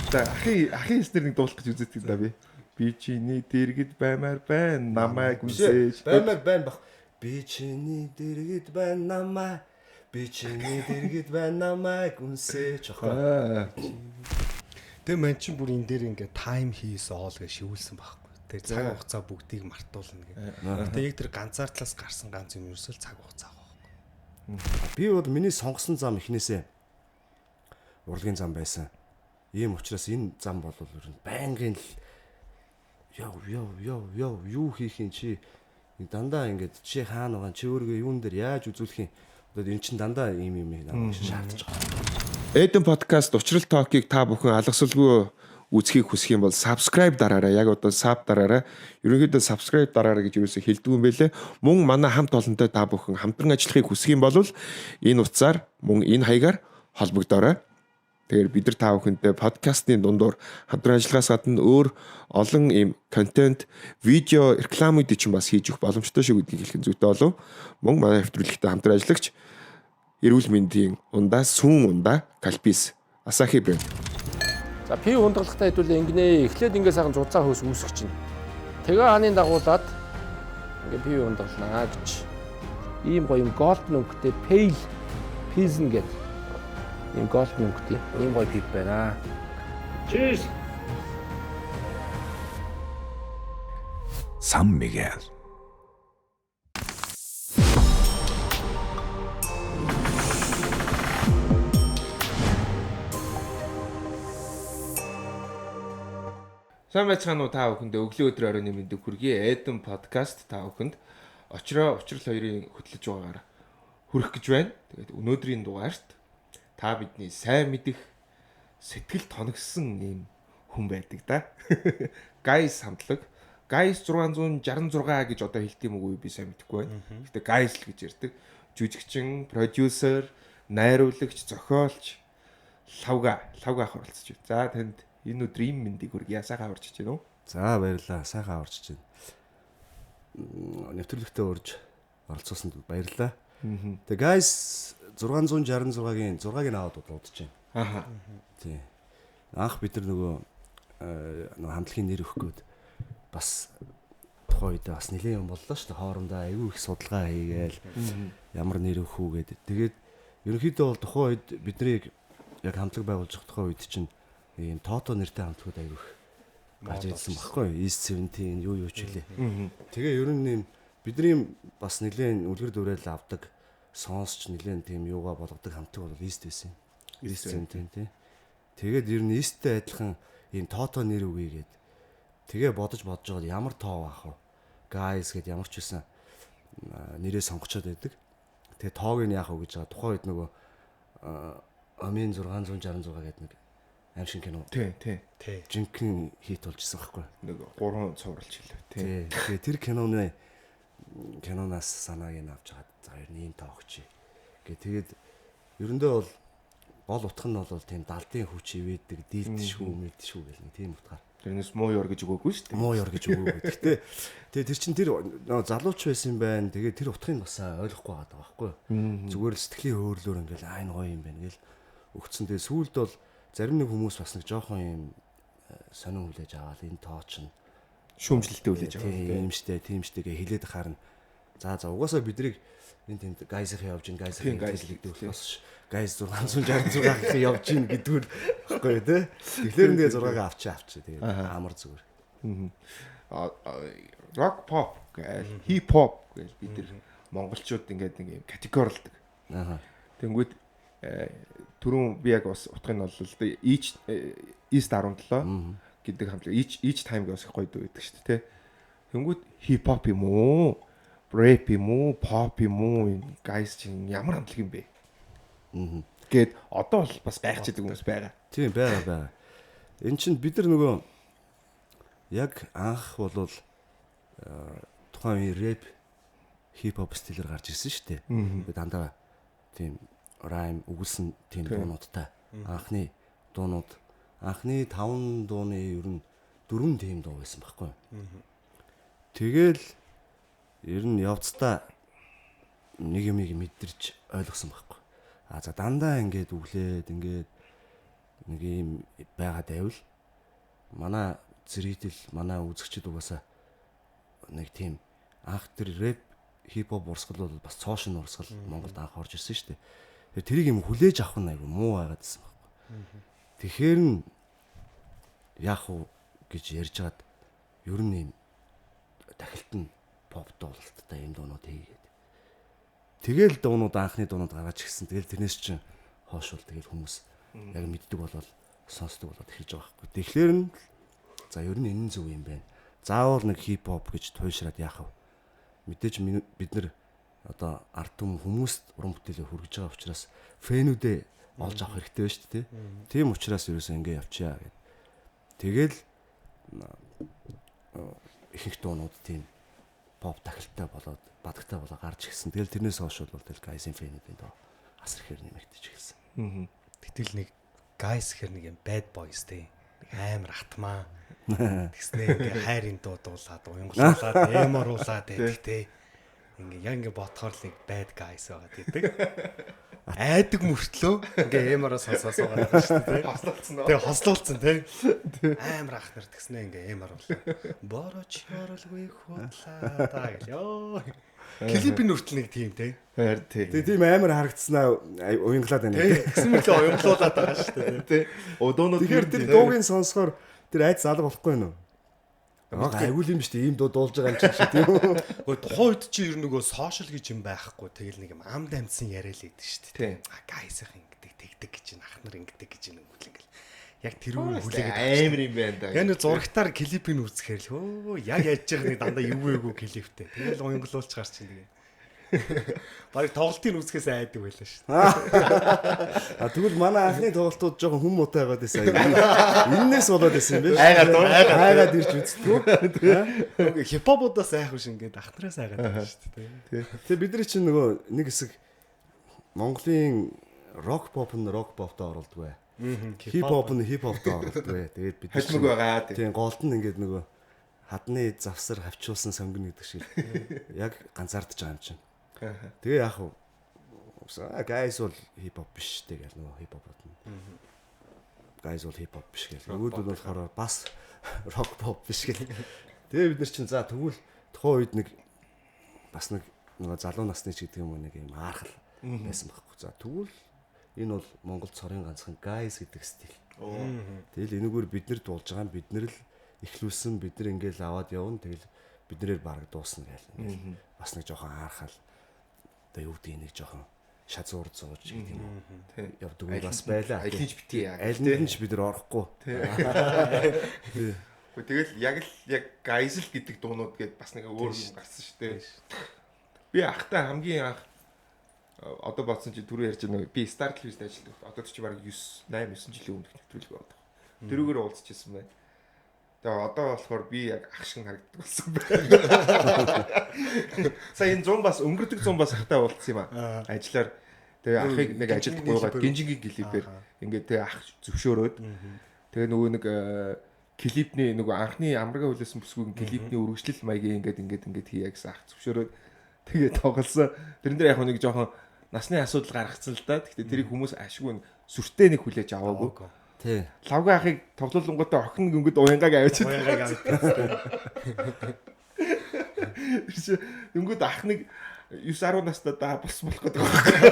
За ахын хэлснээр нэг дуулах гэж үздэг да би. Би чиний дэргэд баймаар байна. Намайг үнсээж. Баймаар байна бах. Би чиний дэргэд байна намайг. Би чиний дэргэд байна намайг үнсээж охоо. Тэгээ ман чин бүр энэ дээр ингээ time he's all гэж шивүүлсэн байхгүй. Тэр цаг хугацаа бүгдийг мартуулна гэх. Гэтэ яг тэр ганцаардлаас гарсан ганц юм ерөөсөө л цаг хугацаа байхгүй. Би бол миний сонгосон зам эхнээсээ урлагийн зам байсан. Ийм учраас энэ зам бол ер нь байнгын л яв яв яв яв юу хийх юм чи дандаа ингээд чи хаана байгаа чи өөрийгөө юун дээр яаж үзүүлэх юм одоо эн чин дандаа ийм юм намайг шаардж байгаа. Эден подкаст учрал токийг та бүхэн алгасалгүй үзхийг хүсэх юм бол subscribe дараарай. Яг одоо sub дараарай. Ерөнхийдөө subscribe дараарай гэж юусоо хэлдэг юм бэлээ. Мөн манай хамт олонтой та бүхэн хамтран ажиллахыг хүсэх юм бол энэ утсаар мөн энэ хаягаар холбогдоорой. Тэгэхээр бид нар та бүхэнтэй подкастны дундуур хамтран ажиллахаас гадна өөр олон ийм контент, видео, рекламууд чинь бас хийж өгөх боломжтой шүү гэдгийг хэлэх нь зүйтэй болов. Мөн манай нэвтрүүлэгтэй хамтран ажиллагч эрүүл мэндийн ундаа, сүүн ундаа, Кальпис, Асахи брэнд. За пив хундаглахтаа хэдүүлээ ингэнэ. Эхлээд ингээ сайхан зузаан хөөс үүсгэж чинь. Тэгээ хааны дагуулад ингээ пив хундагланаа гэж. Ийм гоё юм голден өнгөтэй pale pilsen гэдэг ийм голден өнгөтэй ийм гоё пив байна. Cheers. San Miguel. Сайн байцгаана уу та бүхэндээ өглөө өдөр оройн мэндийг хүргэе. Эден подкаст та бүхэнд очроо учрал хоёрын хөтлөж байгаагаар хүрэх гэж байна. Тэгээд өнөөдрийн дугаарт та бидний сайн мэдих сэтгэл тоногсон ийм хүн байдаг да. Guys хамтлаг Guys 666 гэж одоо хэлдэг юм уу би сайн мэдэхгүй байна. Гэтэ Guys л гэж ярьдаг. Жүжигчин, продюсер, найруулагч, зохиолч Лавга, Лавга ах оролцож байна. За танд энэ өдрийн мэндийг хүргье. Сайхан аварч байна уу? За баярлалаа. Сайхан аварч байна. Нэвтрүүлэгтээ урьж оролцуулсанд баярлалаа. Тэгээ guys 666-гийн 6-ыг аваад удаж байна. Аха. Тий. Анх бид нар нөгөө хамтлагийн нэр өгөх гээд бас тухайн үед бас нэлээд юм боллоо шүү дээ. Хоорондоо айгүй их судалгаа хийгээл ямар нэр өгөх үү гэдэг. Тэгээд ерөнхийдөө бол тухайн үед биднийг яг хамтлаг байгуулж явах тухайн үед чинь ийм тоото нэртэй хамтлагууд айгүй их гарч ирсэн баггүй юу? East 17 юу юу ч үлээ. Тэгээ ер нь ийм бидний бас нэлээд үлгэр дуурайл авдаг сонсч нэлээд тийм юугаа болгодог хамтлаг бол East байсан. East 17 тий. Тэгээд ер нь East-тэй адилхан ийм тоото нэр өгье гээд тэгээ бодож бодож байгаа ямар тоо авах вэ? Guys гэд ямар ч байсан нэрээ сонгочоод байдаг. Тэгээ тоог нь яах вэ гэж байгаа. Тухайн үед нөгөө Амин 666 гэдэг нэг аим шиг кино. Тий, тий. Жинхэнэ хит болж исэн байхгүй. Нэг 3 цувралч хэлээ. Тий. Тэгээ тэр киноны киноноос санааг нь авч хагаад за ер нь ийм тоо өгчээ. Гэ тэгээд ерөндөө бол гол утга нь бол тийм далдын хүч ивэдэг, дийлдэшгүй, мэдшгүй гэл нэг тийм утгаар. Тэрнээс муу ёр гэж өгөөгүй шүү дээ. Муу ёр гэж өгөөгүй. Гэтэ тэгээ тэр чин тэр залууч байсан юм байна. Тэгээ тэр утгыг бас ойлгохгүй байгаа байхгүй. Зүгээр л сэтгэлийн хөөрλөөр ингээл аа энэ гоё юм байна гэл өгцөн. Тэгээ сүүлд бол зарим нэг хүмүүс бас нэг жоохон юм сонин хүлээж аваад энэ тоо чинь шүүмжлэлтэй хүлээж аваад тийм штэ тийм штэ гэж хэлээд харна. За за угаасаа бидрийг энэ тэнд гайсах явж гин гайсах явж гэдэг болохоос гайс 666-ийн явж гин гэдгүүр баггүй тий. Тэгэхээр нэг 6-ыг авчи авчи тэгээд амар зүгээр. Рок pop гээл хип хоп гээл бид нар монголчууд ингээд нэг юм категорилдог. Аа. Тэнгүүд түрүүн би яг бас утгыг нь оллоо л дээ. Each East 17 гэдэг хамтлаг each time гэж бас их гоё дүү байдаг шүү дээ тий. Тэнгүүд хип хоп юм уу? Рэп юм уу? Pop юм уу? Энэ guys чинь ямар хамтлаг юм бэ? Гэт одоо бол бас гайхчихдаг хүмүүс байгаа. Тийм байгаа байгаа. Эн чинь бид нар нөгөө яг анх болвол тухайн үеийн рэп хип хоп стилээр гарч ирсэн шүү дээ. Тэгээ дандаа тийм райм өгүүлсэн тийм дуунуудтай анхны дуунууд анхны 5 дууны ер нь 4 тийм дуу байсан байхгүй. Тэгэл ер нь явцдаа нэг юмыг мэдэрч ойлгосон байхгүй. А за дандаа ингээд өглөөд ингээд Нэг юм байгаад байвал манай зэрэгдэл манай үзэгчид угаасаа нэг тийм анх тэр рэп хип-хоп урсгал бол бас цоошин урсгал Монголд анх орж ирсэн шүү дээ. Тэгэхээр тэрийг юм хүлээж авах нь айгүй муу байгаад байсан байхгүй. Тэгэхээр нь яах вэ гэж ярьж хагаад ер нь юм дахилт нь поп дуулалттай юм дуунууд хийгээд. Тэгэл дуунууд анхны дуунууд гаргаж ирсэн. Тэгэл тэрнээс чинь хойш бол тэгэл хүмүүс яг мэддэг болол сонсдог болоод эхэлж байгаа байхгүй. Тэгэхээр нь за ер нь энэ нь зөв юм байна. Заавал нэг хип-хоп гэж туйшраад яах вэ? Мэдээж бид нар одоо ард түмэн хүмүүст уран бүтээлээ хүргэж байгаа учраас фэнүүдээ олж авах хэрэгтэй байна шүү дээ. Тийм учраас ерөөсөө ингэ явчихъя гэд. Тэгэл ихэнх дуунууд тийм поп тахилттай болоод бадагтай болоо гарч ирсэн. Тэгэл тэрнээс хойш бол тэгэл Guys-ийн фэнүүдийн доо асар ихээр нэмэгдэж эхэлсэн. Гэтэл нэг Guys гэхэр нэг юм bad boys те. Нэг амар атмаа. Тэгснээ ингээ хайрын дуу дуулаад, уянгалуулаад, эморуулаад байдаг те. Ингээ яг ингээ бодохоор л нэг bad guys байгаа гэдэг. Айдаг мөртлөө ингээ эмороо сонсоо суугаад байгаа шүү дээ. Хослолцсон. Тэгээ хослуулсан те. Амар ах нар тэгснээ ингээ эморуулаа. Борооч ёролгүй худлаа та гэл. Йоо. Клипийн хүртэл нэг тийм те. Харин тий. Тэгээ тийм амар харагдсанаа уянгалаад байна. Тэгсэн мэтлээ уянгалуулаад байгаа шүү дээ. Тий. Одоонууд Тэгэхээр тэр дуугийн сонсохоор тэр айц алга болохгүй нөө. Айгүй юм шүү дээ. Ийм дуу дуулж байгаа юм чи тийм үү? Гэхдээ тухайн үед чи ер нь нөгөө сошиал гэж юм байхгүй. Тэгэл нэг юм амд амдсан яриа л идэв шүү дээ. А гайсах ингэдэг тэгдэг гэж ах нар ингэдэг гэж нэг ингээл яг тэр үе хүлээгээд амар юм байна да. Яг нэг зурагтаар клипийг үзэхээр л хөө яг яаж яах нэг дандаа юу эйгүү клиптэй. Тэгэл уянгалуулж гарч чинь тэгээ. Бараг тоглолтыг үзэхээс айдаг байлаа шүү дээ. А тэгвэл манай анхны тоглолтууд жоохон хүм муутай байгаад байсан. Эннээс болоод байсан юм биш. Айгаад айгаад ирж үздэггүй. Хипхопудаас айх биш ингээд ах нараас айгаад байсан шүү дээ. Тэгээ бидний чинь нөгөө нэг хэсэг Монголын рок поп нь рок поптой оролдгүй. Хип-хоп нь хип-хоптой оролдгүй. Тэгээд бид хожмог байгаа тийм голд нь ингээд нөгөө хадны завсар хавчуулсан сонгино гэдэг шиг яг ганцаардж байгаа юм чинь. Тэгээ яах вэ? Guys бол хип-хоп биш дээ гэл нөгөө хип-хопод нь. Guys бол хип-хоп биш гэл. Нөгөөд нь болохоор бас рок поп биш гэл. Тэгээ бид нар чинь за тэгвэл тухайн үед нэг бас нэг нөгөө залуу насны ч гэдэг юм уу нэг юм аархал байсан байхгүй. За тэгвэл энэ бол Монгол цорын ганцхан guys гэдэг стил. Тэгэл энэгээр бид нар дуулж байгаа юм бид нар л эхлүүлсэн бид нар ингээл аваад явна тэгэл биднээр бараг дуусна гээл. Бас нэг жоохон аархал одоо юу гэдгийг нэг жоохон шазуур зууж гэдэг юм уу. Явдаг үе бас байлаа. Аль нь ч битгий яа. Аль нь ч бид нар орохгүй. Гэхдээ тэгэл яг л яг guys л гэдэг дуунууд гээд бас нэг өөр юм гарсан шүү дээ. Би ахтай хамгийн анх одоо бодсон чи түрүү ярьж байгаа би Star Television-д ажилладаг. Одоо чи бараг 9 8 9 жилийн өмнөх нэвтрүүлэг байдаг. Тэрүүгээр уулзчихсан байна. Тэгээ одоо болохоор би яг ах шиг харагддаг болсон байна. Сая энэ 100 бас өнгөрдөг 100 бас ахтай уулзсан юм аа. Ажиллаар тэгээ ахыг нэг ажилд гуйгаад гинжингийн клипээр ингээд тэгээ ах зөвшөөрөөд тэгээ нөгөө нэг клипний нөгөө анхны амрага хүлээсэн бүсгүйн клипний үргэлжлэл маягийн ингээд ингээд ингээд хийя гэсэн ах зөвшөөрөөд тэгээ тоглосон. Тэрэн дээр яг нэг жоохон насны асуудал гаргацсан л да. Гэхдээ тэрийг хүмүүс ашгүй сүртэй нэг хүлээж аваагүй. Тий. Лавга ахыг тоглолонгуудаа охин гөнгөд уянгааг авчиад. Уянгааг авчиад. Тэр чи өнгөд ах нэг 9 10 настай да бос болох гэдэг байна.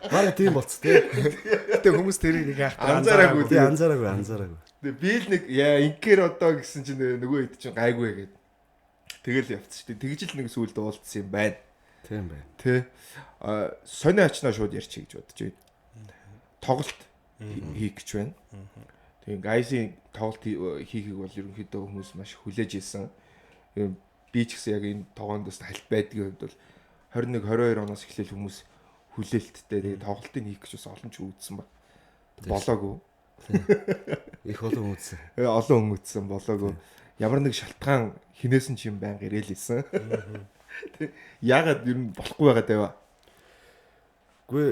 Бараг тийм болц тий. Гэтэ хүмүүс тэрийг нэг яах анзаараагүй тий анзаараагүй. Тэгээ би л нэг яа ингээр одоо гэсэн чинь нөгөө хэд чинь гайгүй гээд тэгэл явцсан шүү дээ. Тэгж л нэг сүулд уулзсан юм байна. Тийм байна. Тэ. А сони очноо шууд ярьчих гэж бодож байна. Тоглолт хийх гэж байна. Тэгээ Guys-ийн тоглолт хийхийг бол ерөнхийдөө хүмүүс маш хүлээж исэн. Би ч гэсэн яг энэ тогоонд бас хальт байдгийн хувьд бол 21 22 оноос эхлээл хүмүүс хүлээлттэй. Тэгээ тоглолтыг хийх гэж бас олон ч үүдсэн ба. Болоогүй. Их олон үүдсэн. Олон хүн үүдсэн болоогүй. Ямар нэг шалтгаан хинээс нь ч юм байнга ирээл исэн. Яагаад ер нь болохгүй байгаад байва? Үгүй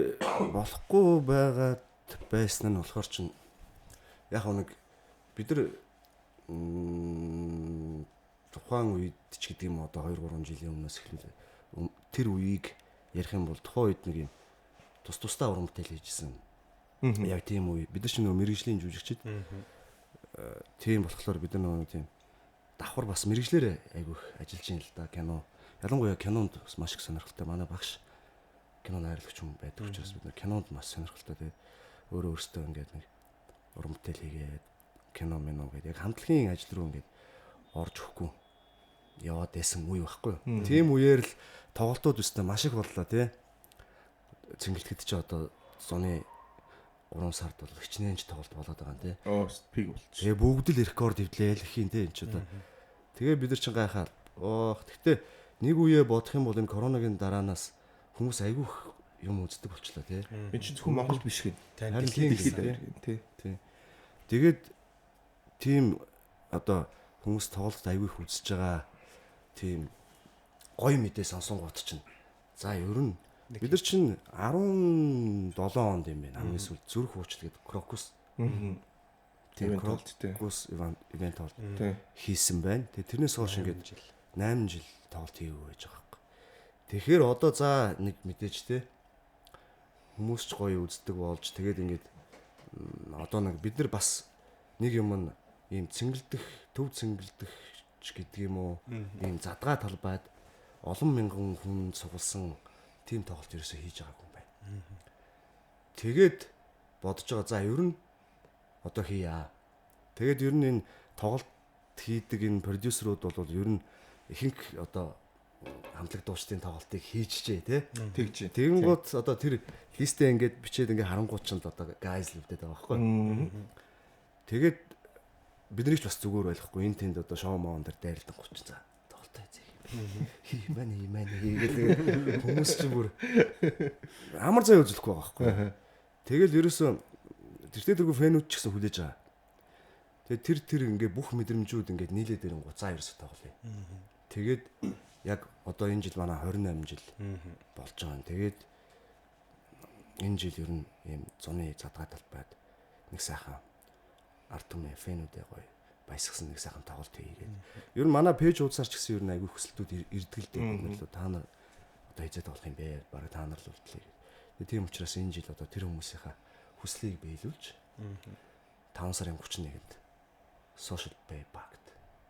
болохгүй байгаад байсан нь болохоор чинь яг нэг бид нар тухайн үед ч гэдэг юм одоо 2 3 жилийн өмнөөс эхлүүл тэр үеийг ярих юм бол тухайн үед нэг юм тус тусдаа уран бүтээл хийжсэн Яг тийм үе. Бид нар ч нөгөө мэрэгжлийн жүжигчд. Тийм болохоор бид нар нөгөө тийм давхар бас мэрэгжлээрээ айгүйх ажиллаж юм л да кино. Ялангуяа кинонд бас маш их сонирхолтой. Манай багш кино найрлагч хүн байдаг учраас бид нар кинонд маш сонирхолтой. Тэгээд өөрөө өөртөө ингээд нэг уран бүтээл хийгээд кино мино гэдэг яг хамтлагийн ажил руу ингээд орж өгөхгүй яваад байсан үе байхгүй. Тийм үеэр л тоглолтууд өстэй маш их боллоо тий. Цэнгэлтэд чи одоо зуны 3 сард бол хичнээн ч тоглолт болоод байгаа юм тий. Оо пик болчих. Тэгээ бүгд л рекорд эвдлээ л их юм тий энэ ч одоо. Тэгээ бид нар чинь гайхаад оох. Тэгтээ нэг үе бодох юм бол энэ коронагийн дараанаас хүмүүс айгүйх юм үздэг болчлоо тий. Энэ чинь зөвхөн Монголд биш гэн. Харин тийм тий. Тий. Тэгээд тийм одоо хүмүүс тоглолт айгүйх үзэж байгаа тийм гоё мэдээ сонсонгууд чинь за ер нь бид нар чинь 17 онд юм байна. Хамгийн сүүлд зүрх уучлал гэдэг Крокус. Тийм Крокус ивент хоол хийсэн байна. Тэгээ тэрнээс хойш ингээд 8 жил тоглолт хийгээгүй байж байгаа байхгүй. Тэгэхээр одоо за нэг мэдээж те хүмүүс ч гоё үздэг болж тэгээд ингээд одоо нэг бид нар бас нэг юм нь ийм цэнгэлдэх төв цэнгэлдэх ч гэдэг юм уу ийм задгаа талбайд олон мянган хүн цугласан тийм тоглолт ерөөсөө хийж байгаагүй юм байна. Тэгээд бодож байгаа за ер нь одоо хийя. Тэгээд ер нь энэ тоглолт хийдэг энэ продюсерууд бол ер нь ихэнх одоо хамтлаг дуучдын тоглолтыг хийчихжээ тий. Тэгж. Тэгэнгүүт одоо тэр листээ ингээд бичээд ингээд харангуут ч л одоо гайз л өвдөд байгаа байхгүй. Тэгээд биднийг ч бас зүгээр байхгүй. Энэ тэнд одоо шоу моон дээр дайралдан 30 за тоглолтоо хийх. Хий мань хий мань хийгээл хүмүүс чинь бүр амар зай үзлэхгүй байгаа байхгүй. Тэгэл ерөөсөө тэртээ тэргүй фэнүүд ч гэсэн хүлээж байгаа. Тэгээ тэр ингээ бүх мэдрэмжүүд ингээд нийлээд ирэнгуут за ерөөсөө тоглоё. Тэгээд яг одоо энэ жил манай 28 жил болж байгаа юм. Тэгээд энэ жил ер нь ийм зуны задгаа талбайд нэг сайхан ард түмээ фэнүүдээ гоё баясгсан нэг сайхан тоглолт хийгээд. Ер нь манай пэйж уудсаар ч гэсэн ер нь айгүй хүсэлтүүд ирдэг л дээ. Бид нар та нар одоо хизээ тоглох юм бэ? Бараг та нар л үлдлээ. Тэгээ тийм учраас энэ жил одоо тэр хүмүүсийнхаа хүслийг биелүүлж 5 сарын 31-нд Social Bay Park-т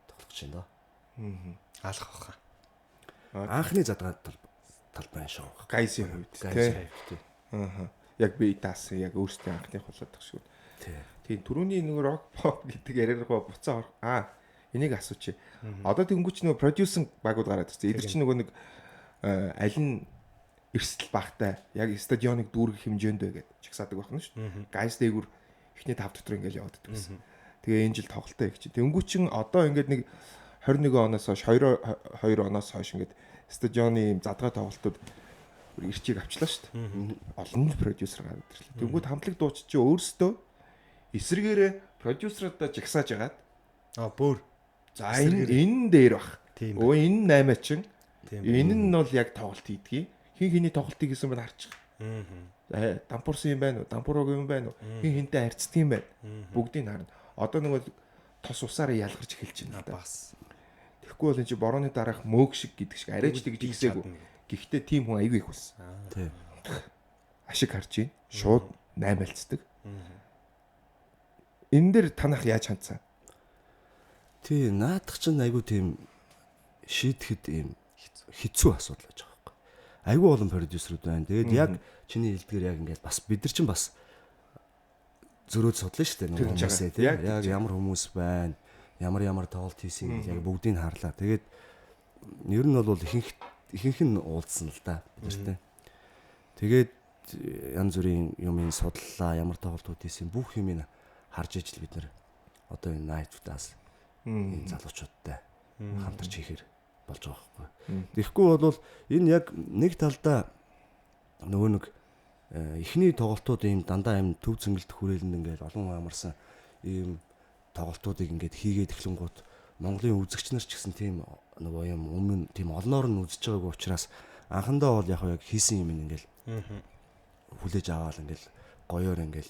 тоглох гэж байна доо. Алах баха. Анхны задгаа талбайн шоу. Гайсийн хувьд тий. Аа. Яг би даасан яг өөрсдийн анхных болоод тах шиг. Тий. Тийм түрүүний нэг рок pop гэдэг яриаргаа буцаа орох. Энийг асуучих. Одоо тэнгуүч нөгөө продюсинг багууд гараад ирсэн. Эдгээр чинь нөгөө нэг аль нь эрсдэл багтай яг стадионыг дүүргэх хэмжээнд вэ гэдээ чагсаадаг байх нь шүү дээ. Гайс дээгүр эхний 5 дотор ингээл яваад идэх гэсэн. Тэгээ энэ жил тоглолтоо их чи. Тэнгуү чин одоо ингээд нэг 21 оноос хойш 22 оноос хойш ингээд стадионы юм задгай тоглолтууд ирчийг авчлаа шүү дээ. Олон продюсер гараад ирлээ. Тэнгүүд хамтлаг дууч чи өөрсдөө эсрэгээрээ продюсеруудаа жагсааж агаад бөөр. За энэ дээр бах. Өө энэ 8 чин. Энэ нь бол яг тоглолт хийдгийг. Хин хиний тоглолтыг хийсэн байна харчих. Дампуурсан юм байна уу? Дампуураг юм байна уу? Хин хинтэй харьцдаг юм байна. Бүгдийг харна. Одоо нөгөө тос усаараа ялгарч эхэлж байна да. Бас. Тэгэхгүй бол энэ чи борооны дараах мөөг шиг гэдэг шиг арайч тэгж ихсээгүй. Гэхдээ тийм хүн аягүй их болсон. Тий. Ашиг харж байна. Шууд 8 альцдаг. Энэ дээр танах яаж хандсан? Тий, наадах чинь айгүй тийм шийдэхэд ийм хэцүү асуудал байж байгаа байхгүй. Айгүй олон продюсерүүд байна. Тэгээд яг чиний хэлдгээр яг ингээд бас бид нар чинь бас зөрөөд судлаа шүү дээ нөгөө хүмүүсээ тий. Яг ямар хүмүүс байна, ямар тоглолт хийсэн гэж яг бүгдийг харлаа. Тэгээд ер нь бол ихэнх нь уулзсан л да бид нартай. Тэгээд янз бүрийн юмыг судлаа, ямар тоглолтууд хийсэн бүх юмыг харж ижил бид нар одоо энэ Night with Us энэ залуучуудтай хамтарч хийхээр болж байгаа байхгүй. Тэгэхгүй бол энэ яг нэг талдаа нөгөө нэг эхний тоглолтууд ийм дандаа ийм төв цэнгэлдэх хүрээлэнд ингээд олон хүн амарсан ийм тоглолтуудыг ингээд хийгээд эхлэнгуут Монголын үзэгч нар ч гэсэн тийм нөгөө юм өмнө тийм олноор нь үзэж байгаагүй учраас анхандаа бол яг хийсэн юм ингээд хүлээж аваад ингээд гоёор ингээд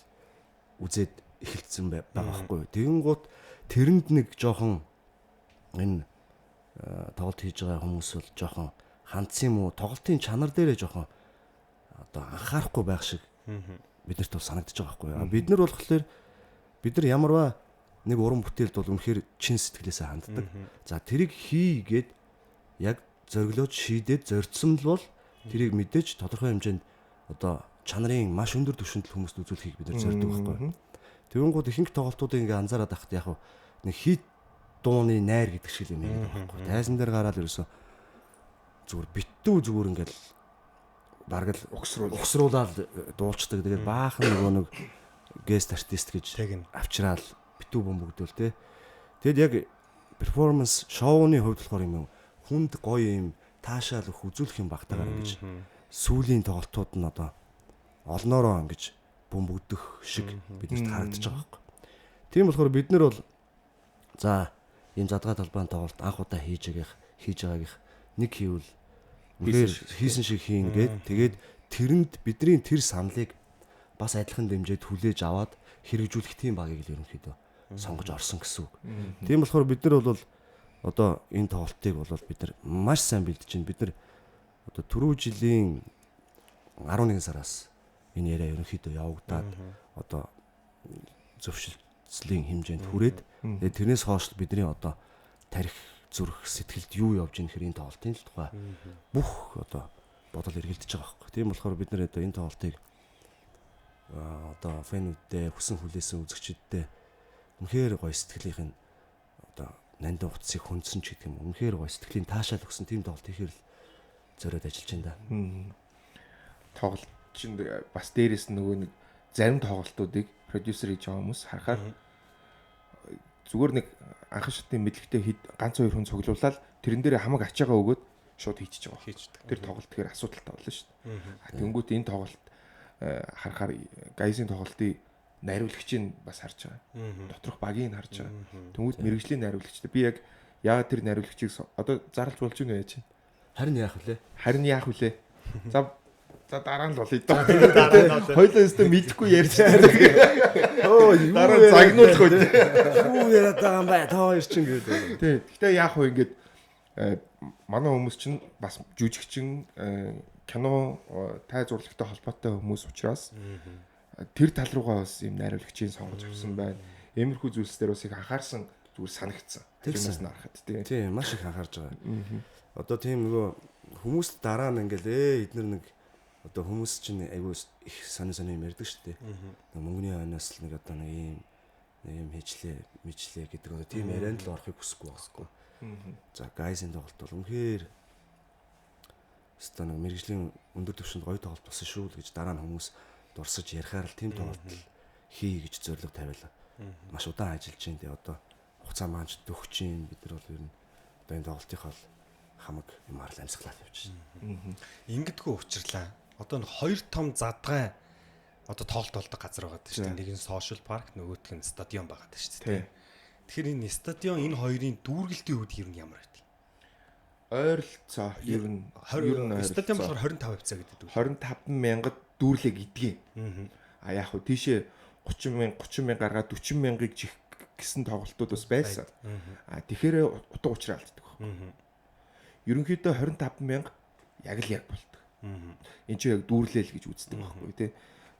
үзээд эхэлсэн байгаа байхгүй. Тэгэнгუут тэрэнд нэг жоохон энэ тоглолт хийж байгаа хүмүүс бол жоохон хандсан юм уу? Тоглолтын чанар дээрээ жоохон одоо анхаарахгүй байх шиг биднэрт бол санагдаж байгаа байхгүй юу. Бид нар болохоор бид нар ямарваа нэг уран бүтээлд бол үнэхээр чин сэтгэлээсээ ханддаг. За тэрийг хийгээд яг зориглоод шийдээд зорьсон л бол тэрийг мэдээж тодорхой хэмжээнд одоо чанарын маш өндөр түвшинд л хүмүүст үзүүлэхийг бид нар зорддог байхгүй юу. Тэгэнгүүт ихэнх тоглолтуудыг ингээ анзаараад байхад яг нэг хит дууны найр гэдэг шиг юм яриад байгаа байхгүй. Тайзан дээр гараад ерөөсөө зүгээр битүү зүгээр ингээл бараг л угсруулаад дуулцдаг. Тэгээд баахан нөгөө нэг гест артист гэж авчраал битүү бөмбөгдөөл те. Тэгэд яг перформанс шоуны хувьд болохоор юм хүнд гоё юм таашаал өгөх үзүүлэх юм багтаагаар ингэж сүүлийн тоглолтууд нь одоо олноороо ингэж бөмбөгдөх шиг биднэрт харагдаж байгаа байхгүй. Тийм болохоор бид нар бол за ийм задгаа талбайн тоглолт анх удаа хийж байгаагийнх нэг хийвэл үнэхээр хийсэн шиг хийн гээд тэгээд тэрэнд бидний тэр саналыг бас адилхан дэмжиж хүлээж аваад хэрэгжүүлэх тийм багийг л ерөнхийдөө сонгож орсон гэсэн үг. Тийм болохоор бид нар бол одоо энэ тоглолтыг бол бид нар маш сайн бэлдэж байна. Бид нар одоо түрүү жилийн 11 сараас энэ яриа ерөнхийдөө явагдаад одоо зөвшөлтслийн хэмжээнд хүрээд тэгээд тэрнээс хойш бидний одоо тарих зүрх сэтгэлд юу явж ийн гэхээр энэ тоглолтын л тухай бүх одоо бодол эргэлдэж байгаа байхгүй. Тийм болохоор бид нар одоо энэ тоглолтыг одоо фэнүүддээ хүсэн хүлээсэн үзэгчиддээ үнэхээр гоё сэтгэлийнх нь одоо нандин утсыг хүндсэн ч гэдэг юм. Үнэхээр гоё сэтгэлийн таашаал өгсөн тийм тоглолт хийхээр л зориод ажиллаж байна да. Тоглолт чинь бас дээрээс нь нөгөө нэг зарим тоглолтуудыг продюсер хийж байгаа хүмүүс харахаар зүгээр нэг анхан шатны мэдлэгтэй хэд ганц хоёр хүн цуглуулаад тэрэн дээр хамаг ачаагаа өгөөд шууд хийчихэж байгаа. Тэр тоглолт тэгэхээр асуудалтай болно шүү дээ. Тэнгүүт энэ тоглолт харахаар гайзын тоглолтыг найруулагчийг бас харж байгаа. Доторх багийг харж байгаа. Тэнгүүт мэрэгжлийн найруулагчтай би яг яагаад тэр найруулагчийг одоо зарлж болж байна яаж чинь? Харин яах вүлээ? Харин яах вүлээ? За дараа нь л болъё доо. Хоёлоо өстө мэдэхгүй ярьж байгаа. Өө юу дараа нь загнуулах үү. Юу яриад байгаа юм бэ? Та хоёр чинь гэдэг. Тий. Гэхдээ яах вэ ингээд манай хүмүүс чинь бас жүжигчин кино тай зурлагтай холбоотой хүмүүс учраас тэр тал руугаа бас ийм найруулагчийг сонгож авсан байна. Иймэрхүү зүйлс дээр бас их анхаарсан зүгээр санагдсан. Тэрнээс нь харахад тий. Тий, маш их анхаарж байгаа. Одоо тийм нөгөө хүмүүст дараа нь ингээл эднэр нэг одоо хүмүүс чинь айгүй их сонин сонин юм ярьдаг шүү дээ. Мөнгөний хойноос л нэг одоо нэг ийм хийчлээ, мэдлээ гэдэг одоо тийм ярианд л орохыг хүсэхгүй байхгүй. За гайзын тоглолт бол үнэхээр өстой нэг мэрэгжлийн өндөр түвшинд гоё тоглолт болсон шүү л гэж дараа нь хүмүүс дурсаж ярихаар л тийм тоглолт хий гэж зорилго тавиалаа. Маш удаан ажиллаж байна. Тэгээ одоо хугацаа маань ч дөхөж чинь бид нар бол ер нь одоо энэ тоглолтынхоо хамаг юмар л амьсгалаад явж байна. Ингэдэггүй учирлаа. Одоо энэ хоёр том задгай одоо тоглолт болдог газар байгаа шүү дээ. Нэг нь social park, нөгөөх нь стадион байгаа шүү дээ. Тэгэхээр энэ стадион энэ хоёрын дүүргэлтийн хувьд ер нь ямар байдаг? Ойролцоо ер нь стадион болохоор 25 хвцаа гэдэг. 25 мянгад дүүрлээ гэдгийг. А яг хөө тийшээ 30 мянга 30 мянга гаргаад 40 мянгаыг жих гэсэн тоглолтууд бас байсан. А тэгэхээр утга учраа алддаг байхгүй. Ерөнхийдөө 25 мянга яг л яг болдог. Энд чинь яг дүүрлээ л гэж үздэг байхгүй тий.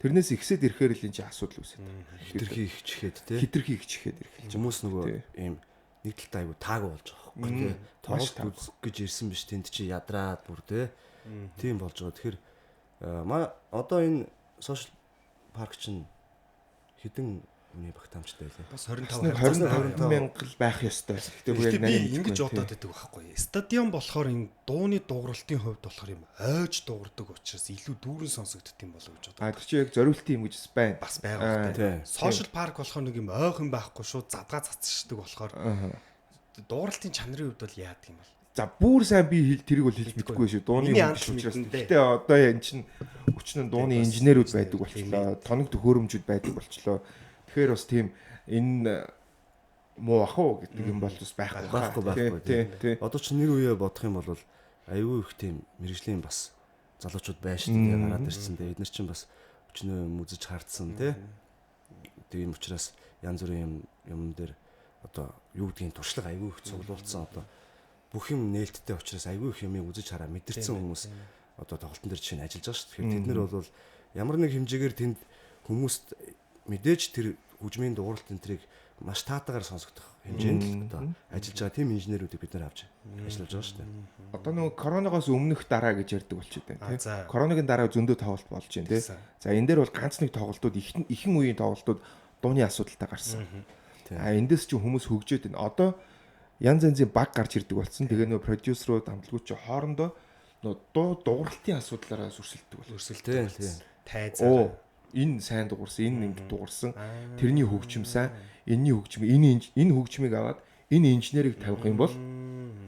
Тэрнээс ихсэд ирэхээр л энэ чинь асуудал үүсээд. Хитрхи ихчихэд тий. Хитрхи ихчихэд ирэх. Хүмүүс нөгөө ийм нэг талдаа айгу таагүй болж байгаа байхгүй тий. Тоглолт үзэх гэж ирсэн биш тэнд чи ядраад бүр тий. Тийм болж байгаа. Тэгэхээр одоо энэ social park чинь хэдэн хүний багтаамжтай байлаа. Бас 25 мянга л байх ёстой. Гэхдээ бүр яг би ингэж бодоод байдаг байхгүй. Стадион болохоор энэ дууны дуугаралтын хувьд болохоор юм ойж дуугардаг учраас илүү дүүрэн сонсогддог юм болов гэж бодод. А тэр чинь яг зориултын юм гэж байна. Бас байгаа байхгүй. Social park болохоор нэг юм ойх юм байхгүй шууд задгаа цацшдаг болохоор дуугаралтын чанарын хувьд бол яадаг юм бол. За бүр сайн би тэрийг бол хэлж мэдэхгүй шүү. Дууны юм биш учраас. Гэхдээ одоо энэ чинь өчнөн дууны инженерүүд байдаг болчлоо. Тоног төхөөрөмжүүд байдаг болчлоо. Тэгэхээр бас тийм энэ муу ах уу гэдэг юм бол бас байхгүй. Тий. Одоо ч нэг үе бодох юм бол аюу их тийм мэрэгжлийн бас залуучууд байна шүү дээ гараад ирсэн. Тэгээ бид нар чинь бас өчнөө юм үзэж хардсан тий. Тийм учраас янз бүрийн юм дээр одоо юу гэдгийг туршлага аюу их цуглуулсан одоо бүх юм нээлттэй учраас аюу их юмыг үзэж хараа мэдэрсэн хүмүүс одоо тоглолтын дээр жишээ нь ажиллаж байгаа шүү дээ. Тэгэхээр тэд нар бол ямар нэг хэмжээгээр тэнд Хүмүүст мэдээж тэр хөгжмийн дууралт энэ тэрийг маш таатагаар сонсогдох хэмжээнд л одоо ажиллаж байгаа тийм инженерүүдийг бид нар авч ажиллаж байгаа шүү дээ. Одоо нөгөө коронавигоос өмнөх дараа гэж ярьдаг болчиход байна тий. Коронагийн дараа зөндөө тоглолт болж байна тий. За энэ дээр бол ганц нэг тоглолтууд ихэнх үеийн тоглолтууд дууны асуудалтай гарсан. А эндээс чи хүмүүс хөгжөөд байна. Одоо янз янзын баг гарч ирдэг болсон. Тэгээ нөгөө продюсерууд, хамтлагууд чи хоорондоо нөгөө дуу дууралтын асуудлаараа өрсөлддөг бол. Өрсөлдөө тий. Тайзаа. Энэ сайн дуурсан, энэ ингэ дуурсан. Тэрний хөгжим сайн, энэний хөгжим, энэ хөгжмийг аваад энэ инженерийг тавих юм бол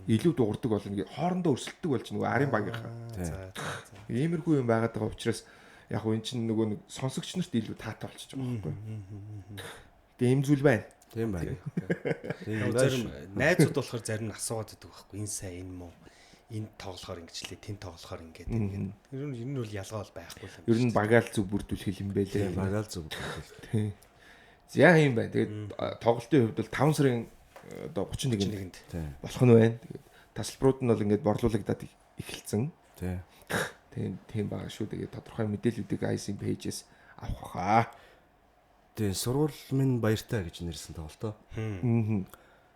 илүү дуурдаг болно гэ. Хоорондоо өрсөлддөг болж нөгөө арын багийнхаа. Иймэрхүү юм байгаад байгаа учраас яг хөө эн чинь нөгөө нэг сонсогч нарт илүү таатай болчихж байгаа байхгүй. Тэгээ ийм зүйл байна. Тийм байна. Тийм зарим найзууд болохоор зарим нь асуугаад байдаг байхгүй. Энэ сайн, энэ муу. Энэ тоглохоор ингэчлээ, тэн тоглохоор ингээд ингээд. Тэр нь ер нь бол ялгаа бол байхгүй юм. Ер нь багаал зүг бүрдүүлэх юм байлээ. Багаал зүг бүрдүүлэх. Тийм. За юм байна. Тэгээд тоглолтын хувьд бол 5 сарын одоо 31-нд болох нь байна. Тэгээд тасалбарууд нь бол ингээд борлуулагдаад эхэлсэн. Тийм. Тийм байгаа шүү. Тэгээд тодорхой мэдээллүүдийг IC page-ээс авах хаа. Тийм, сургууль минь баяртай гэж нэрсэн тоглолтоо.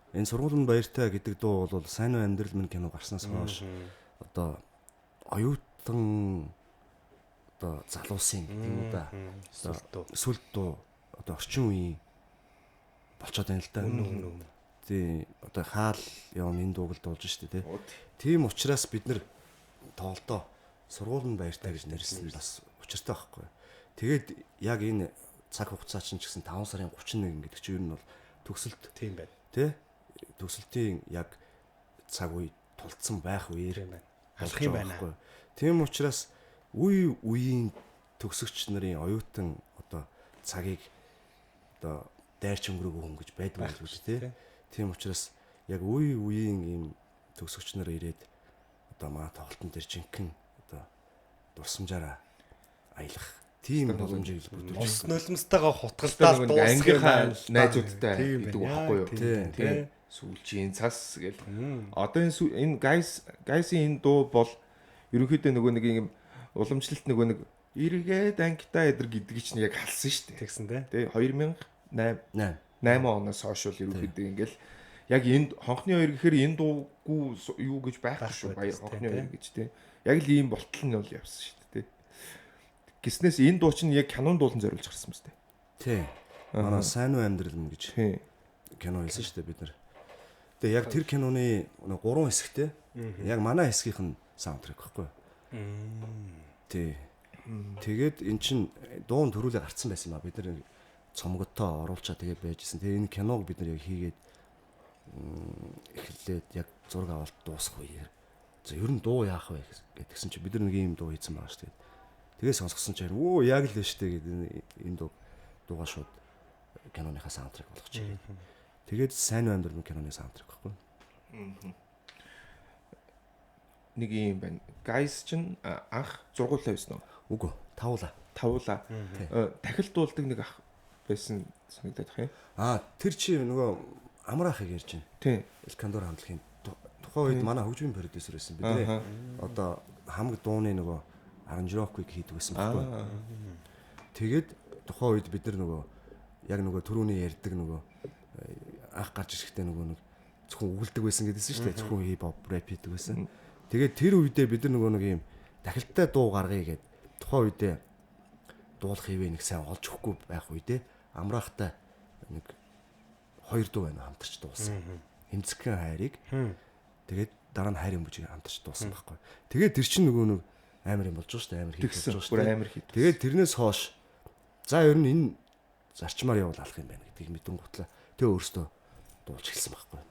Энэ сургууль минь баяртай гэдэг дуу бол сайн уу амьдрал минь кино гарснаас хойш одоо оюутан одоо залуусын гэдэг юм уу да. Сүлд дуу одоо орчин үеийн болцоод байна л да. Тийм, одоо хаал явна энэ дууг л дуулж штэ тий. Тийм учраас бид нэр тоглолтоо сургууль минь баяртай гэж нэрсэн бас учиртай байхгүй. Тэгээд яг энэ цаг хугацаа чинь ч гэсэн 5 сарын 31 гэдэг чинь ер нь бол төгсөлт тийм байна. Тэ? Төгсөлтийн яг цаг үе тулцсан байх үеэр алах юм байна. Тийм учраас үе үеийн төгсөгч нарын оюутан одоо цагийг одоо дайрч өнгөрөөгөө хүн гэж байдаг байх гэж тий. Тийм учраас яг үе үеийн ийм төгсөгч нар ирээд одоо маа тоглолтын дээр жинхэнэ одоо дурсамжаараа аялах тийм боломжийг бүрдүүлж ус нулимстайгаа хутгалдаад дуусах ангийнхаа найзуудтай гэдэг байхгүй юу? Тийм. Сүүлчийн цас гэл. Одоо энэ guys-ийн энэ дуу бол ерөнхийдөө нөгөө нэг юм уламжлалт нөгөө нэг эргээд ангитай эдэр гэдэг чинь яг халсан шүү дээ. Тэгсэн дээ. Тэ 2008 8 оноос хойш бол ерөнхийдөө ингээл яг энэ хонхны хоёр гэхээр энэ дуугүй юу гэж байхгүй шүү. Баяр хонхны хоёр гэж тий. Яг л ийм болтол нь бол явсан шүү дээ. Гиснээс энэ дуу чинь яг кинонд дуулан зориулж гарсан мэт. Тий. Манай сайн уу амьдрал минь гэж кино хийсэн шүү дээ бид нар. Тэгээ яг тэр киноны 3 хэсэгтэй яг манай хэсгийнх нь саундтрек байхгүй. Тий. Тэгээд эн чин дуун төрүүлээ гарцсан байсан ба бид нар цомготоо оруулчаа тэгээд байжсэн. Тэгээ энэ киног бид нар яг хийгээд эхлээд яг зураг авалт дуусах үеэр. За ер нь дуу яах вэ гэдгсэн чинь бид нар нэг ийм дуу хийсэн байгаа шүү дээ. Тэгээ сонсгосон чинь өө яг л шүү дээ гэдэг энэ дуугаа шууд киноныхаа саундтрек болгочих. Тэгээд сайн уу амьдрал киноны саундтрек байхгүй. Нэг юм байна. Guys чинь анх зургуулаа байсан уу? Үгүй, тавуулаа. Тавуулаа. Тахил дуулдаг нэг ах байсан санагдаад их юм. Аа, тэр чи нөгөө амар ахыг ярьж байна. Тийм. Элкандор хамтлагийн тухайн үед манай хөгжмийн продюсер байсан. Бидний одоо хамаг дууны нөгөө аранжировкыг хийдэг байсан байхгүй. Тэгээд тухайн үед бид нар нөгөө яг нөгөө түрүүний ярьдаг нөгөө анх гарч ирэхдээ нөгөө нэг зөвхөн үгэлдэг байсан гэдээсэн шүү дээ. Зөвхөн хип хоп рэп хийдэг байсан. Тэгээд тэр үедээ бид нар нөгөө нэг юм дахилттай дуу гаргая гэд тухайн үедээ дуулах хэвээ нэг сайн олж өгөхгүй байх үедээ амраахтай нэг хоёр дуу байна хамтарч дуулсан. Эмзэгхэн хайрыг тэгээд дараа нь хайрын бүжиг хамтарч дуулсан байхгүй. Тэгээд тэр чинь нөгөө нэг амар юм болж байгаа шүү дээ. Амар хит болж байгаа шүү дээ. Амар хит. Тэгээд тэрнээс хойш за ер нь энэ зарчмаар явуул алах юм байна гэдгийг мэдэн гутлаа. Тэгээ өөрөөсөө дуулж эхэлсэн байхгүй.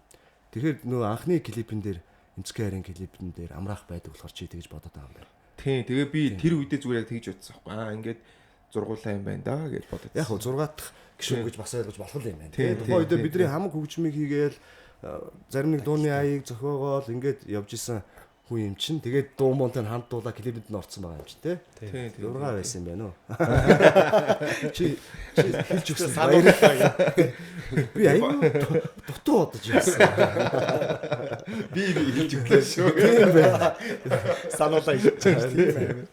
Тэгэхээр нөгөө анхны клипэн дээр Эмзэгхэн хайрын клипэн дээр амраах байдаг болохоор чи тэгж бодоод байгаа юм байна. Тийм. Тэгээ би тэр үедээ зүгээр яг тэгж бодсон байхгүй. Аа ингээд зургуулаа юм байна да гэж бодод. Яг хөө 6 дахь гишүүн гэж бас ойлгож болох юм байна. Тэгээ тухайн үедээ бидний хамаг хөгжмийг хийгээл зарим нэг дууны аяыг зохиогоол ингээд явж исэн хүн юм чинь тэгээд дуу муунтай хамт дуулаа клипэнд нь орцсон байгаа юм чинь тий. Тийм. 6 байсан юм байна уу? Чи хэлж өгсөн баярлалаа. Би аюу дутуу бодож байсан. Би хэлж өглөө шүү. Тийм байна. Сануулаа хэлж байгаа тийм.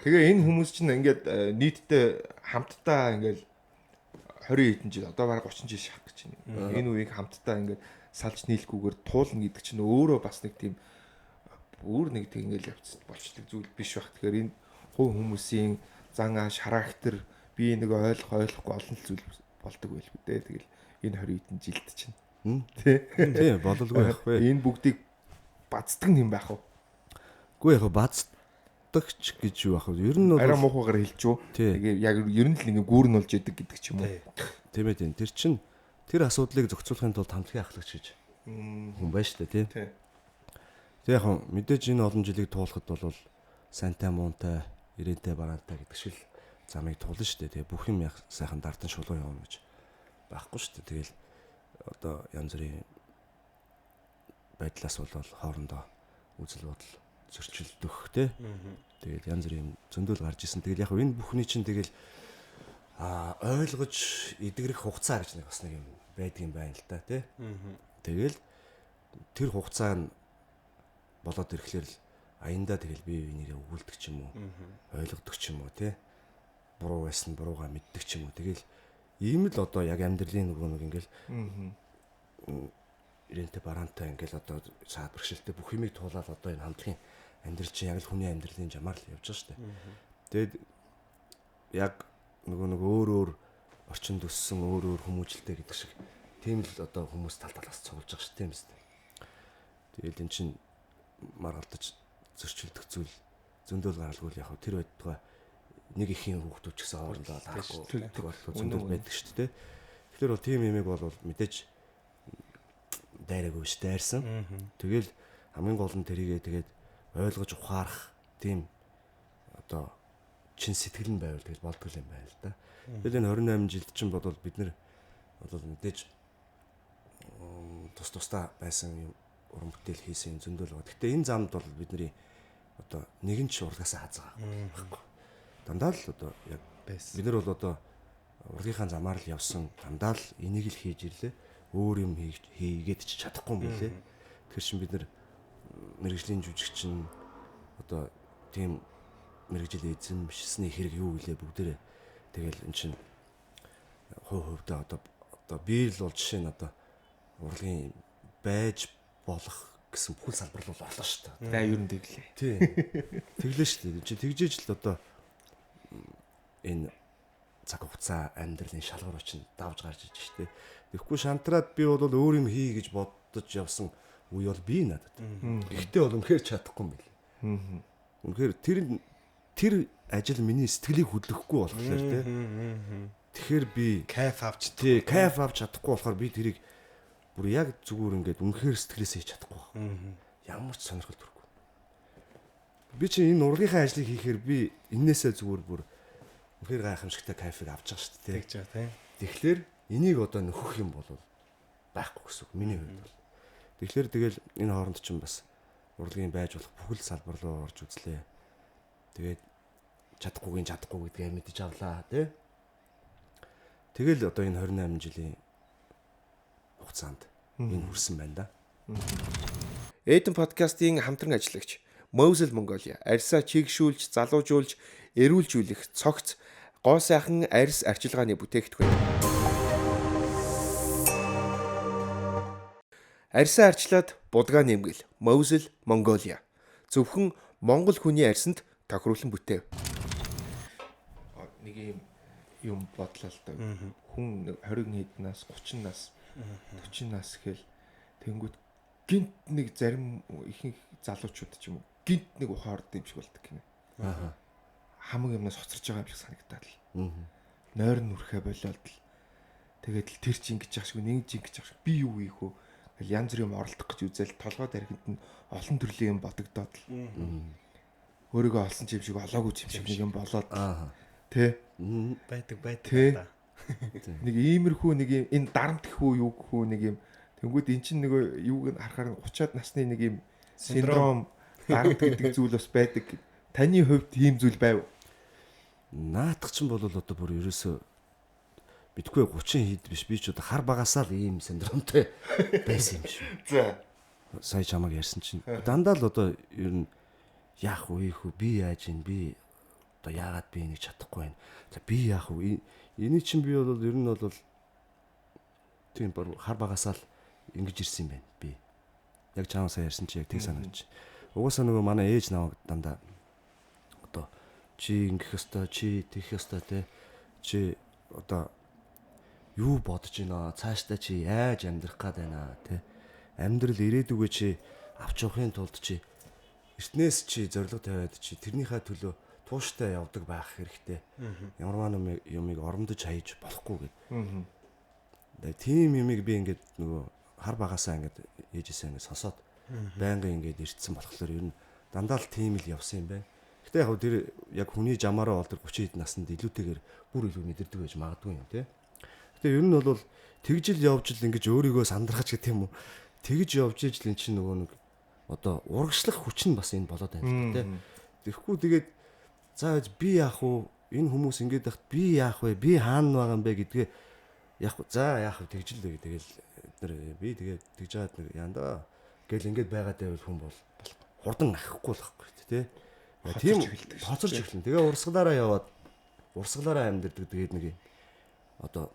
Тэгээ энэ хүмүүс чинь ингээд нийтдээ хамтдаа ингээд 20 хэдэн жил одоо бараг 30 жил шахах гэж байна. Энэ үеийг хамтдаа ингээд салж нийлэхгүйгээр туулна гэдэг чинь өөрөө бас нэг тийм өөр нэг тийм ингээд явцсан болчдөг зүйл биш байх. Тэгэхээр энэ хувь хүмүүсийн зан ааш, характер би нэг ойлгохгүй олон л зүйл болдог байлгүй дээ. Тэгэл энэ 20 хэдэн жилд чинь. Тэ. Тий, бололгүй байхгүй. Энэ бүгдийг бацдаг юм байх уу? Үгүй яг бацдагч гэж юу ах вэ? Ер нь бол арай муухайгаар хэлж үү? Тэгээ яг ер нь л нэг гүүр нь болж идэг гэдэг ч юм уу. Тийм ээ тийм. Тэр чинь тэр асуудлыг зохицуулахын тулд хамтлагийн ахлагч гэж хүн байна шүү дээ, тий. Тэг яг мэдээж энэ олон жилийг туулахад бол сайнтай муунтай, ирээнтэй бараантай гэдэг шиг л замыг туулна шүү дээ. Тэгээ бүх юм яг сайхан дардан шулуун явна гэж байхгүй шүү дээ. Тэгэл одоо янз бүрийн байдлаас болоод хоорондоо үзэл бодол зөрчилдөх тий. Тэгэл янз бүрийн зөндөл гарч исэн. Тэгэл яг энэ бүхний чинь тэгэл ойлгож эдгэрэх хугацаа гэж нэг бас нэг юм байдаг юм байна л да тий. Тэгэл тэр хугацаа нь болоод ирэхлээр л аяндаа тэгэл бие бинийгээ өгүүлдэг ч юм уу, ойлгодог ч юм уу тий. Буруу байсан буруугаа мэддэг ч юм уу. Тэгэл ийм л одоо яг амьдралын нөгөө нэг ингээл ирэнтэй бараантай ингээл одоо саад бэрхшээлтэй бүх юмыг туулаад одоо энэ хамтлагийн амьдрал чинь яг л хүний амьдралын жамаар л явж байгаа шүү дээ. Тэгээд яг нөгөө нэг өөр өөр орчинд өссөн өөр өөр хүмүүжлтэй гэдэг шиг тийм л одоо хүмүүс тал талаас цуглаж байгаа шүү дээ юм зү. Тэгэл эн чинь маргалдаж зөрчилдөх зүйл зөндөл гаралгүй л яг тэр байтугай нэг ихийн хүүхдүүд ч гэсэн хоорондоо таарахгүй болтол зөндөл байдаг шүү дээ. Тэгэхээр бол тийм юмыг бол мэдээж дайраагүй ш дайрсан. Тэгэл хамгийн гол нь тэрийгээ тэгээд ойлгож ухаарах тийм одоо чин сэтгэл нь байвал тэгэл болдгол юм байна л да. Тэгэл энэ 28 жилд чинь бодвол бид нэр бол мэдээж тус тусдаа байсан юм уран бүтээл хийсэн юм зөндөл байгаа. Гэхдээ энэ замд бол бидний одоо нэгэн ч урлагаасаа хазаагаа байхгүй. Дандаа л одоо яг бид нар бол одоо урлагийнхаа замаар л явсан. Дандаа л энийг л хийж ирлээ. Өөр юм хийгээд ч чадахгүй юм билээ. Тэгэхээр чин бид нар мэрэгжлийн жүжигчин одоо тийм мэрэгжил эзэмшсэний хэрэг юу гэлээ бүгдээрээ тэгэл эн чин хувь хувьдаа одоо би л бол жишээ нь одоо урлагийн байж болох гэсэн бүхэл салбар руу орлоо шүү дээ. За ер нь тэглээ. Тий. Тэглээ шүү дээ. Чи тэгжээж л одоо энэ цаг хугацаа амьдралын шалгуур чинь давж гарч иж штэ. Тэгэхгүй шантраад би бол өөр юм хий гэж бодож явсан үе бол би надад. Гэхдээ бол үнэхээр чадахгүй юм билээ. Үнэхээр тэр ажил миний сэтгэлийг хөдлөхгүй болохоор тий. Тэгэхээр би кайф авч тий, кайф авч чадахгүй болохоор би тэрийг бүр яг зүгээр ингээд үнэхээр сэтгэлээсээ хийж чадахгүй байна. Ямар ч сонирхол төрөхгүй. Би чинь энэ урлагийнхаа ажлыг хийхээр би энээсээ зүгээр бүр үнэхээр гайхамшигтай кайфыг авч байгаа шүү дээ. Тэгж байгаа тий. Тэгэхээр энийг одоо нөхөх юм бол байхгүй гэсэн үг миний хувьд бол. Тэгэхээр тэгэл энэ хооронд чинь бас урлагийн байж болох бүхэл салбар руу орж үзлээ. Тэгээд чадахгүйг нь чадахгүй гэдгээ мэдэж авлаа тий. Тэгэл одоо энэ 28 жилийн хугацаанд энэ хүрсэн байна да. Эден подкастын хамтран ажиллагч Mosel Mongolia арьсаа чигшүүлж, залуужуулж, эрүүлжүүлэх цогц гоо сайхан арьс арчилгааны бүтээгдэхүүн. Арьсаа арчлаад будгаа нэмгэл Mosel Mongolia. Зөвхөн монгол хүний арьсанд тохируулан бүтээв. Нэг юм бодлоо л да. Хүн 20 хэд нас, 30 нас, 40 нас гэл тэнгүүт гинт нэг зарим ихэнх залуучууд ч юм уу гинт нэг ухаан орд юм шиг болдог гинэ. Аа. Хамаг юмнаас хоцорч байгаа юм шиг санагдаад л. Нойр нь үрхэ болоод л. Тэгээд л тэр чи ингэж яах шиг, нэг чи ингэж яах шиг би юу хийх вэ? Гэл янз бүрийн юм оролдох гэж үзэл толгой дархинд нь олон төрлийн юм бодогдоод л. Өөрийгөө олсон ч юм шиг олоогүй ч юм шиг нэг юм болоод. Тэ? Байдаг байдаг. Нэг иймэрхүү нэг юм энэ дарамт гэхүү юу гэхүү нэг юм тэнгүүд эн чинь нөгөө юуг нь харахаар 30-аад насны нэг юм синдром дарамт гэдэг зүйл бас байдаг. Таны хувьд ийм зүйл байв? Наадах чинь бол одоо бүр ерөөсөө мэдгүй 30 хэд биш би ч одоо хар багасаа л ийм синдромтой байсан юм шүү. За. Сая чамаг ярьсан чинь дандаа л одоо ер нь яах вэ ийх вэ би яаж ин би Одоо яагаад би энийг чадахгүй байна? За би яах вэ? Энийг чинь би бол ер нь бол тийм хар багасаа л ингэж ирсэн юм байна би. Яг чаавсаа сая ярьсан чи яг тийг санагч. Угаасаа нөгөө манай ээж намайг дандаа одоо чи ингэх ёстой, чи тэгэх ёстой те. Чи одоо юу бодож байна? Цаашдаа чи яаж амьдрах гад байна те. Амьдрал ирээдүгөө чи авч явахын тулд чи эртнээс чи зорилго тавиад чи тэрнийхээ төлөө тууштай явдаг байх хэрэгтэй. Ямарваа юмыг оромдож хайж болохгүй гэд. Тийм юмыг би ингээд нөгөө хар багасаа ингээд ээжээсээ ингээд сонсоод байнгын ингээд ирсэн болохоор ер нь дандаа л тийм л явсан юм байна. Гэтэ яг тэр яг хүний жамаараа бол тэр 30 хэд наснд илүүтэйгээр бүр илүү мэдэрдэг байж магадгүй юм тий. Гэтэ ер нь бол тэгжил явж л ингэж өөрийгөө сандрахч гэх юм уу. Тэгж явж ижил эн чинь нөгөө нэг одоо урагшлах хүч нь бас энэ болоод байна л тий. Тэгэхгүй тэгээд за би яах вэ? Энэ хүмүүс ингэж байхад би яах вэ? Би хаана байгаа юм бэ гэдгээ яг за яах вэ тэгж л дээ тэгэл бид нар би тэгээд тэгж жаад нэг яндаа гэл ингэж байгаад байвал хүн бол хурдан ахихгүй л байхгүй тий. Тийм хоцорч эхэлнэ. Тэгээ урсгалаараа яваад урсгалаараа амьдэрдэг тэгээд нэг одоо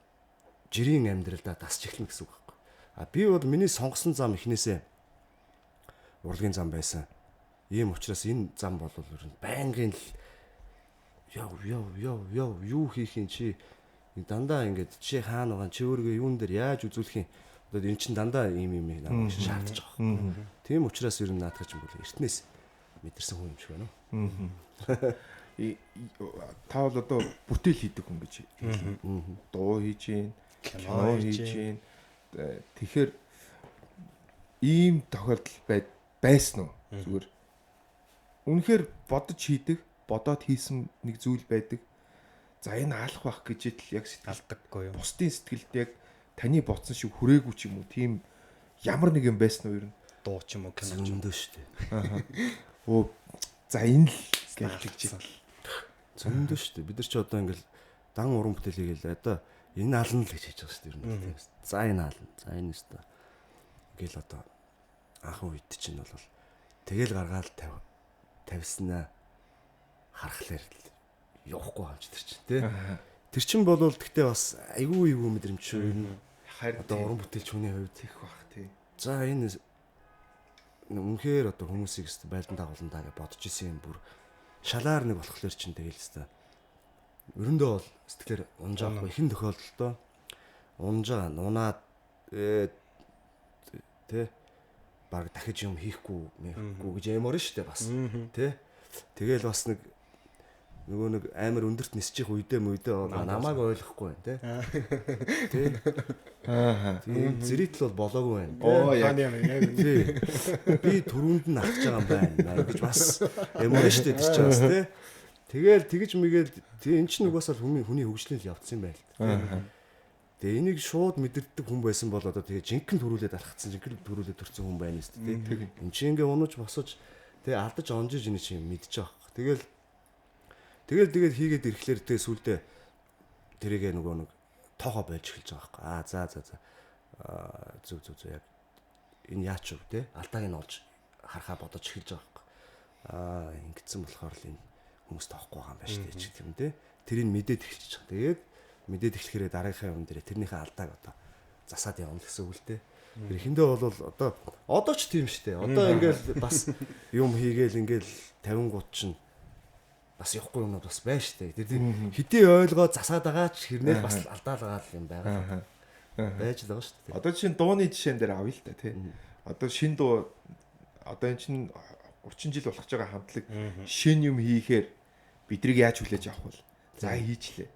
жирийн амьдралдаа дасч эхэлнэ гэсэн үг байхгүй. А би бол миний сонгосон зам эхнээсээ урлагийн зам байсан. Ийм учраас энэ зам бол ер нь байнгын л яв яв яв яв юу хийх юм чи дандаа ингээд чи хаана байгаа чи өөрийгөө юун дээр яаж үзүүлэх юм одоо эн чин дандаа ийм юм намайг шаардж байгаа байхгүй. Тийм учраас ер нь наадах чинь бол эртнээс мэдэрсэн хүн юм шиг байна уу. Та бол одоо бүтээл хийдэг хүн гэж хэлнэ. Дуу хийж гин, кино хийж гин. Тэгэхээр ийм тохиолдол байсан уу? Зүгээр үнэхээр бодож хийдэг, бодоод хийсэн нэг зүйл байдаг. За энэ алах бах гэж итл яг сэтгэл алдаггүй юм. Бусдын сэтгэлд яг таны бодсон шиг хүрээгүй ч юм уу тийм ямар нэг юм байсан уу ер нь? Дуу ч юм уу кино ч юм уу шүү дээ. Өө за энэ л гэж тэгж итл. Зөндөө шүү дээ. Бид нар ч одоо ингээл дан уран бүтээл хийгээл одоо энэ ална л гэж хийж байгаа шүү дээ ер нь тийм. За энэ ална. За энэ өстө. Ингээл одоо анхан үед чинь бол тэгэл гаргаал тавьснаа харахлаар явахгүй хамч тэр чинь тий. Тэр чинь бол тэгтээ бас айгүй айгүй мэдрэмж шүү ер нь. Одоо уран бүтээлч хүний хувьд их бах тий. За энэ үнэхээр одоо хүмүүсийг өстө байлдан дагуулна даа гэж бодож исэн юм бүр шалаар нэг болохоор чинь тэгэл өстө. Өрөндөө бол сэтгэлээр унжаахгүй ихэн тохиолдолдоо унжаа нунаад тий баг дахиж юм хийхгүй мэхгүй гэж ямар нь штэ бас тий. Тэгэл бас нэг нөгөө нэг амар өндөрт нисчих үедээ мүйдээ намайг ойлгохгүй байна тий. Тий. Аа. Тийм зэрэгтэл бол болоогүй байна. Оо яг. Тий. Би түрүүнд нь алхаж байгаа юм байна гэж бас ямар нь штэ тэр чинь бас тий. Тэгэл тэгж мэгээл тий эн чинь угаасаа хүний хөгжлийн л явцсан юм байна л тий. Тэгээ энийг шууд мэдэрдэг хүн байсан бол одоо тэгээ жинхэнэ төрүүлээд алхацсан, жинхэнэ төрүүлээд төрсэн хүн байна шүү дээ. Энд чинь ингээ унаж босож тэгээ алдаж онжиж энэ чинь мэдчих واخ. Тэгэл тэгэл хийгээд ирэхлээр тэгээ сүулдэ тэрийгэ нөгөө нэг тоохоо болж эхэлж байгаа байхгүй. Аа за за за. Аа зүг зүг зүг яг энэ яач вэ те? Алдааг нь олж харахаа бодож эхэлж байгаа байхгүй. Аа ингэсэн болохоор л энэ хүмүүс тоохгүй байгаа юм байна шүү дээ ч гэх юм те. Тэрийг мэдээд эхэлж байгаа. Тэгээд мэдээд эхлэхээрээ дараагийнхаа юм дээр тэрнийхээ алдааг одоо засаад явна гэсэн үг л дээ. Эхэндээ бол одоо ч тийм шүү дээ. Одоо ингээл бас юм хийгээл ингээл 50 гут чинь бас явахгүй юмнууд бас байна шүү дээ. Тэр хэдий ойлгоод засаад байгаа ч хэрнээ бас алдаалгаа л юм байгаа. Байж л байгаа шүү дээ. Одоо чинь дууны жишээн дээр авъя л та тий. Одоо шин дуу одоо эн чинь 30 жил болох гэж байгаа хамтлаг шин юм хийхээр бидрийг яаж хүлээж авах вэ? За хийчлээ.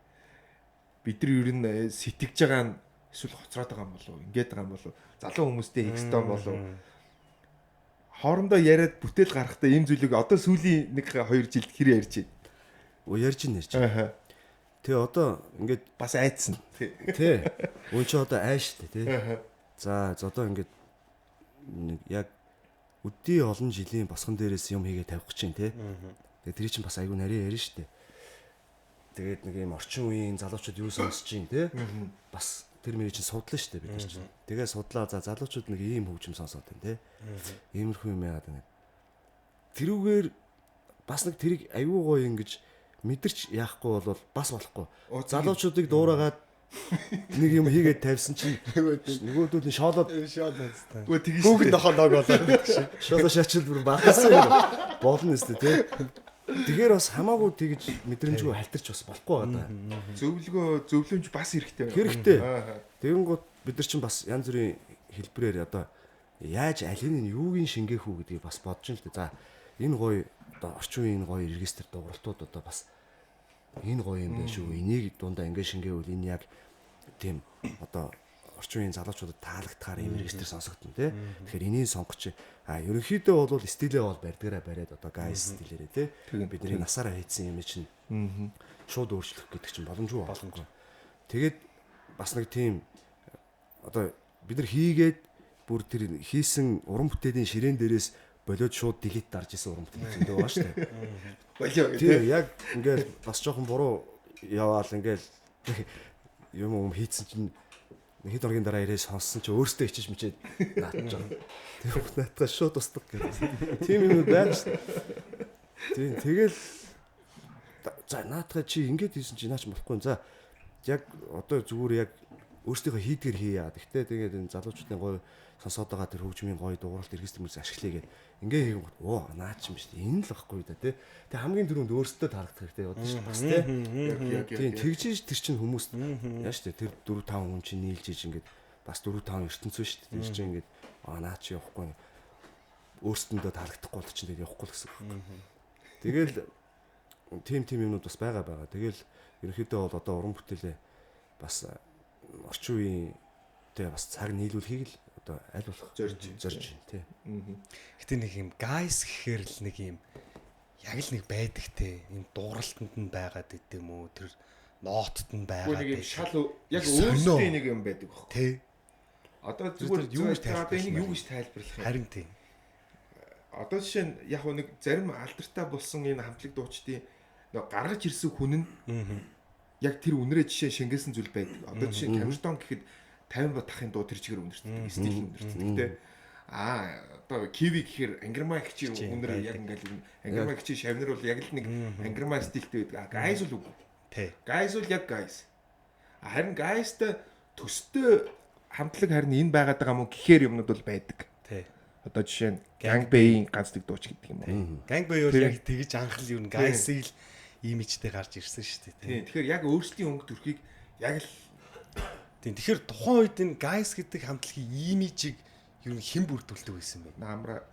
Бид нар ер нь сэтгэж байгаа нь эсвэл хоцроод байгаа юм болов уу? Ингээд байгаа юм болов уу? Залуу хүмүүстэй хийх ёстой болов уу? Хоорондоо яриад бүтээл гаргахдаа ийм зүйлийг одоо сүүлийн 1-2 жилд хэр ярьж байна? Оо ярьж байна ярьж. Тэгээ одоо ингээд бас айдсан. Тий. Үн чи одоо ай штэ тий. За одоо ингээд нэг яг өдний олон жилийн босгон дээрээс юм хийгээ тавих гэж байна тий. Тэгээ тэр чинь бас айгүй нарийн ярина штэ. Тэгээд нэг юм орчин үеийн залуучууд юу сонсож байна тий. Бас тэр мөрий чинь судлаа штэ бид нар чинь. Тэгээ судлаа за залуучууд нэг ийм хөгжим сонсоод байна тий. Иймэрхүү юм яагаад байна. Тэрүүгээр бас нэг тэрийг айгүй гоё ингэж мэдэрч яахгүй бол бас болохгүй. Залуучуудыг дуурайгаад нэг юм хийгээд тавьсан чинь нөгөөдөл нь шоолоод шоолоод. Үгүй тэгэн Хүүхэд нохоо дог болоод гэдэг шиг. Шоолоо шаачил бүр багассан юм. Болно өстө тий. Тэгэхээр бас хамаагүй тэгж мэдрэмжгүй халтарч бас болохгүй байгаа даа. Зөвлөгөө зөвлөмж бас хэрэгтэй. Хэрэгтэй. Тэгэнгүүт бид нар чинь бас янз бүрийн хэлбэрээр одоо яаж алийг нь юуг нь шингээх үү гэдгийг бас бодож ин л дээ. За энэ гоё одоо орчин үеийн энэ гоё регистр дууралтууд одоо бас энэ гоё юм байна шүү. Энийг дундаа ингэ шингээвэл энэ яг тийм одоо орчин үеийн залуучуудад таалагдахаар ийм регистр сонсогдно тий. Тэгэхээр энийг сонгоч. А ерөнхийдөө бол стилээ бол барьдгаараа бариад одоо гайс стилээрээ тий. Бидний насаараа хийсэн юм чинь шууд өөрчлөх гэдэг чинь боломжгүй боломжгүй. Тэгээд бас нэг тийм одоо бид нар хийгээд бүр тэр хийсэн уран бүтээлийн ширээн дээрээс болиод шууд delete дарж исэн уран бүтээл зөндөө байгаа шүү дээ. Болио гэх Тийм яг ингээл бас жоохон буруу яваал ингээл юм хийцэн чинь хэд хоногийн дараа ирээ сонссон чи өөртөө ичиж мичээд наатж байгаа. Тэр наатгаа шууд устгах гэдэг. Тийм юм байна шүү. Тийм тэгэл за наатгаа чи ингэж хийсэн чи наач болохгүй. За яг одоо зүгээр яг өөрсдийнхөө хийдгэр хийя. Тэгтээ тэгээд энэ залуучуудын гоё сонсоод байгаа тэр хөгжмийн гоё дууралт эргэс тэмэрс ашиглая гэд ингээ хийгэнгүүт оо наач юм биш энэ л багхгүй да тий. Тэг хамгийн түрүүнд өөрсдөө таалагдах хэрэгтэй бодсон шүү бас тий. Тийм тэгжиж тэр чинь хүмүүст яа шүү дээ тэр 4 5 хүн чинь нийлж иж ингээд бас 4 5 ертөнцөө шүү дээ. Тэр чинь ингээд аа наач явахгүй өөрсдөндөө таалагдахгүй бол чинь тэгээд явахгүй л гэсэн үг байхгүй. Тэгэл тийм юмнууд бас байгаа. Тэгэл ерөнхийдөө бол одоо уран бүтээлээ бас орчин үеийн тэ бас цаг нийлүүлэхийг л одоо аль болох зорж тий. Гэтэ нэг юм guys гэхээр л нэг юм яг л нэг байдаг те. Юм дууралтанд нь байгаад идэм үү? Тэр нотод нь байгаад. Нэг юм шал яг өөрсдийн нэг юм байдаг байхгүй. Тий. Одоо зүгээр юу гэж одоо энийг юу гэж тайлбарлах юм? Харин тий. Одоо жишээ нь яг нэг зарим алдартай болсон энэ хамтлаг дуучдын нэг гаргаж ирсэн хүн нь яг тэр үнрээ жишээ шингээсэн зүйл байдаг. Одоо жишээ нь Камертон гэхэд 50 ба тахын дуу тэр чигээр үнэртдэг, стил үнэртдэг те. Аа одоо Киви гэхээр ангирмаа гिचи үнэр яг ингээл ангирмаа гिचи шавнар бол яг л нэг ангирмаа стилтэй байдаг. А гайс бол үгүй. Тэ. Гайс бол яг гайс. Харин гайстай төстэй хамтлаг харин энэ байгаад байгаа мó гэхээр юмнууд бол байдаг. Тэ. Одоо жишээ нь Gang Bay-ийн ганц нэг дууч гэдэг юм уу. Gang Bay бол яг тэгж анх л юу н гайсыг л имижтэй гарч ирсэн шүү дээ. Тийм. Тэгэхээр яг өөрсдийн өнгө төрхийг яг л тийм. Тэгэхээр тухайн үед энэ guys гэдэг хамтлагийн имижийг ер нь хэн бүрдүүлдэг байсан бэ? Намра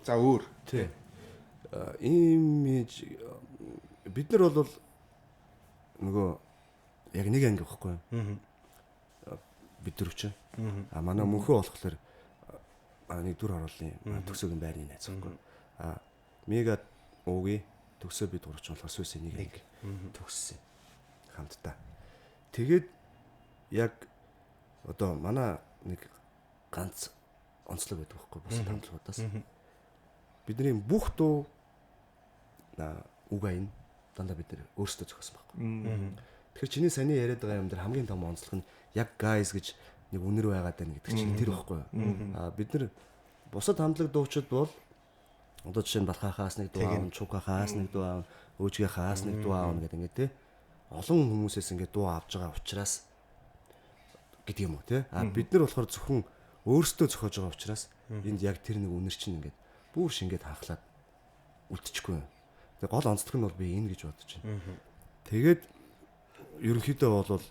за өөр. Тийм. Имиж бид нар бол нөгөө яг нэг анги байхгүй юу? Бид дөрөв чинь. А манай мөнхөө болохоор нэг дүр харуулын төгсөөгийн байрны найз байхгүй. А мега ууги төгсөө бид гурав ч болохоор сүйсээ нэг анги төгссөн хамтдаа. Тэгээд яг одоо манай нэг ганц онцлог байдаг байхгүй бусад хамтлагуудаас. Бидний бүх дуу үг аян дандаа бид нар өөрсдөө зохиосон байхгүй. Тэгэхээр чиний саяны яриад байгаа юм дээр хамгийн том онцлог нь яг guys гэж нэг үнэр байгаад байна гэдэг чинь тэр байхгүй. А бид нар бусад хамтлаг дуучид бол одоо жишээ нь Балхаахаас нэг дуу аавна, Чукахаас нэг дуу аавна, Өөжгийнхаас нэг дуу аавна гэдэг ингээд те олон хүмүүсээс ингээд дуу авж байгаа учраас гэдэг юм уу те. А бид нар болохоор зөвхөн өөрсдөө зохиож байгаа учраас энд яг тэр нэг үнэр чинь ингээд бүр шингээд хахлаад үлдчихгүй. Тэгээ гол онцлог нь бол би энэ гэж бодож байна. Тэгээд ерөнхийдөө бол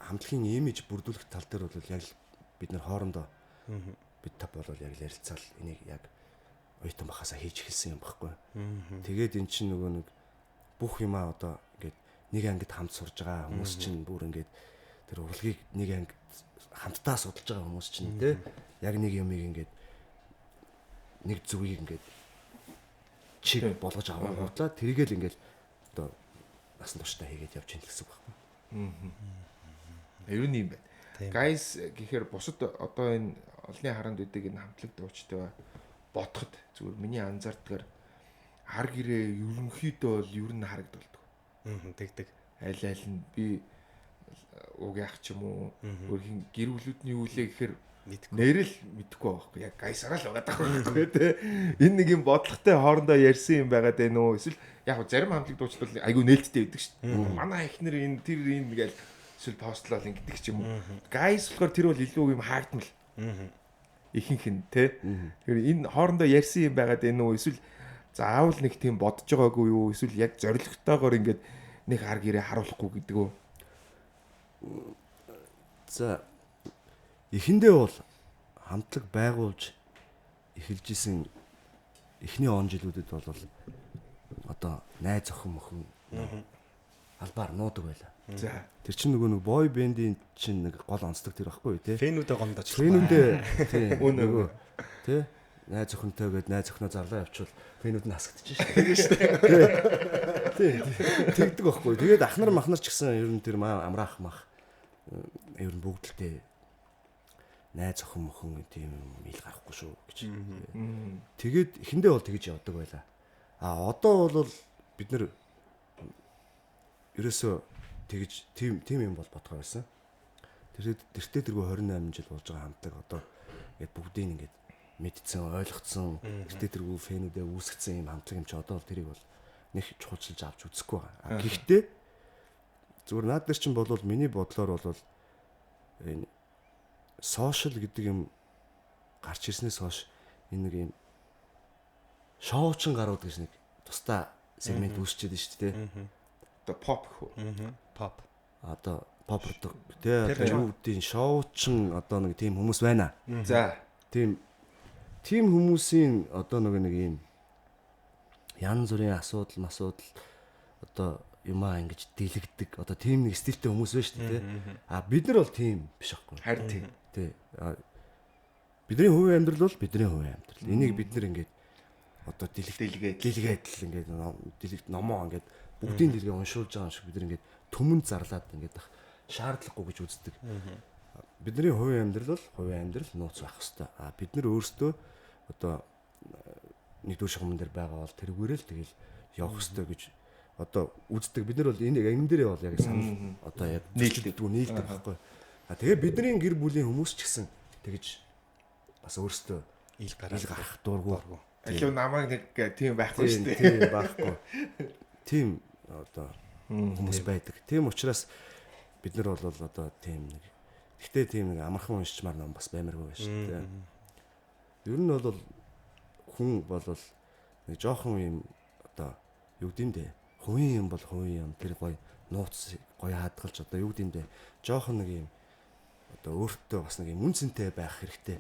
хамтлагийн имиж бүрдүүлэх тал дээр бол яг л бид нар хоорондоо бид тав бол яг л ярилцаал энийг яг оюутан бахасаа хийж эхэлсэн юм баггүй. Тэгээд эн чинь нөгөө нэг бүх юмаа одоо ингээд нэг ангид хамт сурж байгаа хүмүүс чинь бүр ингээд тэр урлагийг нэг анги хамтдаа судалж байгаа хүмүүс чинь тий яг нэг юмыг ингээд нэг зүгийг ингээд чиг болгож авангуутлаа тэргээл ингээд одоо насан туршдаа хийгээд явж ийн л гэсэн үг байхгүй. Ер нь юм байна. Guys гэхээр бусад одоо энэ олонний харанд үүдэг энэ хамтлаг дуучтай бодоход зүгээр миний анзаардгаар хар гэрээ ерөнхийдөө бол ер нь харагдуулдаг. Тэгдэг. Аль аль нь би уг яах ч юм уу өөрхийн гэр бүлүүд нь юу лээ гэхээр Нэрэл мэдэхгүй байхгүй. Яг гайсараа л байгаа байхгүй тий. Энэ нэг юм бодлоготой хоорондоо ярьсан юм байгаад байна уу? Эсвэл яг зарим хамтлаг дуучлал айгүй нээлттэй байдаг шүү дээ. Манай эхнэр энэ тэр энэ гээл эсвэл постлол ингэдэг ч юм уу. Гайс болохоор тэр бол илүү юм хаагдмал. Ихэнх нь тий. Тэгэхээр энэ хоорондоо ярьсан юм байгаад байна уу? Эсвэл заавал нэг тийм бодож байгаагүй юу? Эсвэл яг зоригтойгоор ингээд нэг хар гэрээ харуулахгүй гэдэг үү? За эхэндээ бол хамтлаг байгуулж эхэлж исэн эхний он жилүүдэд бол одоо найз охин мөхөн албаар нуудаг байлаа. За тэр чинь нөгөө нэг boy band-ийн чинь нэг гол онцлог тэр байхгүй тий. Фэнүүдээ гомдож. Фэнүүдээ тий. Нөгөө тий. Найз охинтой гээд найз охиноо зарлаа явуучвал фэнүүд нь хасагдчих шээ. Тийм шүү дээ. Тий. Тэгдэг байхгүй. Тэгээд ах нар мах нар ч гэсэн ер нь тэр амраах мах ер нь бүгдэлтэй найз охин мөхөн тийм юм ил гарахгүй шүү гэж. Тэгээд эхэндээ бол тэгж явдаг байлаа. А одоо бол бид нэр ерөөсөө тэгж тийм юм бол бодгоо байсан. Тэр тэртээ тэргүй 28 жил болж байгаа хамтлаг одоо ингээд бүгдийг ингээд мэдсэн, ойлгоцсон, тэртээ тэргүй фэнүүдээ үүсгэсэн юм хамтлаг юм чи одоо бол тэрийг бол нэг чухалчилж авч үзэхгүй байгаа. Гэхдээ зүгээр наад дээр чинь болвол миний бодлоор бол энэ сошиал гэдэг юм гарч ирснээс хойш энэ нэг юм шоучин гарууд гэж нэг тусдаа сегмент үүсчихэд шүү дээ. Одоо pop гэх үү? Pop. Одоо pop рок тий. Одоо юу гэдгийг шоучин одоо нэг тийм хүмүүс байна. За. Тийм хүмүүсийн одоо нэг юм янз бүрийн асуудал масуудал одоо юмаа ингэж дэлгдэг одоо тийм нэг стилтэй хүмүүс байна шүү дээ тий. А бид нар бол тийм биш аахгүй. Харин тийм. Тий. Бидний хувийн амьдрал бол бидний хувийн амьдрал. Энийг бид нар ингээд одоо дэлгээд л ингээд дэлгэж номоо ингээд бүгдийн дэлгээ уншуулж байгаа юм шиг бид нар ингээд түмэнд зарлаад ингээд ах шаардлагагүй гэж үздэг. Бидний хувийн амьдрал бол хувийн амьдрал нууц байх хэвээр. А бид нар өөрсдөө одоо нэгдүгээр шугамн дээр байгаа бол тэргүүрээ л тэгэл явах хэвээр гэж одоо үздэг. Бид нар бол энэ энэ дээрээ бол яг санал одоо яг нийлдэг байхгүй. А тэгээ бидний гэр бүлийн хүмүүс ч гэсэн тэгж бас өөрсдөө ил гарах дургу. Алив намайг нэг тийм байхгүй шүү дээ. Тийм байхгүй. Тийм одоо хүмүүс байдаг. Тийм учраас бид нар бол одоо тийм нэг гэхдээ тийм нэг амархан уншчмаар ном бас баймаргүй байна шүү дээ. Ер нь бол хүн бол нэг жоохон юм одоо юу гэдэм дээ. Хувийн юм бол хувийн юм тэр гоё нууц гоё хадгалж одоо юу гэдэм дээ. Жоохон нэг юм одоо өөртөө бас нэг юм үн цэнтэй байх хэрэгтэй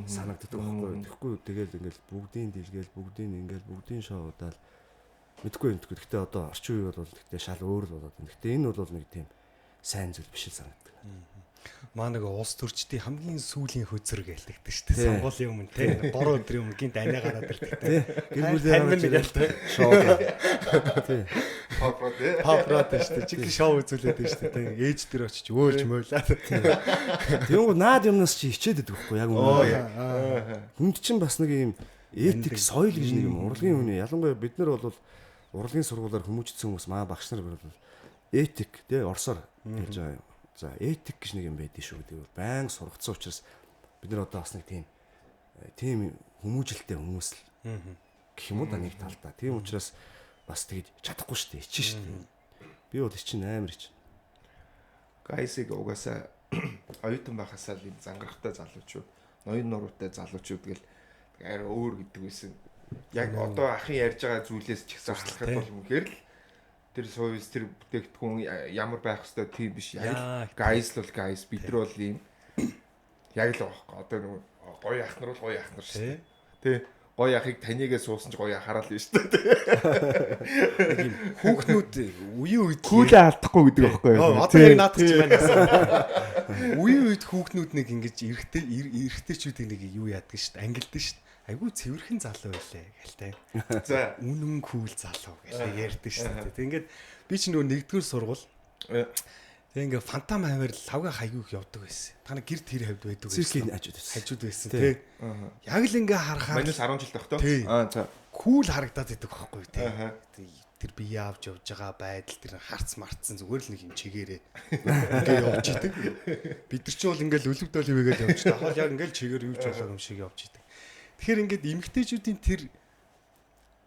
санагддаг байхгүй. Тэгэхгүй тэгэл ингээл бүгдийн дэлгээл бүгдийн ингээл бүгдийн шоудаал мэдгүй юм. Гэхдээ одоо орчин үе бол гэхдээ шал өөр л болоод байна. Гэхдээ энэ бол нэг тийм сайн зүйл биш л санагддаг. Маа нэг улс төрчдийн хамгийн сүүлийн хөзөр гэлдэгдэг шүү дээ. Сонгуулийн өмнө те 3 өдрийн өмнө гинт аниа гараад ирдэг те. Гэр бүлийн нэг л те. Шоу. Тий. Попрод шүү дээ. Чиг шоу үзүүлээд байна шүү дээ. Ээж дээр очиж өөлж мойлаа. Тэнгүү наад юмнаас чи хичээд идэх байхгүй яг үнэ. Хүнд чинь бас нэг юм этик соёл гэж нэг юм урлагийн хүний ялангуяа бид нар бол урлагийн сургуулиар хүмүүжсэн хүмүүс маа багш нар бол этик тий орсоор хэлж байгаа юм. За этик гэж нэг юм байдгийг шүү гэдэг бол байнга сургацсан учраас бид нар одоо бас нэг тийм хүмүүжилтэй хүмүүс л гэх юм уу да нэг талдаа. Тийм учраас бас тэгж чадахгүй шүү дээ. Ичин шүү дээ. Би бол ичин амар ичин. Гайсыг угаасаа оюутан байхасаа л юм зангарахтай залуучууд, ноён нуруутай залуучууд гэл арай өөр гэдэг байсан. Яг одоо ахын ярьж байгаа зүйлээс ч ихсэн харахад бол үнэхээр л тэр сууис тэр бүтээгдэхүүн ямар байх хэвээр тийм биш. Яг л гайс л бол гайс, бид нар бол ийм яг л байгаа байхгүй. Одоо нэг гоё ах нар бол гоё ах нар шүү дээ. Тэ гоё ахыг таныгээ суусан ч гоё ахаараа л шүү дээ. Нэг юм хүүхнүүд үеийн үед Күүлээ алдахгүй гэдэг байхгүй юу? Одоо яг наадах ч байна гэсэн. Үеийн үед хүүхнүүд нэг ингэж эрэгтэй эрэгтэйчүүдийг нэг юу яадаг шүү дээ. Ангилдаг шүү дээ. Айгүй цэвэрхэн залуу байлээ гэл те. За үнэн кул залуу гэл ярьдаг шүү дээ. Тэг ингээд би ч нөгөө нэгдүгээр сургууль. Тэг ингээ фантом хавар лавга хаяг явдаг байсан. Та нар гэр тэр хавьд байдаг байсан. Циркийн хажууд байсан. Хажууд байсан тий. Яг л ингээ харахаар Манайс 10 жил тах тоо. Аа за. Кул харагдаад идэг байхгүй тий. Тэр бие авч явж байгаа байдал тэр харц марцсан зүгээр л нэг юм чигээрээ ингээ явж идэг. Бид нар ч бол ингээл өлөг дол хивээгээл явж идэг. Ахвал яг ингээл чигээр юу ч болоог юм шиг явж идэг. Тэгэхээр ингээд эмэгтэйчүүдийн тэр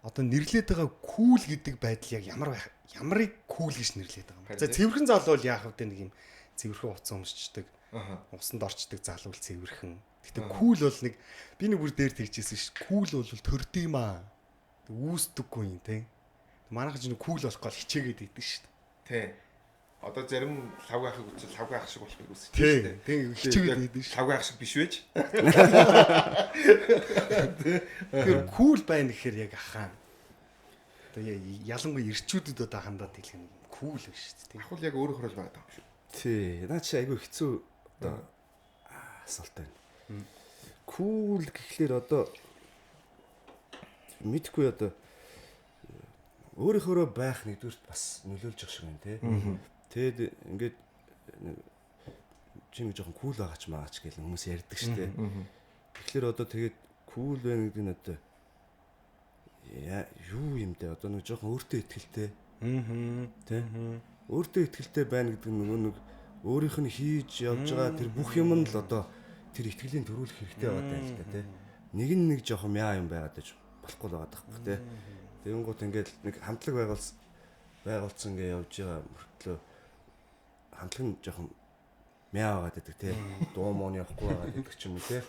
одоо нэрлээд байгаа кул гэдэг байдал яг ямар байх ямарыг кул гэж нэрлээд байгаа юм. За цэвэрхэн залуу бол яах вэ нэг юм цэвэрхэн утсан өмсчдөг. Усанд орчдөг залуу л цэвэрхэн. Гэтэ кул бол нэг би нэг бүр дээр тэгжсэн ш. Кул бол төрдөг юм аа. Үүсдэггүй юм те. Манайх ч нэг кул болох гол хичээгээд идэв ш. Тий. Одоо зарим лавг ахыг үзэл лавг ах шиг болохыг үзэж шүү дээ. Тий, хичээгээд идэв ш. Лавг ах шиг биш байж. Тэгэхээр кул байна гэхээр яг ахаа. Одоо ялангуяа ирчүүдэд одоо хандаад хэлэх юм кул биш шүү дээ. Ахвал яг өөрөөр л байгаа юм шүү. Тий. Наа чи айгүй хэцүү одоо асуулт байна. Кул гэхлээр одоо мэдхгүй одоо өөрийнхөөрөө байх нэгдүгürt бас нөлөөлж явах шиг байна тий. Тэгэд ингээд чи нэг жоохон кул байгаа ч маач гэл хүмүүс ярьдаг шүү дээ. Тэгэхээр одоо тэгээд кул байна гэдэг нь одоо яа юу юм бэ? Одоо нэг жоохон өөртөө ихтэй. Тий. Өөртөө ихтэй байна гэдэг нь нөгөө нэг өөрийнх нь хийж явж байгаа тэр бүх юм нь л одоо тэр итгэлийн төрүүлэх хэрэгтэй байгаа даа л да тий. Нэг нь нэг жоохон мяа юм байгаад байж болохгүй л байгаа даахгүй тий. Тэгэнгүүт ингээд нэг хамтлаг байгуулсан ингээ явж байгаа мөртлөө хамтлаг нь жоохон мяа байгаад байдаг тий. Дуу муу явахгүй байгаад байдаг ч юм уу тий.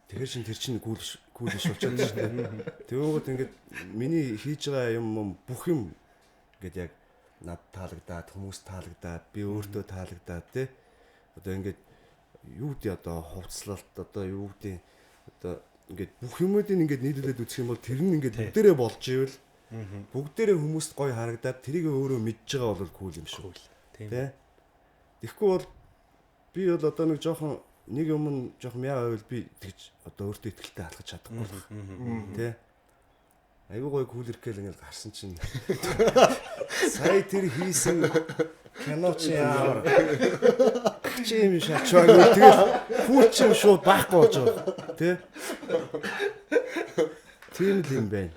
Тэгэхээр чин тэр чинь гүйл биш болчиход шүү дээ. Тэгэнгүүт ингээд миний хийж байгаа юм бүх юм ингээд яг над таалагдаад, хүмүүс таалагдаад, би өөртөө таалагдаад тий. Одоо ингээд юу гэдэг одоо хувцлалт одоо юу гэдэг одоо ингээд бүх юмудыг ингээд нийлүүлээд үзэх юм бол тэр нь ингээд бүгдээрээ болж ивэл бүгдээрээ хүмүүст гоё харагдаад тэрийг өөрөө мэдж байгаа бол кул юм шүү. Тий. Тэгэхгүй бол би бол одоо нэг жоохон нэг юм нь жоохон яа байвал би тэгж одоо өөртөө ихтэй алхаж чадахгүй болох. Тий. Айгуу гоё кул иркэл ингээд гарсан чинь сая тэр хийсэн кино чи яар чи юм шачваа тэгэл кул чи юм шууд байхгүй болж байгаа. Тий. Тийм л юм байна.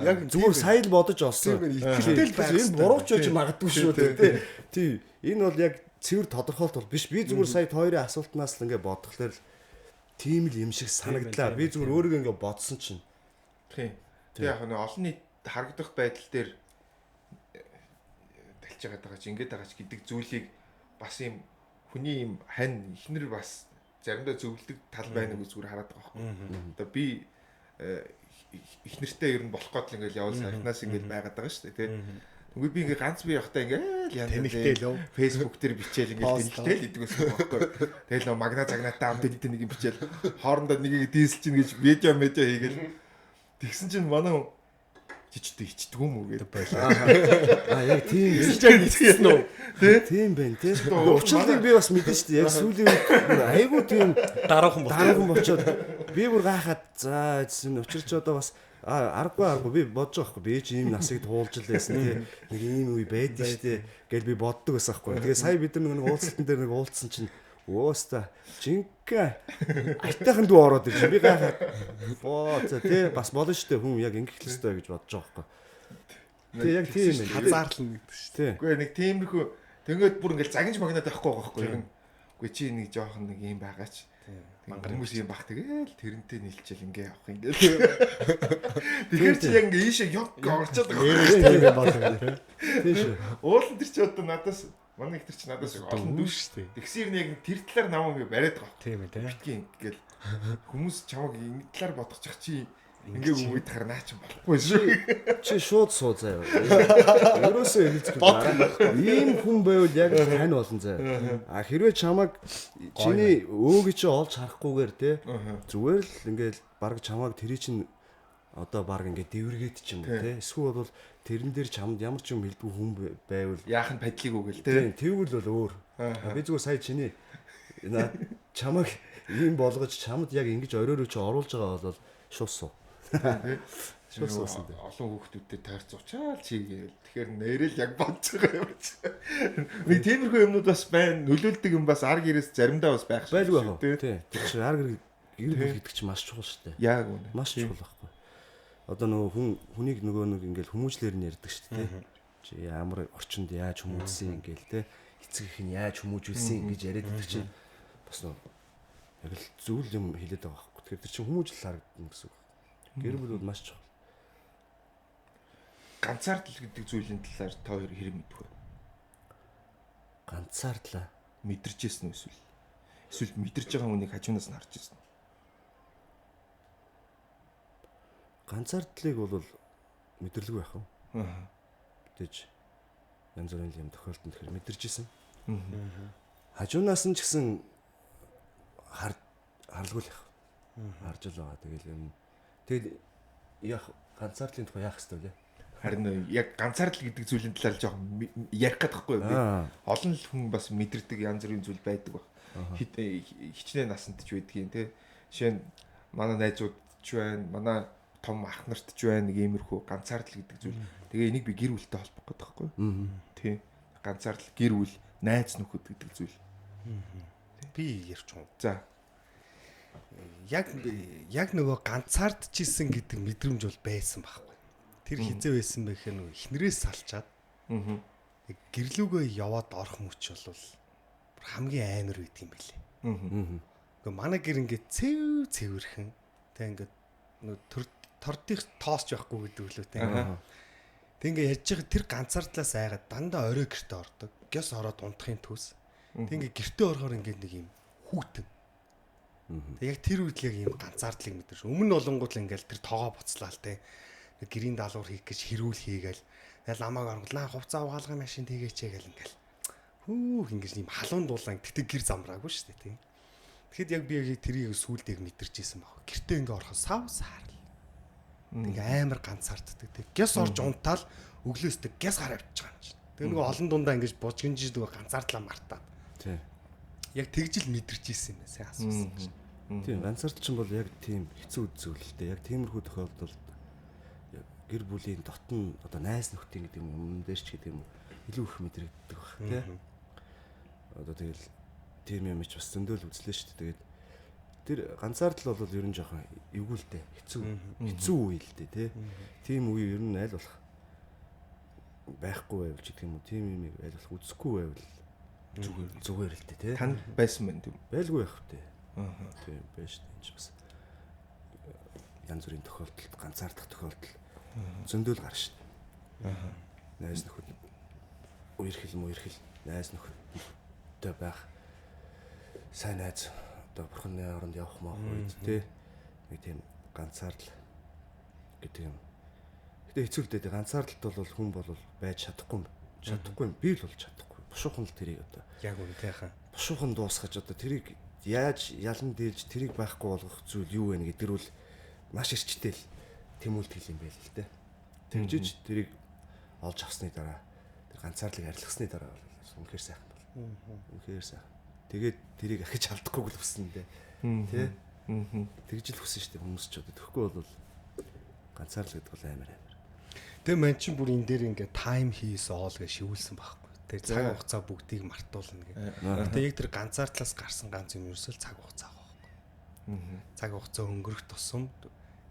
Яг зүгээр сая л бодож олсон. Итгэлтэй л байх. Энэ бурууч байж магадгүй шүү дээ. Тий. Тий. Энэ бол яг цэвэр тодорхойлт бол биш. Би зүгээр сая хоёрын асуултнаас л ингээ бодглохлоор л тийм л юм шиг санагдлаа. Би зүгээр өөрийгөө ингээ бодсон чинь. Тий. Тэг яг нэг олон нийт харагдах байдал дээр талж байгаа ч ингэж байгаа ч гэдэг зүйлийг бас юм хүний юм хань ихнэр бас заримдаа зөвлөдөг тал байна гэж зүгээр хараад байгаа байхгүй. Одоо би ихнэртэй ер нь болох гээд л ингээл явал сархнаас ингээл байгаад байгаа шүү дээ тий. Тэгвэл би ингээ ганц бие явахдаа ингээл янз тэнэгтэй л Facebook дээр бичээл ингээл тэнэгтэй л идэг байсан байхгүй. Тэгэл нөө магна загнаатай амт нэг нэг юм бичээл хоорондоо нэгийг дийсэл чинь гэж видео медиа хийгээл тэгсэн чинь манай чичдэг ичдэг юм уу гэдэг байлаа. Аа яг тийм хэлсэн үү? Тэ? Тийм байна тий. Учрлыг би бас мэдэн шүү дээ. Яг сүүлийн үед айгүй тийм дараахан болчиход би бүр гайхаад за эзэн учирч одоо бас аргагүй би бодож байгаа хгүй. Би чи ийм насыг туулж л байсан тий. Нэг ийм үе байдэн шүү дээ гэл би боддог байсан хгүй. Тэгээ сая бид нар нэг уулзалтан дээр нэг уулзсан чинь өөста жинхэнэ айтайхан дүү ороод ирж би гайхаад боо за тий бас болно шүү дээ хүн яг ингэх л ёстой гэж бодож байгаа хгүй. Тий яг тийм юм хазаарлна гэдэг шүү дээ. Үгүй нэг тиймэрхүү тэгээд бүр ингээл загинж магнаад байхгүй байгаа хгүй ер нь. Үгүй чи нэг жоохон нэг юм байгаач. Мангар хүмүүс юм бах тэгэл тэрнтэй нийлчээл ингээ явах ингээл. Тэгэхээр чи яг ингээ ийшээ ёг орчоод байгаа. Тийм юм болоо. Тийм шүү. Уулан тэр чи одоо надаас манай их тэр чи надаас олон дүү шүү дээ. Тэгсэр нэг тэр талаар намайг ингээ бариад байгаа. Тийм ээ тийм. Битгий ингээл хүмүүс чамайг ингэ талаар бодчих чи ингээ үгээд тахаар наа чи болохгүй шүү. Чи шууд суу заяа. Ерөөсөө хэлцэх байхгүй. Ийм хүн байвал яг тань болно заяа. А хэрвээ чамайг чиний өөгийг чи олж харахгүйгээр те зүгээр л ингээл баг чамайг тэрий чин одоо баг ингээ дэвэргээд ч юм уу те. Эсвэл бол тэрэн дээр чамд ямар ч юм хэлдэггүй хүн байвал яах нь падлыг үгэл те. Тэгвэл бол өөр. Би зүгээр сая чиний чамайг ийм болгож чамд яг ингэж оройроо чи оруулж байгаа бол шууд суу. Шууд суусан дээ. Олон хүүхдүүдтэй тойрцуучаал чи гээл. Тэгэхээр нэрэл яг бодож байгаа юм чи. Нэг тиймэрхүү юмнууд бас байна. Нөлөөлдөг юм бас ар гэрээс заримдаа бас байх шүү дээ. Тий. Тэр чинь ар гэр гэр бүл гэдэг чинь маш чухал шүү дээ. Яг үнэ. Маш чухал байхгүй. Одоо нөгөө хүн хүнийг нөгөө нэг ингээл хүмүүжлэр нь ярьдаг шүү дээ, тий. Чи ямар орчинд яаж хүмүүжсэн ингээл тий. Эцэг их нь яаж хүмүүжүүлсэн гэж яриад байдаг чинь бас нөгөө яг л зүйл юм хэлээд байгаа байхгүй. Тэгэхээр тэр чинь хүмүүжил харагдана гэсэн үг. Гэр бүл бол маш чухал. Ганцаардал гэдэг зүйлийн талаар та хоёр хэрэг мэдэх вэ? Ганцаардлаа. Мэдэрч ирсэн үү эсвэл? Эсвэл мэдэрч байгаа хүнийг хажуунаас нь харж ирсэн үү? Ганцаардлыг бол мэдэрлгүй байх уу? Аа. Мэдээж янз бүрийн юм тохиолдолд тэгэхээр мэдэрч исэн. Хажуунаас нь ч гэсэн харлгүй л байх. Харж л байгаа. Тэгэл юм. Тэгэл яах ганцаардлын тухай яах ёстой вэ? Харин яг ганцаардал гэдэг зүйлийн талаар жоохон ярих гээд байхгүй юу? Би олон л хүн бас мэдэрдэг янз бүрийн зүйл байдаг баг. Хичнээн насанд ч байдгийн те. Жишээ нь манай найзууд ч байна, манай том ах нарт ч байна нэг иймэрхүү ганцаардал гэдэг зүйл. Тэгээ энийг би гэр бүлтэй холбох гээд байхгүй юу? Тий. Ганцаардал, гэр бүл, найз нөхөд гэдэг зүйл. Би ярьч юм. За. Яг нөгөө ганцаардчихсэн гэдэг мэдрэмж бол байсан байхгүй. Тэр хизээ байсан бэ гэхээр нөгөө эхнэрээс салчаад гэрлүүгөө яваад орох мөч бол хамгийн амар үйдэг юм билээ. Нөгөө манай гэр ингээд цэв цэвэрхэн тэг ингээд нөгөө тордих тоосч байхгүй гэдэг үлээ тэг. Тэг ингээд яаж байгаа тэр ганцаардлаас айгаад дандаа орой гэрте ордог. Гяс ороод унтахын төс. Тэг ингээд гэрте орохоор ингээд нэг юм хүүтэн. Тэг яг тэр үед л яг юм ганцаардлыг мэдэрч. Өмнө нь болонгууд л ингээд тэр тоогоо буцлаа л тэг. Гэрийн даалгавар хийх гэж хэрүүл хийгээл тэгэл намайг оргол хувцас угаалгын машин тийгээч гэл ингээл хүүх ингэж юм халуун дуулан тэгтээ гэр замраагүй шүү дээ тийм. Тэгэхэд яг би яг тэрийг сүулдэ яг мэдэрч исэн баг. Гэртээ ингээ ороход сав саарл. Ингээ амар ганцаарддаг тийм. Гяс орж унтаал өглөөсөө гяс гар авчиж байгаа юм чинь. Тэгээ нөгөө олон дундаа ингэж бужигнж нөгөө ганцаардлаа мартаад. Тийм. Яг тэгжил мэдэрч исэн юм байна. Сайн асуусан чинь. Тийм, ганцаардал чинь бол яг тийм хэцүү зүйл л дээ. Яг тиймэрхүү тохиолдолд гэр бүлийн дотн одоо найз нөхдийн гэдэг юм өмнө дээр ч гэдэг юм илүү их мэдрэгддэг баг тий. Одоо тэгэл тийм юм ч бас зөндөл үзлээ шүү дээ. Тэгээд тэр ганцаардал бол ер нь жоохон эвгүй л дээ. Хэцүү үе л дээ тий. Тийм үе ер нь аль болох байхгүй байвал ч гэдэг юм уу. Тийм юм аль болох үзэхгүй байвал зүгээр л дээ тий. Танд байсан байна тийм. Байлгүй явах тий. Тийм байж шүү дээ. Энэ ч бас янз бүрийн тохиолдолд ганцаардах тохиолдол зөндөл гар шүү дээ. Найз нөхөд үерхэл найз нөхөдтэй байх сайн найз одоо бурхны оронд явах маах үед тий нэг тийм ганцаардал гэдэг юм. Гэтэ хэцүү л дээ. Ганцаардалт бол хүн бол байж чадахгүй юм. Би л бол чадахгүй. Бушуухан л тэрийг одоо яг үнэ тийхаа. Бушуухан дуусгаж одоо тэрийг яаж ялан дээлж тэрийг байхгүй болгох зүйл юу вэ гэдэг бол маш эрчтэй л тэмүүлтгэл юм байл л дээ. Тэгжиж тэрийг олж авсны дараа тэр ганцаардлыг арилгасны дараа бол үнэхээр сайхан бол. Үнэхээр сайхан. Тэгээд тэрийг ахиж алдахгүй л хүсэн дээ. Тэ? Тэгж л хүсэн шүү дээ хүмүүс ч одоо тэгэхгүй бол ганцаардал гэдэг бол амар. Тэгээ мань чинь бүр энэ дээр ингээд time heals all гэж шивүүлсэн байхгүй. Тэр цаг хугацаа бүгдийг мартуулна гэх. Гэтэ яг тэр ганцаардлаас гарсан ганц юм ерөөсөө цаг хугацаа байхгүй. Цаг хугацаа өнгөрөх тусам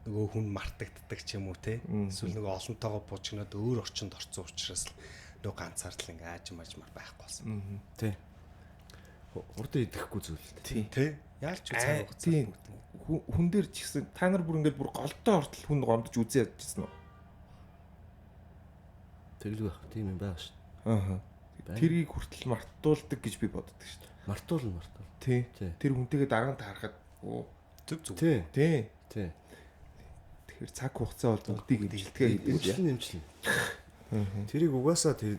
нөгөө хүн мартагддаг ч юм уу те. Эсвэл нөгөө олонтойгоо бужигнаад өөр орчинд орсон учраас л нөгөө ганцаардал ингээ аажим ажмаар байхгүй болсон. Тий. Хурдан идэхгүй зүйл л тий. Тэ. Яалч цаг хугацаа бүгд. Хүн дээр ч гэсэн та нар бүр ингээд бүр голдоо ортол хүн гомдож үзээ ядчихсан уу? Тэгэлгүй байх. Тийм юм байгаа шүү. Аа. Тэрийг хүртэл мартуулдаг гэж би боддог шүү дээ. Мартуулна. Тий. Тэр хүнтэйгээ дараа нь таарахад зөв зөв. Тий. Тий. Тий. Тэгэхээр цаг хугацаа бол бүгдийг имчилдэгэ гэдэг юм. Имчилнэ. Тэрийг угаасаа тэр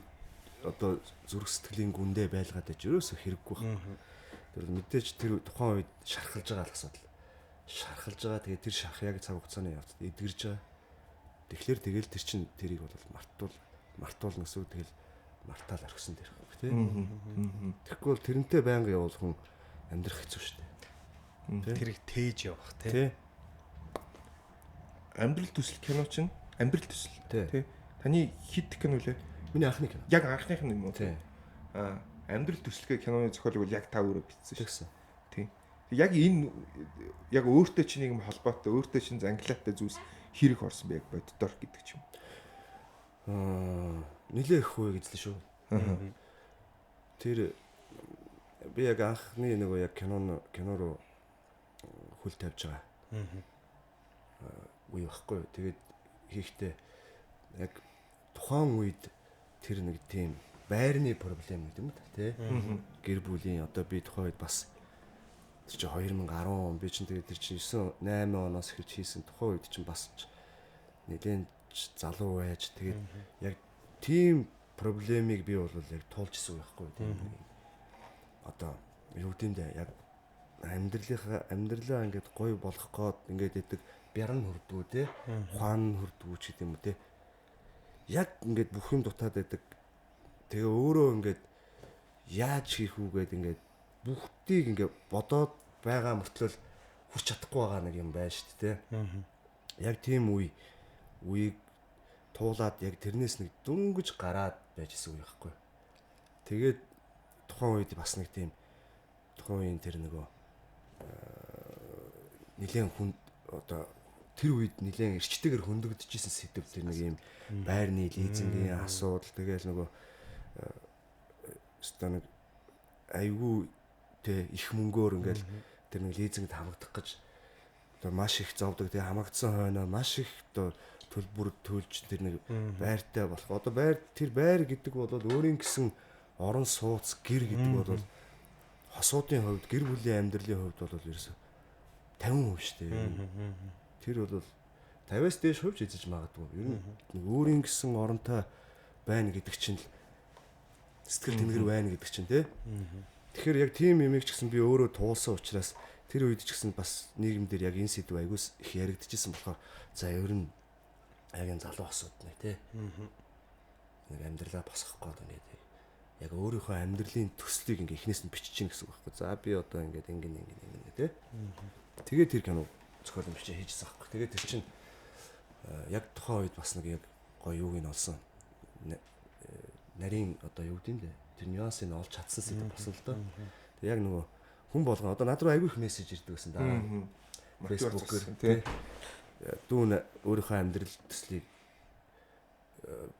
одоо зүрх сэтгэлийн гүндээ байлгаад байж ерөөсөө хэрэггүй байна. Тэр мэдээж тэр тухайн үед шархалж байгаа л асуудал. Шархалж байгаа. Тэгээ тэр шарх яг цаг хугацааны явцад эдгэрж байгаа. Тэгэхээр тэгэл тэр чинь тэрийг бол мартуулна гэсэн үг. Тэгэл мартаал орхисон дэрх байх тий. Тэгэхгүй бол тэрнтэй байнга явуул хүн амьдрах хэцүү шүү дээ. Тэрийг тээж явах тий. Амьдрал төсөл кино чинь амьдрал төсөл тий. Таны хит кино лээ? Миний анхны кино. Яг анхных нь юм уу? Тий. Аа, амьдрал төсөлгээ киноны зохиолыг бол яг та өөрөө бичсэн шүү. Тэгсэн. Тий. Яг энэ яг өөртөө чинь нэг юм холбоотой, өөртөө чинь зангилаатай зүйлс хэрэг орсон бэ яг боддоор гэдэг ч юм. Нилээ их үе гэж л шүү. Тэр би яг анхны нөгөө яг кино руу хөл тавьж байгаа. Үе байхгүй. Тэгээд хийхдээ яг тухайн үед тэр нэг тийм байрны проблем гэдэг юм да тий. Гэр бүлийн одоо би тухайн үед бас тэр чинь 2010 он би чинь тэгээд тэр чинь 9 8 оноос эхэлж хийсэн тухайн үед чинь бас нэлээд залуу байж тэгээд яг тийм проблемыг би бол яг туулж исэн байхгүй тийм. Одоо юу гэдэм дээ яг амьдралаа ингээд гоё болох гээд ингээд идэг бяран хөрдгүү те ухаан хөрдгүү ч гэдэм үү те. Яг ингээд бүх юм дутаад байдаг. Тэгээ өөрөө ингээд яаж хийх үү гэд ингээд бүгдийг ингээд бодоод байгаа мөртлөө хүрч чадахгүй байгаа нэг юм байна шүү дээ. Яг тийм үеийг туулаад яг тэрнээс нэг дүнгэж гараад байж исэн үе байхгүй. Тэгээд тухайн үед бас нэг тийм тухайн үеийн тэр нөгөө нэлээд хүн одоо тэр үед нэлээд эрчтэйгэр хөндөгдөжсэн сэдв тэр нэг юм байрны лизингийн асуудал тэгэл нөгөө өстой нэг айгүй тэ их мөнгөөр ингээл тэр нэг лизингд хамгадах гэж одоо маш их зовдөг. Тэгээ хамгадсан хойноо маш их одоо төлбөр төлж тэр нэг байртай болох. Одоо байр тэр байр гэдэг бол өөрийн гэсэн орон сууц гэр гэдэг бол хосуудын хувьд гэр бүлийн амьдралын хувьд бол ерөөсө 50% шүү дээ. Тэр бол 50-аас дээш хувьж эзэж магадгүй. Ер нь нэг өөрийн гэсэн оронтой байна гэдэг чинь л сэтгэл тэнэгэр байна гэдэг чинь тий. Тэгэхээр яг тийм юмыг ч гэсэн би өөрөө туулсан учраас тэр үед ч гэсэн бас нийгэмдэр яг энэ сэдв айгуус их яригдчихсэн болохоор за ер нь яг энэ залуу хосууд нэ тий. Нэг амьдралаа босгох гээд ингээд яг өөрийнхөө амьдралын төслийг ингээ эхнээс нь бичиж гин гэсэн үг байхгүй. За би одоо ингээд ингэн ингэн ингэн тий. Тэгээд тэр кино зохиолын бичээ хийжсэн байхгүй. Тэгээд тэр чинь яг тухайн үед бас нэг яг гоё юуг нь олсон. Нарийн одоо юу гэдэм бэ? Тэр нюансыг нь олж чадсан сэдв болсон л доо. Тэг яг нөгөө хүн болгон одоо над руу айгүй их мессеж ирдэг гэсэн дараа. Facebook-ээр тий. Дүүн өөрийнхөө амьдрал төслийг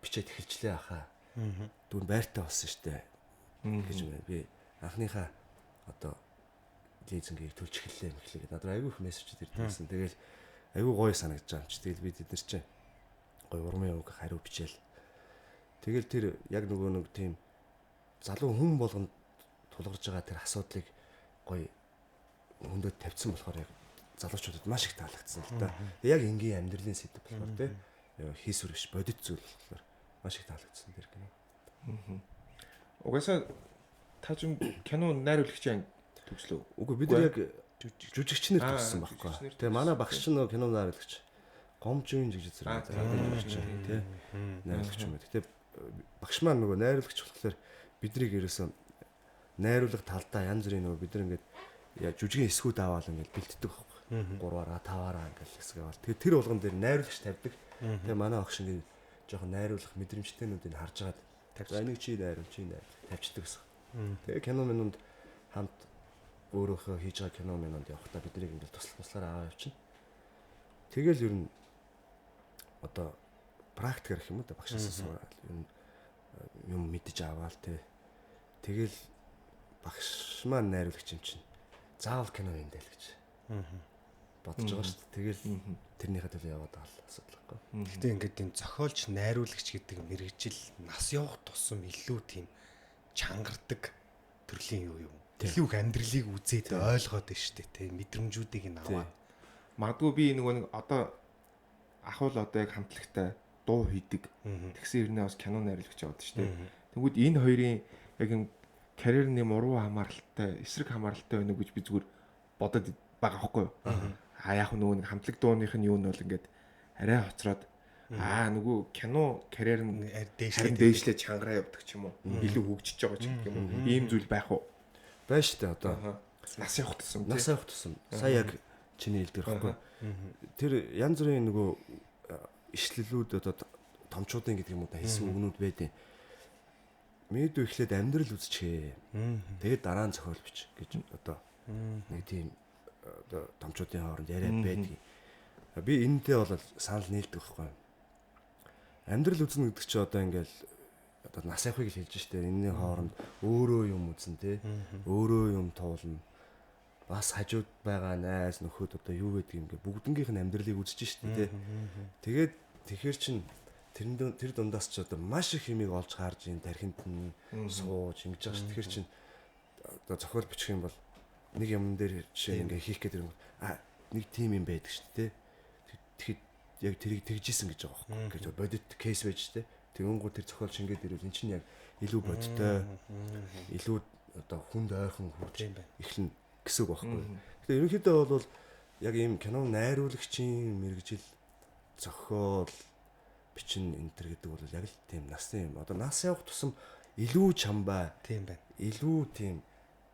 бичээд эхэлчлээ ахаа. Дүүн байртай болсон штэ гэж байна. Би анхныхаа одоо лизингийг төлж эхэллээ мэхлээ гэдэг. Над руу айгүй их мессеж ирдэг гэсэн. Тэгэл айгүй гоё санагдаж байгаа юм чи. Тэгэл би тэд нар чинь гоё урмын үг хариу бичээл. Тэгэл тэр яг нөгөө нэг тийм залуу хүн болгонд тулгарч байгаа тэр асуудлыг гоё хөндөд тавьсан болохоор яг залуучуудад маш их таалагдсан л да. Яг энгийн амьдралын сэдв болохоор тий. Хийсвэр биш бодит зүйл болохоор маш их таалагдсан тэр кино. Угаасаа та ч кино найруулагчийн төгслөө. Үгүй бид нар яг жүжигчнэр төгссөн байхгүй. Тэгээ манай багш чинь нөгөө кино найруулагч Гомжийн жигж зэрэг жүжигч тий. Найруулагч юм байна. Гэтэ багш маань нөгөө найруулагч болохоор биднийг ерөөсөө найруулга талдаа янз бүрийн нөгөө бид нар ингээд жүжигийн хэсгүүд аваад ингээд бэлддэг байхгүй. 3-аараа 5-аараа ингээд хэсэг аваад. Тэгээ тэр болгон дээр найруулагч тавьдаг. Тэгээ манай багш ингээд жоохон найруулах мэдрэмжтэйнүүдийг харж агаад за энийг чи найруул чи найруул тавьчихдаг гэсэн. Тэгээ кино минунд хамт өөрөөхөө хийж байгаа кино минунд явахдаа биднийг ингээд туслах туслахаар аваа явчихна. Тэгэл ер нь одоо практикаар гэх юм уу да багшаас сураад ер нь юм мэдэж аваал те. Тэгэл багш маань найруулагч юм чинь заавал кино юм дээ л гэж бодож байгаа шүү дээ. Тэгэл тэрнийхээ төлөө яваад байгаа л асуудал байхгүй. Гэхдээ ингээд энэ зохиолч найруулагч гэдэг мэргэжил нас явах тусам илүү тийм чангардаг төрлийн юу юм. Илүү их амьдралыг үзээд ойлгоод байна шүү дээ. Тэ мэдрэмжүүдийг нь аваад. Магадгүй би нөгөө нэг одоо ахвал одоо яг хамтлагтай дуу хийдэг. Тэгсэн хэрнээ бас кино найруулагч яваад шүү дээ. Тэгвэл энэ хоёрын яг юм карьерны муруу хамааралтай, эсрэг хамааралтай байна уу гэж би зүгээр бодод байгаа байхгүй юу? А яг нөгөө нэг хамтлаг дууных нь юу нь бол ингээд арай хоцроод нөгөө кино карьер нь дээшлээ чангараа явдаг ч юм уу. Илүү хөгжиж байгаа ч гэх юм уу. Ийм зүйл байх уу? Байна шүү дээ одоо. Нас явах тусам. Нас явах тусам. Сая яг чиний хэлдэг байхгүй. Тэр янз бүрийн нөгөө ишлэлүүд одоо томчуудын гэдэг юм уу та хэлсэн үгнүүд байдیں۔ Мэдүү эхлээд амьдрал үзчихээ. Тэгээд дараа нь зохиол бич гэж одоо Нэг тийм одоо томчуудын хооронд яриад байдаг. Би энэтэй бол санал нийлдэг байхгүй. Амьдрал үзнэ гэдэг чинь одоо ингээл одоо нас явахыг л хэлж штэ. Энэний хооронд өөрөө юм үзнэ те. Өөрөө юм туулна. Бас хажууд байгаа найз нөхөд одоо юу гэдэг юм гэ бүгднгийнх нь амьдралыг үзэж штэ те. Тэгээд тэгэхэр чин тэр дундаас ч одоо маш их юмыг олж харж ин тархинд нь сууж ингэж байгаа ш. Тэгэхээр чин одоо зохиол бичих юм бол нэг юм дээр жишээ ингээ хийх гэдэг юм. А нэг тим юм байдаг шүү дээ. Тэгэхэд яг тэрийг тэгжсэн гэж байгаа байхгүй. Гэж бодит кейс байж тээ. Тэгэнгүүт тэр зохиол шингээд ирвэл эн чинь яг илүү бодиттой, илүү одоо хүнд ойрхон хурж эхлэн гэсэн үг байхгүй. Тэгэхээр ерөнхийдөө бол яг ийм кино найруулагчийн мэргэжил зохиол бичин энэ төр гэдэг бол яг л тийм насны юм. Одоо нас явах тусам илүү чамбай. Тийм байна. Илүү тийм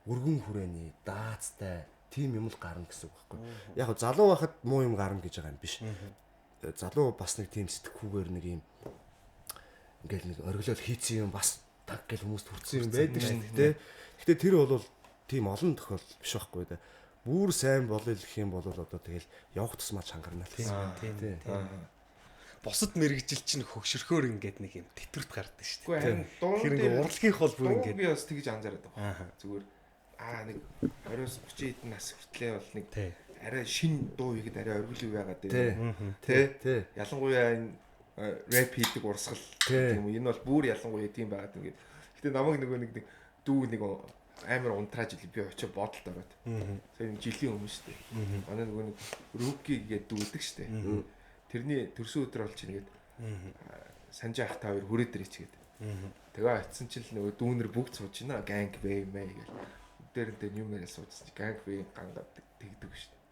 өргөн хүрээний даацтай тийм юм л гарна гэсэн үг байхгүй. Яг го залуу байхад муу юм гарна гэж байгаа юм биш. Залуу бас нэг тийм сэтгхүүгээр нэг юм ингээл нэг ориглол хийцэн юм бас таг гэл хүмүүст хүрсэн юм байдаг шүү дээ. Гэтэ тэр бол тийм олон тохиолдол биш байхгүй да. Бүр сайн болъё гэх юм бол одоо тэгэл явах тусмаа чангарна л. Тийм. Бусад мэргэжил чинь хөгшөрхөөр ингээд нэг юм тэтгэврт гардаг шүү дээ. Тэр ингээд урлагийнх бол бүр ингээд би бас тэгж анзаараад байгаа. Зүгээр нэг 20-с 30 хэдэн нас хүртлээ бол нэг арай шин дуу хийхэд арай оргил байгаад байна. Тэ. Ялангуяа энэ рэп хийдэг урсгал тийм үү. Энэ бол бүр ялангуяа тийм байгаад ингээд. Гэтэ намайг нөгөө нэг дүү нэг амар унтрааж илээ би очиж бодолд ороод. Сая энэ жилийн өмнө шүү дээ. Манай нөгөө нэг Rookie гэдэг дүү өгдөг шүү дээ. Тэрний төрсөн өдөр болж ингээд Санжаа ах та хоёр хүрээ дээрээ чигээд. Тэгээ очисон чил нөгөө дүүнер бүгд сууж байна. Gang bang мэй гэл. Дээрэнтэй нюмерэл суужсэн чи gang bang гангаад тэгдэг шүү дээ.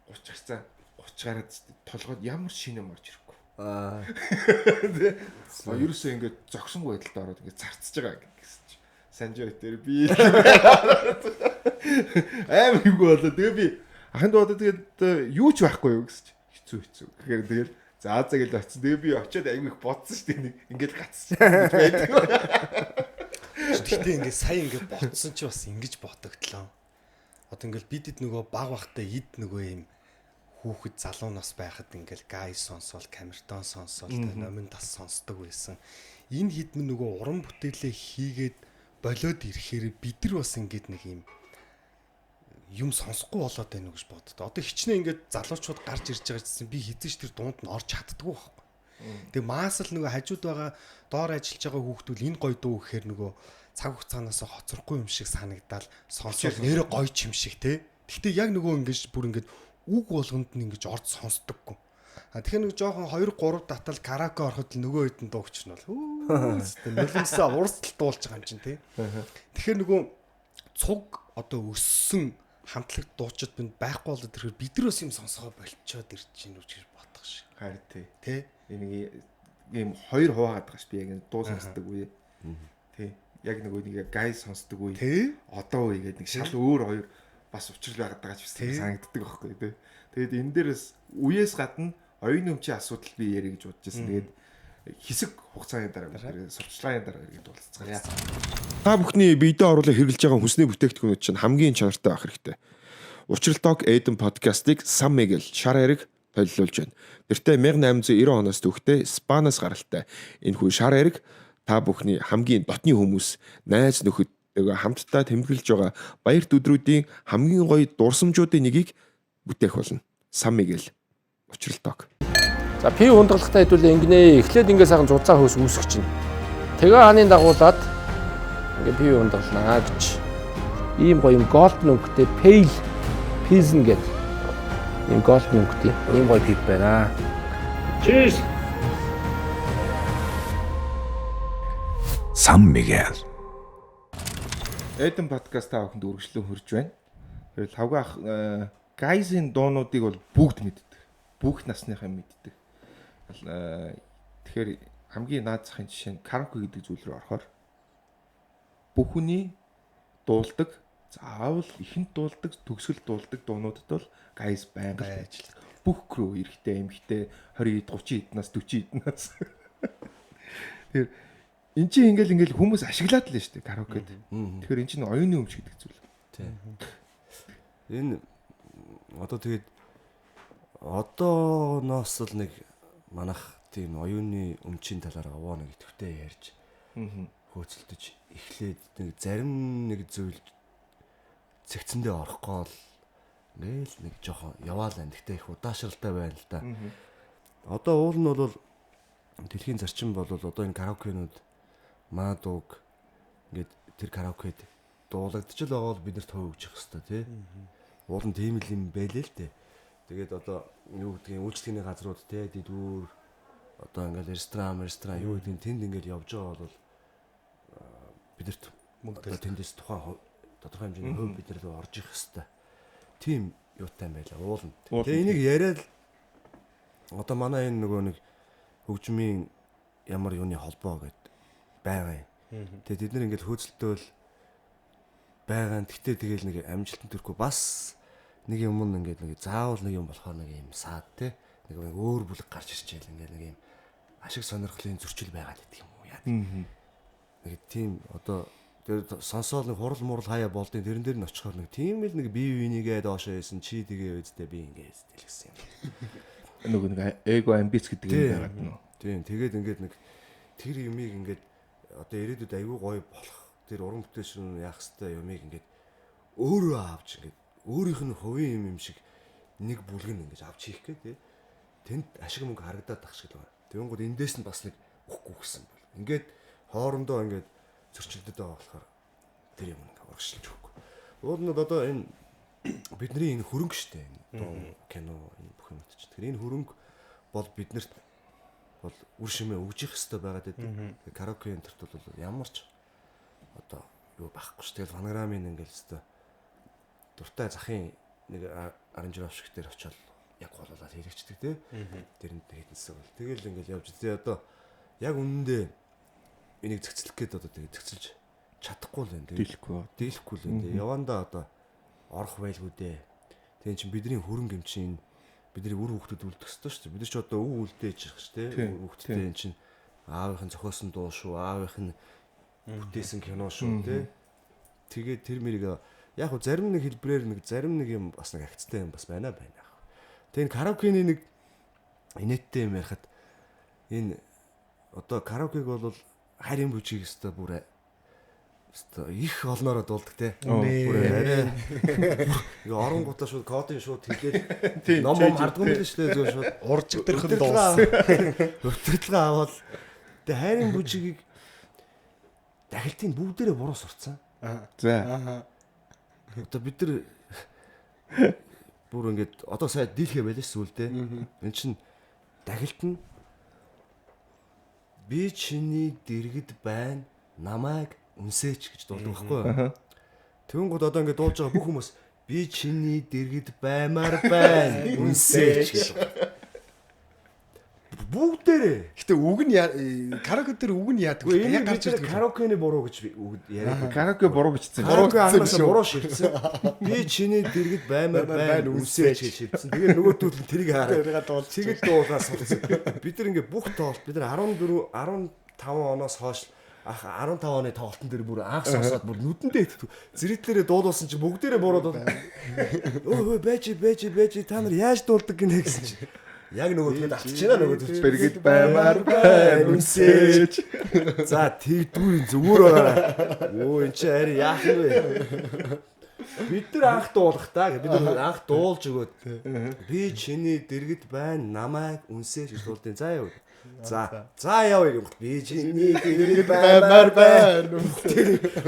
30 гарцаа 30 гараад толгойд ямар шинэ юм орж ирэхгүй. Аа. Ерөөсөө ингээд зогсонгүй байдалд ороод ингээд зарцж байгаа гэсэн чи. Санжаа дээр би амар юугүй болоо. Тэгээ би ахын дүү одоо тэгээд юу ч байхгүй юу гэсэн чи. Хэцүү. Тэгэхээр тэгэл за гэл очсон. Тэгээ би очиод айгүй их бодсон шүү дээ. Нэг ингээд гацсан байдаг. Гэхдээ ингээд сая ингээд ботсон чи бас ингэж ботогдлоо. Одоо ингээд бидэд нөгөө баг бахтай эд нөгөө юм хүүхэд залуу нас байхад ингээд гай сонсоол, камертон сонсоол, номин тас сонсдог байсан. Энэ хідмэн нөгөө уран бүтээлээ хийгээд болиод ирэхээр бид нар бас ингээд нэг юм юм сонсохгүй болоод байна уу гэж боддоо. Одоо хичнээн ингээд залуучууд гарч ирж байгаа гэсэн би хизээч тэр дунд нь орж чаддгүй байхгүй. Тэгээ маасл нөгөө хажууд байгаа доор ажиллаж байгаа хүүхдүүд энэ гоё дуу гэхээр нөгөө цаг хугацаанаас хоцрохгүй юм шиг санагдаал сонсоод нэрэ гоё ч юм шиг те. Гэхдээ яг нөгөө ингээд бүр ингээд үг болгонд нь ингэж орж сонсдоггүй. А тэгэхээр нэг жоохон 2 3 татал караоке ороход л нөгөө хэдэн дуугч нь бол хөө нулимсаа урсдал дуулж байгаа юм чинь те. Тэгэхээр нөгөө цуг одоо өссөн хамтлаг дуучид бинд байхгүй болоод ирэхээр бид нар бас юм сонсгоо болчоод ирж чинь үү гэж бодох шиг. Харин тий. Тэ. Энэ ийм хоёр хуваагаад байгаа ш би яг дуу сонсдог үе. Тий. Яг нөгөө нэг гай сонсдог үе. Одоо үе гэдэг нэг шал өөр хоёр бас учрал байгаад байгаа ч гэсэн санагддаг байхгүй тий. Тэгээд энэ дээрээс үеэс гадна оюун өмчийн асуудал би ярих гэж бодож байсан. Тэгээд хэсэг хугацааны дараа сурталчилгааны дараа иргэд уулзцгаая. Та бүхний биедээ оруулах хэрэглэж байгаа хүнсний бүтээгдэхүүнүүд чинь хамгийн чанартай байх хэрэгтэй. Учрал Talk Eden podcast-ыг Сам Мигэл шар хэрэг толилуулж байна. Тэртээ 1890 оноос төвхтэй Испаниас гаралтай. Энэхүү шар хэрэг та бүхний хамгийн дотны хүмүүс, найз нөхөдтэйгээ хамтдаа тэмдэглэж байгаа баярт өдрүүдийн хамгийн гоё дурсамжуудын нэгийг бүтээх болно. Сам Мигэл Учрал Talk. За пив хундаглахтай хэдүүлээ ингэнэ. Эхлээд ингээ сайхан зузаан хөөс үүсгэж чинь. Тэгээ хааны дагуулад ингээ пив хундагланаа гэж. Ийм гоё юм golden өнгөтэй pale pilsen гэдэг. Ийм golden өнгөтэй ийм гоё пив байна. Cheers. Сан Мигэл. Эден подкаст та бүхэнд үргэлжлэн хүрж байна. Тэгэл хавга ах гайзын дуунуудыг бол бүгд мэддэг. Бүх насныхаа мэддэг. Тэгэхээр хамгийн наад захын жишээ нь караоке гэдэг зүйл рүү орохоор бүх хүний дуулдаг, заавал ихэнд дуулдаг, төгсгөл дуулдаг дуунуудад бол гайз байнга л ажилладаг. Бүх крүү эрэгтэй, эмэгтэй 20 ид, 30 иднаас 40 иднаас. Тэгэхээр эн чинь ингээл хүмүүс ашиглаад л шүү дээ караокед. Тэгэхээр эн чинь оюуны өмч гэдэг зүйл. Тийм. Энэ одоо тэгээд одооноос л нэг манах тийм оюуны өмчийн талаар овоо нэг идэвхтэй ярьж хөөцөлдөж эхлээд нэг зарим нэг зүйл цэгцэндээ орохгүй л ингээл нэг жоохон яваал байна. Гэхдээ их удаашралтай байна л да. Одоо уул нь бол дэлхийн зарчим бол одоо энэ караокенууд маа дууг ингээд тэр караокед дуулагдчих л байгаа бол бид нарт хувь өгчих хэвээр тий. Уул нь тийм л юм байлээ л дээ. Тэгээд одоо юу гэдгийг үйлчлэгээний газрууд тий дэлгүүр одоо ингээл ресторан юу гэдгийг тэнд ингээл явж байгаа бол бидэрт мөнгө тэндээс тухайн тодорхой хэмжээний хувь бид нар рүү орж ирэх хэвээр. Тийм юутай юм байлаа уул нь. Тэгээ энийг яриад одоо манай энэ нөгөө нэг хөгжмийн ямар юуны холбоо гэд байгаа юм. Тэгээ тэд нар ингээл хөөцөлтөөл байгаа. Тэгтээ тэгэл нэг амжилтанд хүрэхгүй бас нэг юм ингээд нэг заавал нэг юм болохоор нэг юм саад те нэг өөр бүлэг гарч ирчихээл ингээд нэг юм ашиг сонирхлын зөрчил байгаад идэх юм уу яа. Нэг тийм одоо тэр сонсоол нэг хурал мурал хаяа болдیں۔ Тэрэн дээр нь очихоор нэг тийм л нэг бие бинийгээ доошоо хийсэн чи тэгээ үсттэй би ингээ үстэл гэсэн юм. Нөгөө нэг эго амбиц гэдэг юм байгаад нөө. Тийм тэгээд ингээд нэг тэр юмыг ингээд одоо ирээдүйд аягүй гоё болох тэр уран бүтээлч рүү яах хэвээр юмыг ингээд өөрөө авч ингээд өөрийнх нь хувийн юм шиг нэг бүлэг нь ингэж авч хийх гээ тий. Тэнд ашиг мөнгө харагдаад ах шиг л байна. Тэнгүүд эндээс нь бас нэг өгөхгүй гэсэн бол. Ингээд хоорондоо ингээд зөрчилдөд байгаа болохоор тэр юм ингээд урагшилж өгөхгүй. Уул нь одоо энэ бидний энэ хөрөнгө штэ энэ дуу кино энэ бүх юм чинь. Тэгэхээр энэ хөрөнгө бол биднэрт бол үр шимээ өгж их хэвээр байгаад байдаг. Тэгээ караоке энтерт бол ямар ч одоо юу байхгүй ш. Тэгэл фонограмын ингээд хэвээр дуртай захын нэг аранжировщик дээр очиод яг голуулаад хэрэгчдэг тий. Тэрэнд хэдэнсэг бол тэгэл ингээл явж. Тэгээ одоо яг үнэндээ энийг зэгцлэх гээд одоо тэгээ зэгцэлж чадахгүй л байна. Дийлэхгүй л байна. Явандаа одоо орох байлгүй дээ. Тэгээ чин бидний хөрөнгө юм чинь бидний үр хүүхдүүд үлдэх ёстой шүү дээ. Бид нар ч одоо өв үлдээж явах шүү дээ. Үр хүүхдтэй эн чин аавынх нь зохиосон дуу шүү, аавынх нь бүтээсэн кино шүү тий. Тэгээд тэр мэрийг яг хөө зарим нэг хэлбрээр нэг зарим нэг юм бас нэг агцтай юм бас байна байна. Тэгээ энэ караокений нэг инээдтэй юм ярихад энэ одоо караокег бол харин бүжиг өстой бүр өстой их олноороо дуулдаг те. Бүр арай ингээ оронгуудаа шууд кодын шууд хэлээд ном ном хардггүй юм л шүү дээ зөв шууд уржигдэрхэн дуулсан. Өвтөрлөгөө аваад тэгээ хайрын бүжигийг дахилтын бүгдээрээ буруу сурцсан. За. Одоо бид нар бүр ингээд одоо сая дийлхэ байлаа ш сүулдэ. Энд чин дахилт нь би чиний дэргэд байна намайг үнсээч гэж дуулдаг байхгүй юу? Тэнгүүд одоо ингээд дуулж байгаа бүх хүмүүс би чиний дэргэд баймаар байна үнсээч гэж. Бүгдээрээ. Гэтэ үг нь караоке дээр үг нь яадаг вэ? Яг гарч ирдэг. Караокены буруу гэж яриад. Караоке буруу бичсэн. Караоке анхнаасаа буруу шивсэн. Би чиний дэргэд баймаар байна үнсээч гэж шивсэн. Тэгээ нөгөөдөл нь тэрийг хараад тэгээд дуулаа сурцсан. Бид нар ингээ бүх тоглолт бид нар 14 15 оноос хойш ах 15 оны тоглолтын дээр бүр анх сонсоод бүр нүдэндээ итгэв. Зэрэглэрээ дуулуулсан чи бүгдээрээ буруу дуу. Өө байж та нар яаж дуулдаг гинэ гэсэн чи. Яг нөгөө тэгэд автчихна нөгөө зүг. Бэргэд баймаар байна үнсээч. За тэгдгүй зүгээр байгаа. Өө эн чи арай яах юм бэ? Бид нар анх дуулах та. Бид нар анх дуулж өгөөд би чиний дэргэд байна намайг үнсээч гэж дуулдیں۔ За яв. За яв юм. Би чиний дэргэд баймаар байна.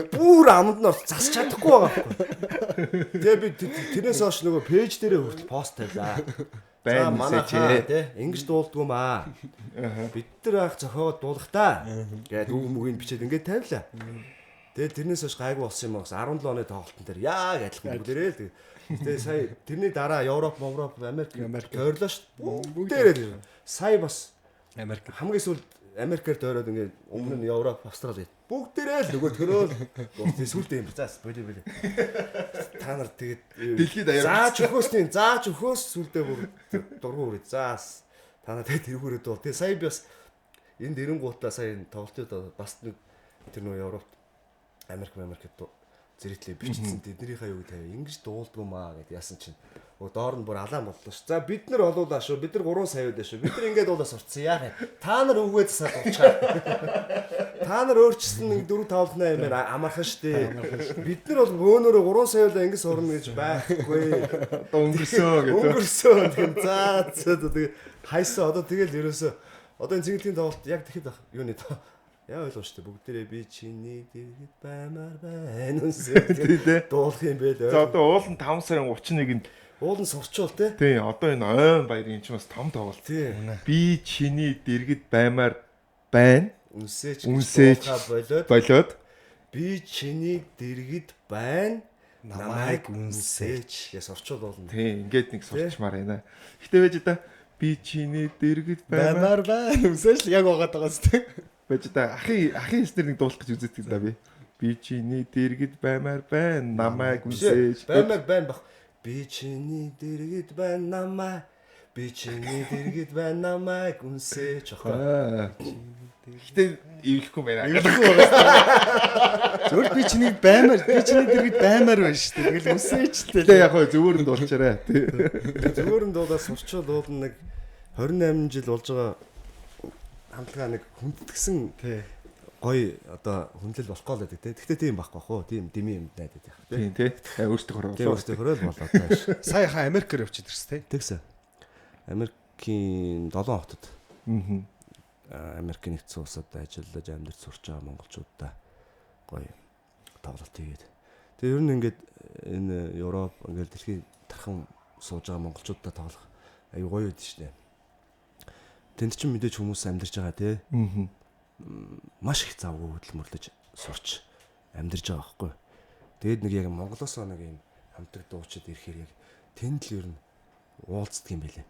Бүр амд нь засч чадахгүй байгаа байхгүй. Тэгээ би тэрнээс хойш нөгөө пэйж дээрээ хүртэл пост тавилаа. Байна үнсээч тий. Ингэж дуулдгүй маа. Бид нар анх зохиогоод дуулах та. Гээд үг мөгийг бичээд ингээд тавилаа. Тэгээд тэрнээс хойш гайгүй болсон юм аа. 17 оны тоглолтын дээр яг адилхан бүгдээрээ л. Тэгээ сая тэрний дараа Европ, Европ, Америк тойрлоо шүү дээ. Бүгдээрээ л. Сая бас Америк хамгийн сүүлд Америкээр тойроод ингээд өмнө нь Европ, Австрали бүгдээрээ л нөгөө төрөөл сүүлдээ юм. За боли. Та нар тэгээд дэлхийд даяар зааж өхөөс сүүлдээ бүр дургу хүрээ. За та нар тэгээд тэрүүрээ дуул. Тэгээд сая би бас энд эренгуутаа сая тоглолтод бас нэг тэр нөгөө Европт Америкт зэрэглээ бичсэн тэднийхээ юуг тавь ингэж дуулдгүй маа гэд яасан чинь доор нь бүр алаан боллоо ш. За бид нар олуулаа шүү. Бид нар 3 сая үлээ шүү. Бид нар ингээд дуулаа сурцсан яах юм. Та нар өвгөө засаад дуулчаа. Та нар өөрчсөн нэг 4 5 8 юм амархан штэ. Бид нар бол бөөнөрөө 3 сая үлээ ингэ сурна гэж байхгүй. Одоо өнгөрсөө гэдэг. Өнгөрсөө. Тэгэхээр за тэгээ хайсан одоо тэгэл ерөөсөө одоо энэ цэнгэлгийн тоглолт яг тэгэхэд ах юуны тоо яа ойлгоо штэ бүгдээрээ би чиний дэргэд баймаар байна үнсээ дуулах юм бэ л. За одоо уулын 5 сарын 31-нд уулын сурчвал те. Тий, одоо энэ ойн баярын чинь бас том тоглолт. Тий. Би чиний дэргэд баймаар байна. Үнсээч гэж болоод би чиний дэргэд байна. Намайг үнсээч гэж сурчвал болно. Тий, ингээд нэг сурчмаар байна. Гэтэ байж та би чиний дэргэд баймаар байна. Үнсээч л яг байгаад байгаа зү. Байж та ахын хэлснээр нэг дуулах гэж үздэг юм да би. Би чиний дэргэд баймаар байна. Намайг үнсээч. Баймаар байна бах. Би чиний дэргэд байна намайг. Би чиний дэргэд байна намайг үнсээч охоо. Гэтэ эвлэхгүй байна. Эвлэхгүй байгаа. Зөвхөн би чиний баймаар, би чиний дэргэд баймаар байна шүү дээ. Тэгэл үнсээч л. Гэтэ яг хөө зөвөр нь дуулчаарай. Зөвөр нь дуулаад сурчвал уул нэг 28 жил болж байгаа хамтлагаа нэг хүндэтгсэн гоё одоо хүндлэл болох гол гэдэг те. Гэхдээ тийм байхгүй бах уу? Тийм дими юм найдаад яах те. Тийм те. Өөртөө хороо. Тийм өөртөө хороо л болоо тааш. Сая хаа Америкээр явчихад ирсэн те. Тэгсэн. Америкийн 7 хотод. Аа. Америкийн нэгдсэн улсад ажиллаж амьдарч сурч байгаа монголчуудаа гоё тоглолт хийгээд. Тэгээ ер нь ингээд энэ Европ ингээд дэлхийн тархан сууж байгаа монголчуудаа тоглох аюу гоё байд шүү дээ. Тэнд чинь мэдээж хүмүүс амьдарч байгаа те. Аа. Маш их завгүй хөдөлмөрлөж сурч амьдарч байгаа байхгүй. Тэгээд нэг яг Монголоос нэг юм хамтраг дуучид ирэхээр яг тэнд л ер нь уулздаг юм байлээ.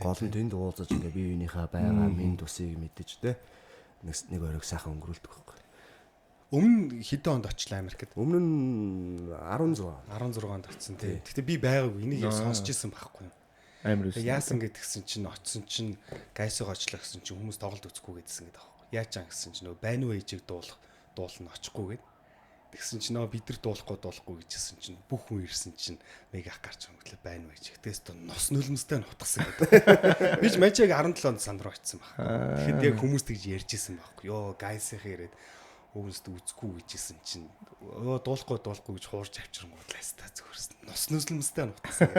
Гол нь тэнд уулзаж ингээ бие биенийхээ байгаа минь тусыг мэдэж те. Нэг оройг сайхан өнгөрүүлдэг байхгүй. Өмнө хэдэн онд очлаа Америкт? Өмнө нь 16. 16 онд очсон тий. Гэхдээ би байгаагүй. Энийг яг сонсч ирсэн байхгүй юу? Амар үсэн. Яасан гэдгсэн чинь очсон чинь гайсыг очлоо гэсэн чинь хүмүүс тоглолт үзэхгүй гэдсэн гэдэг аахгүй. Яаж ан гэсэн чинь нөгөө байна уу ээжийг дуулна очихгүй гэд. Тэгсэн чинь нөө бид нар дуулахгүй гэжсэн чинь бүх хүн ирсэн чинь мега ах гарч өнгөлөө байна уу ээж. Тэгээс то нус нулимстай нь утгасан гэдэг. Би ч маж яг 17 онд санд руу очсон баг. Тэгэхэд яг хүмүүс тэгж ярьж исэн байхгүй. Йоо гайсынхаа ирээд хүмүүст үзэхгүй гэжсэн чинь өө дуулахгүй гэж хуурж авчирнгуудлаа ста зөвхөрс нус нулимстай нь утгасан.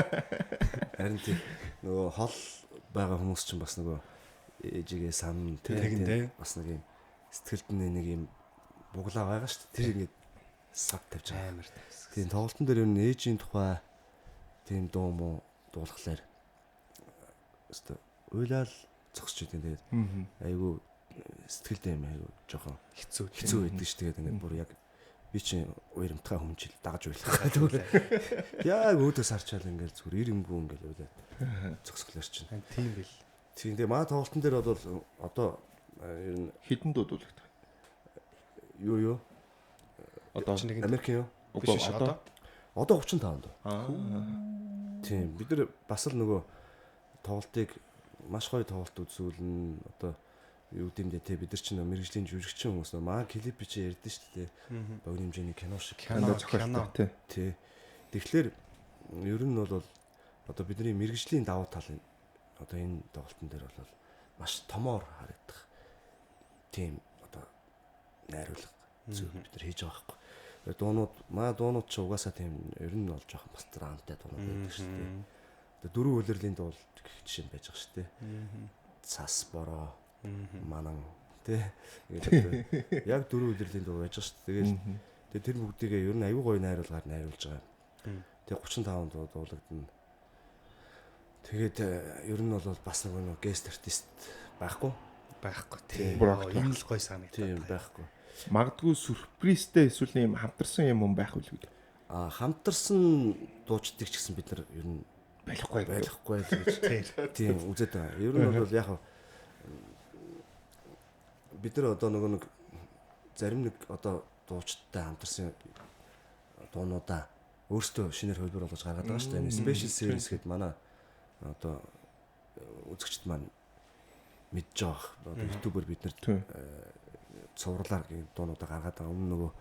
Харин тийм нөгөө хол байгаа хүмүүс чинь бас нөгөө ээжигээ сан тийм бас нэг юм сэтгэлд нэг юм буглаа байгаа шүү дээ. Тэр ингээд сав тавьж байгаа. Амар тавьсан. Тийм тоглолтын дээр ер нь ээжийн тухай тийм дуу муу дуулахлаар өстө уйлал зогсож идэв. Тэгээд айгүй сэтгэлдээ юм айгүй жоохон хэцүү байдаг ш. Тэгээд ингээд бүр яг би чинь уйрамтгай хүмжил дагаж уйлах. Тэгвэл яг өөдөөс харчаал ингээд зүгээр ирэмгүй ингээд уйлаад зогсглоор чинь. Тийм бил. Тийм тэгээ маа тоглолтын дээр бол одоо ер нь хэдэн дуу дуулагдах? Юу? Одоо Америк юу? Үгүй одоо 35 дуу. Тийм бид нар бас л нөгөө тоглолтыг маш гоё тоглолт үзүүлнэ. Одоо юу гэмдэ те бид нар чинь мэрэгжлийн жүжигчин хүмүүс нөө маа клип чи ярьдэн шүү дээ. Богино хэмжээний кино шиг кино зохиолтой тий. Тэгэхээр ер нь бол одоо бидний мэрэгжлийн давуу тал одоо энэ тоглолтын дээр бол маш томоор харагдах тийм одоо найруулга зүйл бид нар хийж байгаа байхгүй. Дуунууд маа дуунууд чи угаасаа тийм ер нь бол жоохон бас драмтай дуунууд байдаг шүү дээ. Одоо дөрвөн улирлын дуул гэх жишээ байж байгаа шүү дээ. Цас бороо манан тий. Ингээд яг дөрвөн улирлын дуу байж байгаа шүү дээ. Тэгэл тэгээ тэр бүгдийг ер нь аюу гоё найруулгаар найруулж байгаа. Тэгээ 35 дуу дуулагдана. Тэгээд ер нь бол бас нэг гест артист байхгүй. Байхгүй тий. Энэ л гоё санагдаад. Тийм байхгүй. Магадгүй сюрпризтэй эсвэл юм хамтарсан юм байх үл үү? Аа хамтарсан дуучдыг ч гэсэн бид нар ер нь болохгүй л гэж тийм үзээд байгаа. Ер нь бол яг бид нар одоо нөгөө нэг зарим нэг одоо дуучдтай хамтарсан дуунуудаа өөрсдөө шинээр хувилбар болгож гаргаад байгаа шүү дээ. Special series гэдэг манай одоо үзэгчд маань мэдж байгаа. Одоо YouTube-оор бид нар цувралаар дуунуудаа гаргаад байгаа. Өмнө нөгөө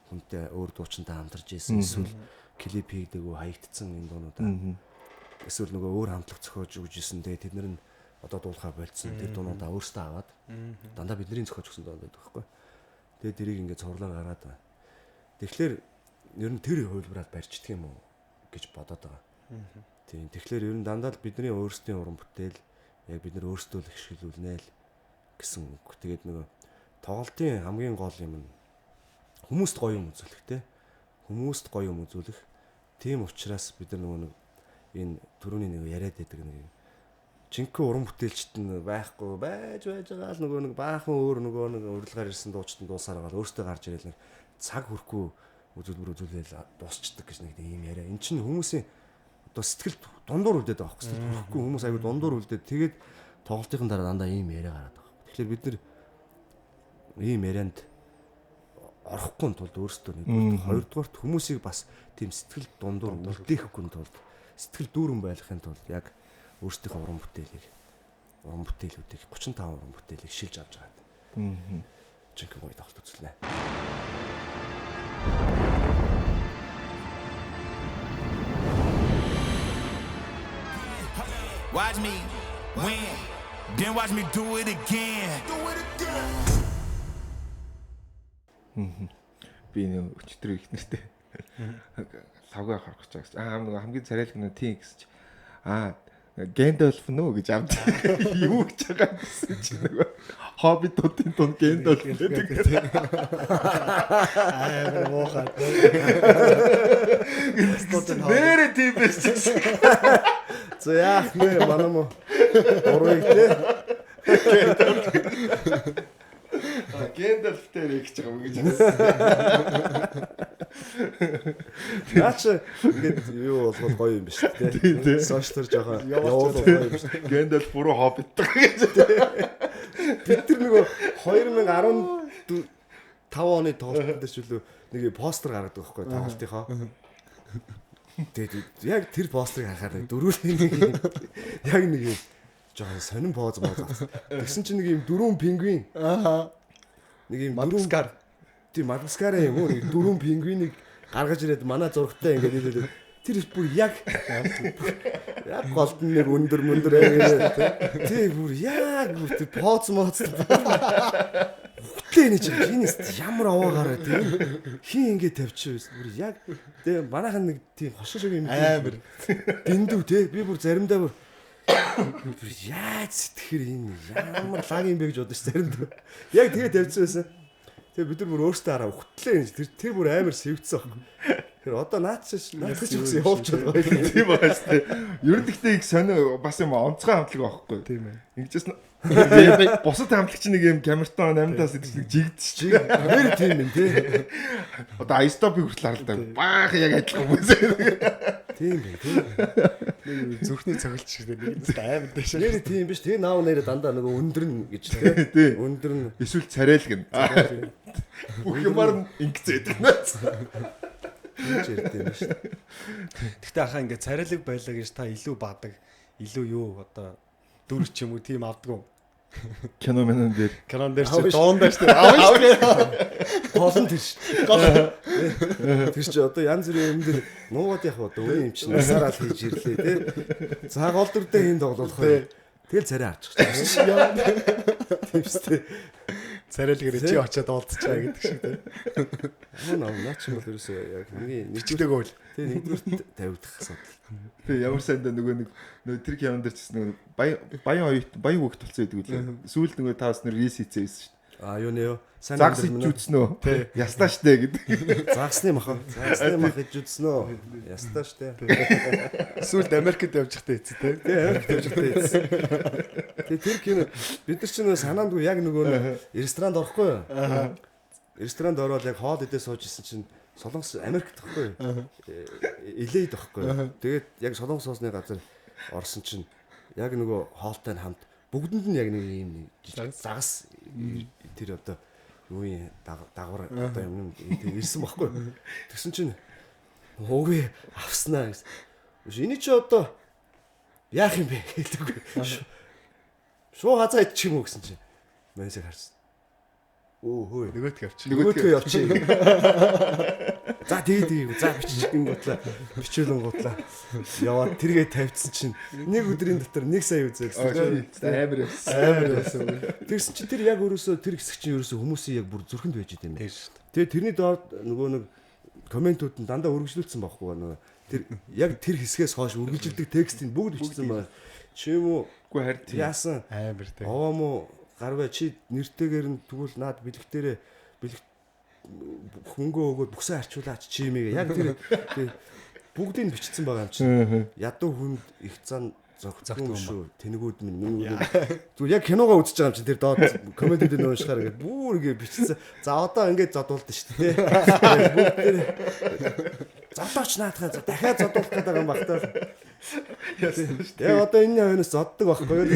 хүнтэй өөр дуучинтай хамтарч ийсэн эсвэл клип хийгдэггүй хаягдсан энэ дуунуудаа эсвэл нөгөө өөр хамтлаг зохиож өгч исэн. Тэгээ тэд нар нь одоо дуулахаа болцсон. Тэр дуунуудаа өөрсдөө аваад дандаа бидний зохиож өгсөн дуун байдаг байхгүй. Тэгээ тэрийг ингээд цувралаар гаргаад байна. Тэгэхээр ер нь тэр хувилбараар барьчихдаг юм уу гэж бодоод байгаа. Тийм. Тэгэхээр ер нь дандаа л бидний өөрсдийн уран бүтээл яг бид нар өөрсдөө л ихшгэлүүлнэ л гэсэн үг. Тэгээд нөгөө тоглолтын хамгийн гол юм нь хүмүүст гоё юм үзүүлэх те. Хүмүүст гоё юм үзүүлэх. Тийм учраас бид нар нөгөө нэг энэ түрүүний нэг яриад байдаг нэг жинхэнэ уран бүтээлчт нь байхгүй байж байгаа л нөгөө нэг баахан өөр нөгөө нэг урилгаар ирсэн дуучид нь дуусаар байгаа л өөртөө гарч ирэл нэг цаг хүрхгүй үзүүлбэр үзүүлээл дуусчдаг гэж нэг ийм яриа. Эн чинь хүмүүсийн одоо сэтгэл дундуур үлдээд байгаа байхгүй сэтгэл хүрхгүй хүмүүс аягүй дундуур үлдээд тэгээд тоглолтын дараа дандаа ийм яриа гараад байгаа. Тэгэхээр бид нар ийм ярианд орохгүй тулд өөрсдөө нэгдүгээр хоёрдугаарт хүмүүсийг бас тийм сэтгэл дундуур үлдээхгүй тулд сэтгэл дүүрэн байлгахын тулд яг өөрсдийнхөө уран бүтээлүүдийг 35 уран бүтээлийг шилж авч байгаа. Жинхэнэ гоё тоглолт үзлээ. Watch me win, then watch me do it again. Do it again. Би нэг өчтөр их нэртэй лавгаа харах гэж байгаа. Аа нөгөө хамгийн царайлаг нь тийм гэсэн чи. Аа Гэндальф нөө гэж авд. Юу гэж байгаа гэсэн чи нөгөө хоббитуудын дунд Гэндальф гэдэг. Амар муухай. Нэрээ тийм байж гэсэн. За яах вэ манай мó гурвыг те. Гэндальф дээр гэж байгаа юм гэж. Наач ингээд юу болгол гоё юм биш те. Сошиалар жоохон явуул гоё юм биш. Гэндальф буруу хоббит гэж. Бид нар нөгөө 2015 оны тоглолтын дээр ч үлээ нэг постэр гаргадаг байхгүй тоглолтынхоо. Тэгээд яг тэр постерыг харахаар дөрвөн нэг яг нэг юм жоохон сонин поз моз авсан. Тэгсэн чинь нэг юм дөрвөн пингвин. Аа. Нэг юм Мадагаскар. Тийм Мадагаскарын юм уу? Нэг дөрвөн пингвинийг гаргаж ирээд манай зурагтай ингээд хэлээд тэр бүр яг яг голд нь нэг өндөр мөндөр ингээд тий бүр яг бүр тэр поз моз хөтлөө нэ чи хинээс ямар овоо гараа тийм хин ингээд тавьчих байсан бүр яг тэгээ манайхан нэг тийм хошин шиг юм амар дэндүү те би бүр заримдаа бүр яаж сэтгэхэр энэ ямар лаг юм бэ гэж бодож заримдаа яг тэгээ тавьчихсан байсан. Тэгээ бид нар бүр өөрсдөө хараа хөтлөө энэ тэр бүр амар сэвдсэн байхгүй. Тэгэхээр одоо наац ч гэсэн явуулчихад гоё. Тийм байгаа шүү дээ. Ер нь гэхдээ их сонио бас юм онцгой хамтлаг байхгүй. Тийм ээ. Ингэжсэн бусад хамтлагч нэг юм камертон 8-аас идэх нэг жигдэж чинь. Нэр тийм юм тий. Одоо айстопыг хүртэл харалтай. Баах яг адилхан хүмүүс. Тийм байх тий. Нэг зүрхний цогцолч шиг нэг амар дэш. Нэр тийм биш. Тэгээ наав нэрэ дандаа нөгөө өндөр нь гэж тий. Өндөр нь эсвэл царайлг нь. Бүх юмар нь ингэцээд байна. Тийж ярьд юм шүү. Гэхдээ ахаа ингээ царайлаг байлаа гэж та илүү бадаг, илүү юу одоо дүр ч юм уу тийм авдаггүй. Кино мэн дээр. Кинон дээр чи дуун дээр шүү. Аав шүү. Гол нь тэр ш. Тэр чи одоо янз бүрийн юм дээр нуугаад явах одоо үе юм чинь насаараа л хийж ирлээ тий. За гол дүрдээ хин тоглох вэ? Тэгэл царай харчих шүү. Тийм шүү дээ. Царайлгаар чи очиад уулзчаа гэдэг шиг тий. Наа наа чи бол ерөөсөө яг хамгийн нэгдүгээр үл. Тий нэгдүгürt тавигдах асуудал. Тий ямар сайндаа нөгөө нэг нөгөө тэр кинон дээр ч гэсэн нөгөө баян оюут баян хүүхд болсон байдаг үлээ. Сүүлд нөгөө та бас нэр рис хийцээ байсан шүү дээ. А юу нэ юу? Сайн загас ич үзнэ үү? Ястаа штэ гэдэг. Загасны мах. Загасны мах ич үзнэ үү? Ястаа штэ. Сүүлд Америкт явж байхдаа ийцээ тий. Тий Америкт явж байхдаа ийцээ. Тий тэр кино бид нар ч нөө санаандгүй яг нөгөө ресторанд орохгүй юу? Ресторанд ороод яг хоол идээ сууж исэн чинь Солонгос Америкт байхгүй юу? Илээд байхгүй юу? Тэгээд яг Солонгос соосны газар орсон чинь яг нөгөө хоолтой нь хамт бүгдэнд нь яг нэг ийм нэг жижиг загас тэр одоо юу юм дагвар одоо юм ирсэн байхгүй. Тэгсэн чинь уугүй авснаа гэсэн. Энэ чи одоо яах юм бэ гэдэг. Шуу хазаа идчих юм уу гэсэн чинь мэнсэг харсан. Өө хөө. Нөгөөтг явчих. Нөгөөтгөө явчих. За тэгээ за бичих гингуутлаа. Бичүүлэн гутлаа. Яваад тэргээ тавьчихсан чинь нэг өдрийн дотор 1 сая үзээлсэн. Амар явсан. Амар явсан. Тэгсэн чинь тэр яг өөрөөсөө тэр хэсэг чинь ерөөсөө хүмүүсийн яг бүр зүрхэнд байж идэм байх. Тэгээ тэрний доор нөгөө нэг комментууд нь дандаа үргэлжлүүлсэн байхгүй нөгөө тэр яг тэр хэсгээс хойш үргэлжилдэг текстийг бүгд бичсэн байна. Чи юм уу? Үгүй харин тийм. Яасан? Амар тийм. Овоо мó гарвэ чи нэртэйгэр нь тэгвэл наад бэлэгтэрээ бэлэг хөнгөө өгөөд бүксээ арчуулаач чи юмыг яг тэр бүгдийг бичсэн байгаа юм чинь. Ядуу хүнд их зан зогтгүй шүү. Тэнгүүд минь минь зүгээр яг киногоо үзэж байгаа юм чинь тэр доод комментүүдийг уншихаар ингээд бүр ингээд бичсэн. За одоо ингээд зодуулдаг шүү дээ. Бүгд тэр зодооч наадхаа дахиад зодуулах гэдэг юм баг та. Яг одоо энэ хойноос зоддог байхгүй юу?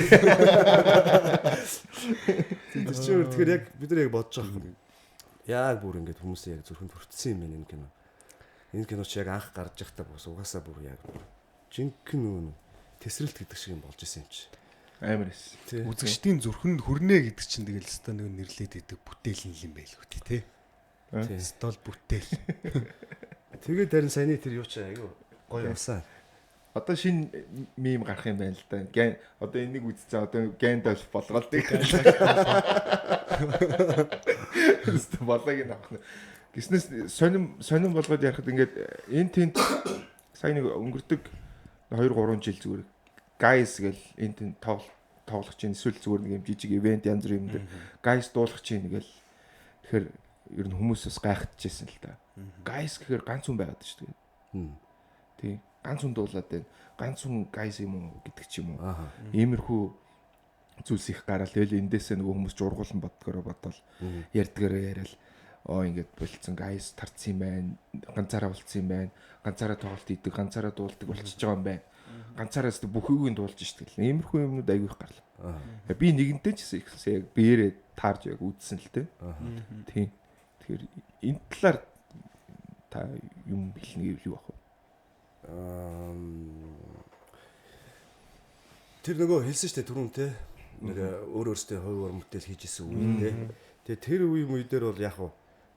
Тэр чинь тэгэхээр яг бид нар яг бодож байгаа юм. Яг бүр ингээд хүмүүсийн яг зүрхэнд хүртсэн юм байна энэ кино. Энэ кино чи яг анх гарч байхдаа бас угаасаа бүр яг жинхэнэ нөгөө тесрэлт гэдэг шиг юм болж исэн юм чи. Амар эс. Үзэгчдийн зүрхэнд хүрнэ гэдэг чинь тэгэл өстой нэг нэрлээд идэг бүтээл нь юм байлгүй тий. Стол бүтээл. Тэгээд харин саяны тэр юу чи айгүй гоё явсан. Одоо шинэ мим гарах юм байна л да. Одоо энийг үзсэн одоо Gandalf болгоол тэг. Өстө болоог нь авах. Гиснээс сонин болгоод ярихад ингээд энэ тэнд сайн нэг өнгөрдөг 2 3 жил зүгээр guys гэл энэ тэнд тоглох чинь эсвэл зүгээр нэг юм жижиг ивент янз бүр юм дээр guys дуулах чинь гэл тэгэхээр ер нь хүмүүс бас гайхчихсэн л та. Guys гэхээр ганц хүн байгаад шүү дээ. Тий. Ганц хүн дуулаад байна. Ганц хүн guys юм уу гэдэг ч юм уу. Иймэрхүү зүйлс их гараал. Тэгэл эндээсээ нөгөө хүмүүс жургуулан боддгороо бодоол ярьдгаараа яриад оо ингээд болцсон guys тарцсан юм байна. Ганцаараа болцсон юм байна. Ганцаараа тоглолт хийдэг, ганцаараа дуулдаг болчихж байгаа юм байна. Ганцаараа зөв бүх юуг нь дуулж штэ гэл. Иймэрхүү юмнууд аягүй их гарлаа. Би нэгэнтээ ч гэсэн яг биеэрээ таарж яг үзсэн л дээ. Тийм. Тэгэхээр энэ талаар та юм хэлнэ гэвэл юу ах вэ? Тэр нөгөө хэлсэн шүү дээ түрүүн те. Нэг өөр өөртөө хувь уран бүтээл хийж исэн үе те. Тэгээ тэр үе мүй дээр бол яг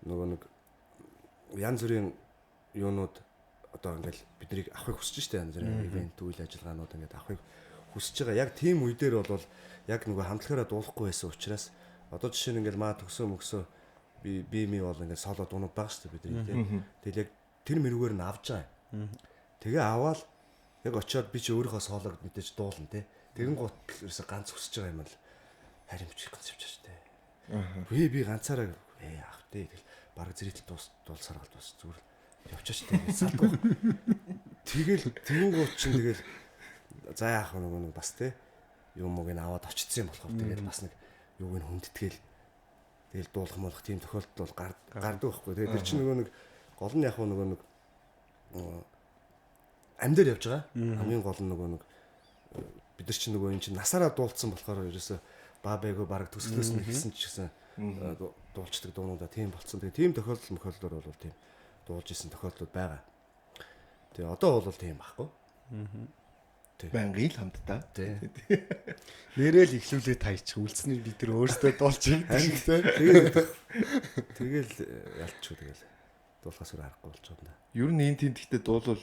нөгөө нэг янз бүрийн юунууд одоо ингээл биднийг авахыг хүсэж штэ янз бүрийн ивент үйл ажиллагаанууд ингээд авахыг хүсэж байгаа. Яг тийм үе дээр бол яг нөгөө хамтлагаараа дуулахгүй байсан учраас одоо жишээ нь ингээл маа төгсөө мөксөө би ми бол ингээд соло дуунууд байгаа штэ бидний те. Тэгэл яг тэр мэрүүгээр нь авч байгаа юм. Тэгээ аваад яг очиод би чи өөрийнхөө солог мэдээж дуулна те. Тэгэн гут ерөөсө ганц хүсэж байгаа юм бол харин бичих ганц явчихаж те. Би ганцаараа аах те. Тэгэл бараг зэрэгтэл дуулсаар гал бас зүгээр явчихаж те. Салдгүй. Тэгэл тэгэн гут чинь тэгэл за яах вэ нөгөө нэг бас те. Юм мөг нь аваад очсон юм болохоор тэгэл бас нэг юуг нь хүндтгэл тэгэл дуулах молох тийм тохиолдол бол гардаг байхгүй. Тэгээд тэр чинь нөгөө нэг гол нь яг нөгөө нэг ам дээр явж байгаа. Хамгийн гол нь нөгөө нэг бид нар чинь нөгөө энэ чинь насаараа дуулцсан болохоор ерөөсө ба байгуу бараг төсөлөөс нь ихсэн ч гэсэн дуулцдаг дуунуудаа тийм болцсон. Тэгээд тийм тохиолдол мөхөөллөөр бол тийм дуулж исэн тохиолдлууд байгаа. Тэгээ одоо бол тийм байхгүй. Байнгын л хамтдаа. Нэрэл ихлүүлээ таячих. Үлдсэнийг бид нар өөрсдөө дуулж хийдэг те. Тэгэл ялчгүй тэгэл дуулахаас өөр аргагүй болж байгаа юм да. Ер нь энэ тэнд гэхдээ дуулвал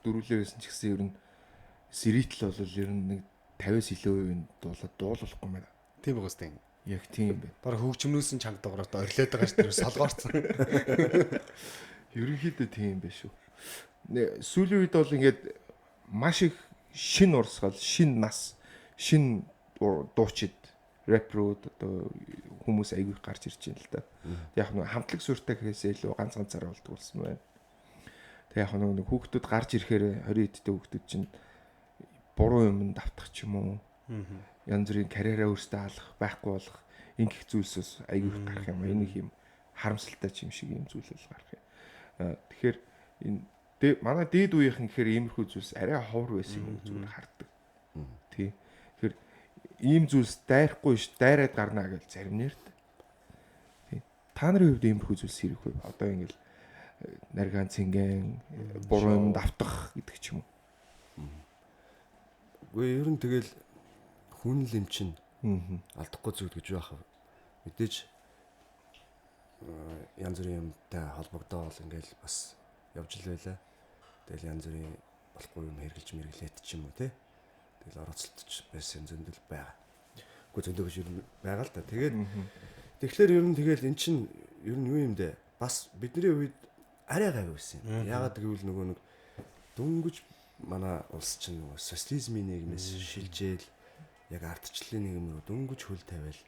дөрүүлээ байсан ч гэсэн ер нь сэритл бол ер нь нэг 50-аас илүү хувийн дуулаад дуулахгүй байна. Тийм байгаа сте. Яг тийм байна. Бараг хөгжмнөөс нь чанга дугаараад орилоод байгаа ш тэр солгоорцсон. Ерөнхийдөө тийм байх шүү. Сүүлийн үед бол ингээд маш их шин урсгал, шин нас, шин дуучид, рэпрүүд одоо хүмүүс айгүй гарч ирж байна л да. Яг нэг хамтлаг сүртэй гэхээс илүү ганц ганцаараа болдог болсон байна. Тэг яг нэг хүүхдүүд гарч ирэхээр 20 эдтэй хүүхдүүд чинь буруу юмд автах ч юм уу. Янз бүрийн карьераа өөрсдөө алах, байхгүй болох ингэх зүйлс айгүй их гарах юм. Энэ их юм харамсалтай ч юм шиг юм зүйл бол гарах юм. Тэгэхээр энэ манай дээд үеийнхэн гэхээр иймэрхүү зүйлс арай ховор байсан юм зүгээр хардаг. Тий. Тэгэхээр ийм зүйлс дайрахгүй ш дайраад гарнаа гэж зарим нэрд. Тий. Та нарын хувьд иймэрхүү зүйлс хэрэг үү? Одоо ингээл наргаан цэнгэн буруу юмд автах гэдэг ч юм уу. Үгүй ер нь тэгэл хүн л юм чинь алдахгүй зүйл гэж байх. Мэдээж янз бүрийн юмтай холбогдоол ингээл бас явж л байлаа. Тэгэл янз бүрийн болохгүй юм хэрглэж мэрглээд ч юм уу те. Тэгэл оролцолтч байсан зөндөл байгаа. Үгүй зөндөө гэж ер нь байгаа л да. Тэгээд тэгэхээр ер нь тэгэл эн чинь ер нь юу юм бэ? Бас бидний үед арай гайгүй байсан юм. Яагаад гэвэл нөгөө нэг дөнгөж манай улс чинь нөгөө социализмын нийгмээс шилжээл яг ардчлалын нийгэм рүү дөнгөж хөл тавиал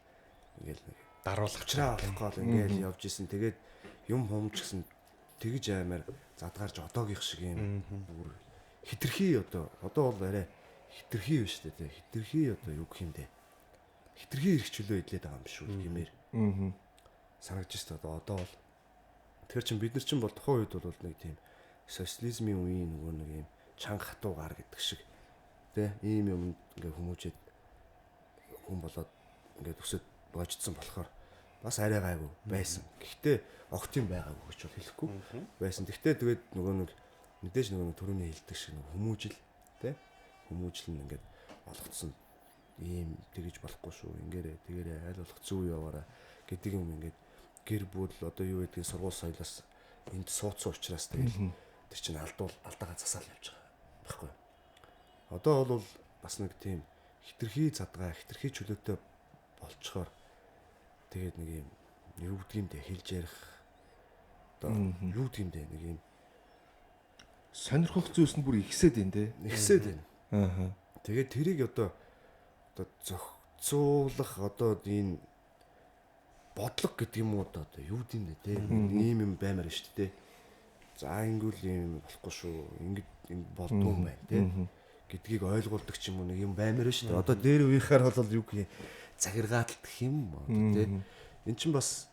ингээл нэг Даруулах учраа олох гол ингээл явж исэн. Тэгээд юм хумж гэсэн тэгж аймаар задгаарч одоогийнх шиг юм бүр хитрхи одоо бол арай хитрхи биш үү те. Хитрхи одоо юу гэх юм бэ? Хитрхи эрх чөлөө идлээд байгаа юм шүү гэмээр. Санагдаж шүү дээ одоо бол. Тэр чин бид нар чин бол тухайн үед бол нэг тийм социализмын үеийн нөгөө нэг юм чанга хатуу гар гэдэг шиг те ийм юм ингээ хүмүүжээд хүн болоод ингээд өсөд боождсон болохоор бас арай гайгүй байсан. Гэхдээ огт юм байгаагүй гэж бол хэлэхгүй байсан. Гэхдээ тэгээд нөгөө нэг мэдээж нөгөө нэг төрөний хэлдэг шиг нөгөө хүмүүжил те хүмүүжил нь ингээд олгоцсон ийм тэгэж болохгүй шүү. Ингээрэ тэгэрэ аль болох зөв яваараа гэдэг юм ингээд гэр бүл одоо юу гэдгийг сургууль соёлоос энд суудсан учраас тэгэл тэр чинь алдаагаа засаал явж байгаа байхгүй. Одоо бол бас нэг тийм хитрхи задгаа хитрхи чөлөөтэй болцохоор тэгээд нэг юм юу гэдгийм дээ хэлж ярих одоо юу гэдгийм дээ нэг юм сонирхох зүйлс нь бүр ихсээд байна те. Ихсээд байна. Аа. Тэгээд тэрийг одоо зохицуулах одоо энэ бодлого гэдэг юм уу одоо юу гэдэм бэ те. Ийм юм баймаар шүү дээ. За ингэвэл ийм болохгүй шүү. Ингэж болдгоо юм байна те. Гэдгийг ойлгуулдаг ч юм уу нэг юм баймаар шүү дээ. Одоо дээр үеийнхаар бол юу гэх юм захиргааталдах юм одоо те. Эн чинь бас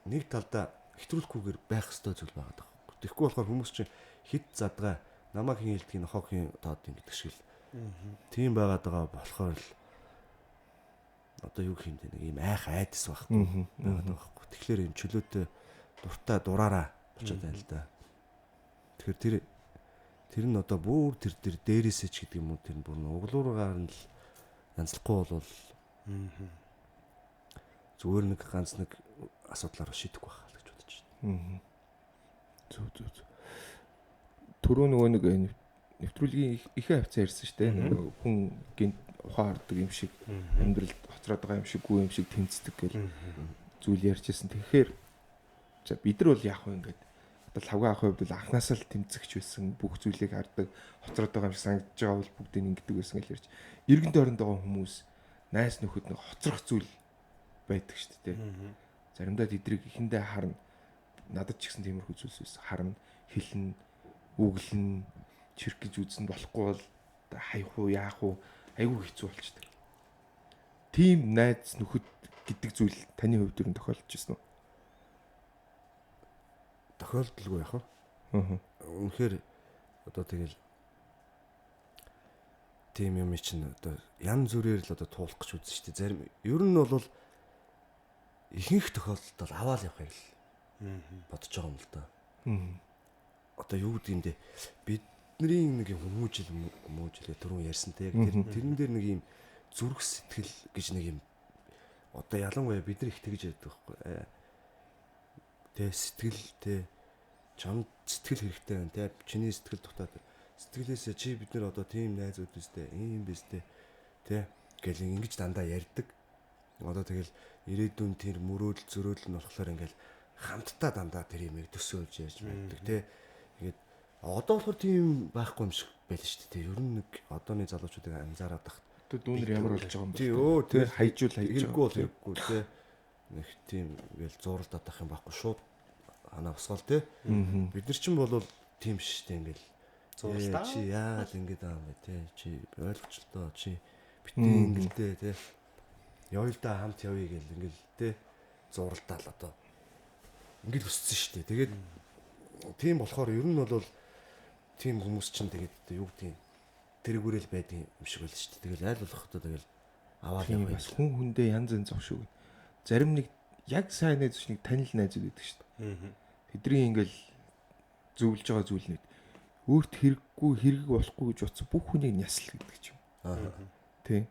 нэг талдаа хэтрүүлэхгүйгээр байх ёстой зүйл байгаа даа. Тэгэхгүй болохоор хүмүүс чинь хит задгаа намайг хин хэлдгийг нохоо хин тоодын гэдэг шиг л тийм байгаад байгаа болохоор л одоо юу гэх юм бэ нэг ийм айх айдас байхгүй байгаад байгаа байхгүй. Тэгэхээр ийм чөлөөтэй дуртай дураараа болчиход байна л да. Тэгэхээр тэр нь одоо бүр тэр дээрээсээ ч гэдэг юм уу тэр нь бүр углуургаар нь л янзлахгүй болвол зүгээр нэг ганц нэг асуудлаар шийдэхгүй байх л гэж бодож байна. Зөв зөв зөв. Түрүү нөгөө нэг нэвтрүүлгийн ихэнх хавцаа ярьсан шүү дээ. Нөгөө хүн гинт ухаан хардаг юм шиг амьдралд хоцроод байгаа юм шиг гүү юм шиг тэмцдэг гэл зүйл ярьжсэн. Тэгэхээр за бид нар бол яах вэ ингээд одоо лавга авах хувьд бол анхнаасаа л тэмцэгч байсан, бүх зүйлийг хардаг, хоцроод байгаа юм шиг санагдаж байгаа бол бүгдийг ингэдэг байсан гэж ярьж. Иргэн тойронд байгаа хүмүүс найз нөхөд нэг хоцрох зүйл байдаг шүү дээ. Заримдаа тэдрийг эхэндээ харна. Надад ч гэсэн тиймэрхүү зүйлс байсан. Харна, хэлнэ, үглэн, чирх гэж үзнэ болохгүй бол хаях уу, яах уу айгүй хэцүү болчдөг. Тийм найз нөхөд гэдэг зүйл таны хувьд юу тохиолдож ирсэн үү? Тохиолдолгүй яах вэ? Үнэхээр одоо тэгэл тийм юм чинь одоо янз бүрээр л одоо туулах гэж үзсэн шүү дээ. Зарим ер нь бол ихэнх тохиолдолд бол аваал явахыг л бодож байгаа юм л да. Одоо юу гэдэг юм бэ? Бидний нэг юм хүмүүжил түрүүн ярьсан те. Тэрэн дээр нэг юм зүрх сэтгэл гэж нэг юм одоо ялангуяа бид нар их тэгж ярьдаг байхгүй. Тэ сэтгэл тэ чамд сэтгэл хэрэгтэй байна те. Чиний сэтгэл дутаад сэтгэлээсээ чи бид нар одоо тийм найзууд үстэй ийм биз дээ тэ гэл ингэж дандаа ярьдаг. Одоо тэгэл ирээдүйн тэр мөрөөдөл зөрөөлөл нь болохоор ингээл хамтдаа дандаа тэр юмыг төсөөлж ярьж байдаг те. Тэгээд одоо болохоор тийм байхгүй юм шиг байл шүү дээ. Ер нь нэг одооны залуучуудыг анзаараад тахт одоо дүүнер ямар болж байгаа юм бэ? Тий өө тэр хайжуул хайж хэрэггүй бол хэрэггүй те. Нэг тийм ингээл зууралдаад ах юм байхгүй шууд анаа босгоол те. Бид нар чинь бол тийм шүү дээ ингээл зууралдаа. Чи яагаад ингэж байгаа юм бэ те? Чи ойлгочлоо чи битээ ингэлдээ те. Явъя л да хамт явъя гэл ингээл те зууралдаал одоо ингээл өссөн шүү дээ. Тэгээд тийм болохоор ер нь бол тийм хүмүүс чинь тэгээд юу гэдгийг тэргүүрэл байдаг юм шиг байл шүү дээ. Тэгэл айл болох одоо тэгэл аваад Тийм явах бас хүн хүндээ янз янз зов шүү. Зарим нэг яг сайн найз биш нэг танил найзууд байдаг шүү дээ. Тэдний ингээл зөвлөж байгаа зүйл нь өөрт хэрэггүй хэрэг болохгүй гэж бодсон бүх хүнийг нясал гэдэг ч юм. Тий.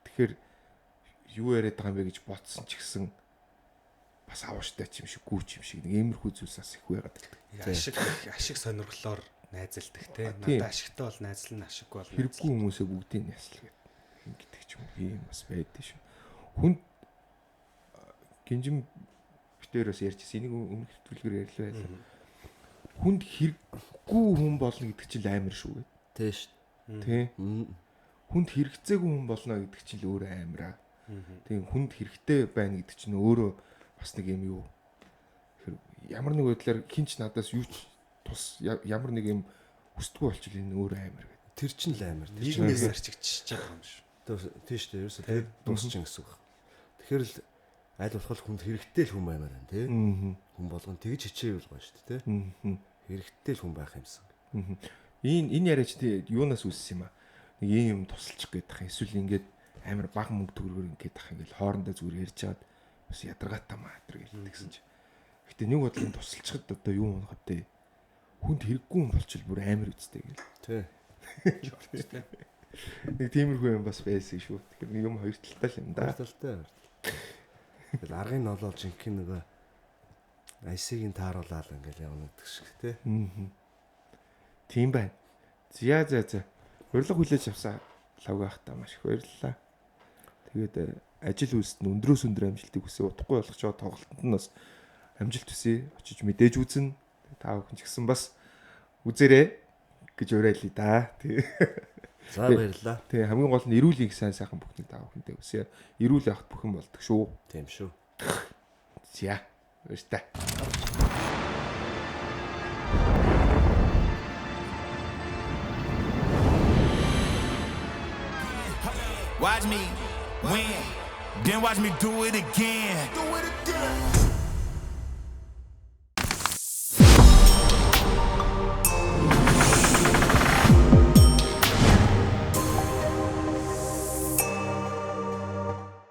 Тэгэхээр юу яриад байгаа юм бэ гэж бодсон ч гэсэн бас авууштай ч юм шиг гүүч юм шиг нэг иймэрхүү зүйлс бас их байгаад байдаг. Ашиг ашиг сонирхлоор найзалдаг те. Тийм. Надад ашигтай бол найзлна, ашиггүй бол Хэрэггүй хүмүүсээ бүгдийг нь ясал гэдэг ингэдэг ч юм уу ийм бас байдаг шүү. Хүнд гинжим битээр бас ярьжсэн. Энийг өмнөх хэвтүүлгээр ярьлаа байлаа. Хүнд хэрэггүй хүн болно гэдэг чинь л амар шүү гэдэг. Тэ шүү. Тий. Хүнд хэрэгцээгүй хүн болно гэдэг чинь л өөрөө амар аа. Тийм хүнд хэрэгтэй байна гэдэг чинь өөрөө бас нэг юм юу. Тэгэхээр ямар нэг байдлаар хинч надаас юу ч тус ямар нэг юм хүсдэггүй болчихвол энэ өөрөө амар гэдэг. Тэр чинь л амар. Тэр чинь Нийгмээс арчигдчихэж байгаа юм шүү. тийм шүү дээ. Ерөөсөө тэгээд дуусчин гэсэн үг. Тэгэхээр л аль болох хүнд хэрэгтэй л хүн баймаар байна тий. Хүн болгон тэгж хичээвэл гоё шүү дээ тий. Хэрэгтэй л хүн байх юмсан. Энэ энэ яриач тий юунаас үүссэн юм аа. Нэг ийм юм тусалчих гээд тах. Эсвэл ингээд амар бага мөнгө төгрөгөөр ингээд тах ингээд хоорондоо зүгээр ярьж чаад бас ядаргаатай маа тэр гэл тэгсэн чи. Гэтэ нэг бодлын тусалчихад одоо юу унах вэ? Хүнд хэрэггүй юм болчихвол бүр амар үсттэй гэл. Тий. Нэг тиймэрхүү юм бас байсан шүү. Тэгэхээр нэг юм хоёр талтай л юм да. Хоёр талтай. Тэгэл аргын нолоол жинхэнэ нөгөө айсыг нь тааруулаад ингээл явна гэдэг шиг тий. Тийм байна. За за за. Урилга хүлээж авсан лавга ахта маш их баярлалаа. Тэгээд ажил үйлсэд нь өндрөөс өндөр амжилтыг хүсье. Утгагүй болох ч тоглолтод нь бас амжилт хүсье. Очиж мэдээж үзнэ. Та бүхэн ч гэсэн бас үзээрэй гэж уриалъя да. Тий. За баярлалаа. Тэгээ хамгийн гол нь эрүүл их сайн сайхан бүхнийг та бүхэндээ хүсье. Эрүүл байхад бүхэн болдог шүү. Тийм шүү. За. Баяртай. Watch me win. Then watch me do it again. Do it again.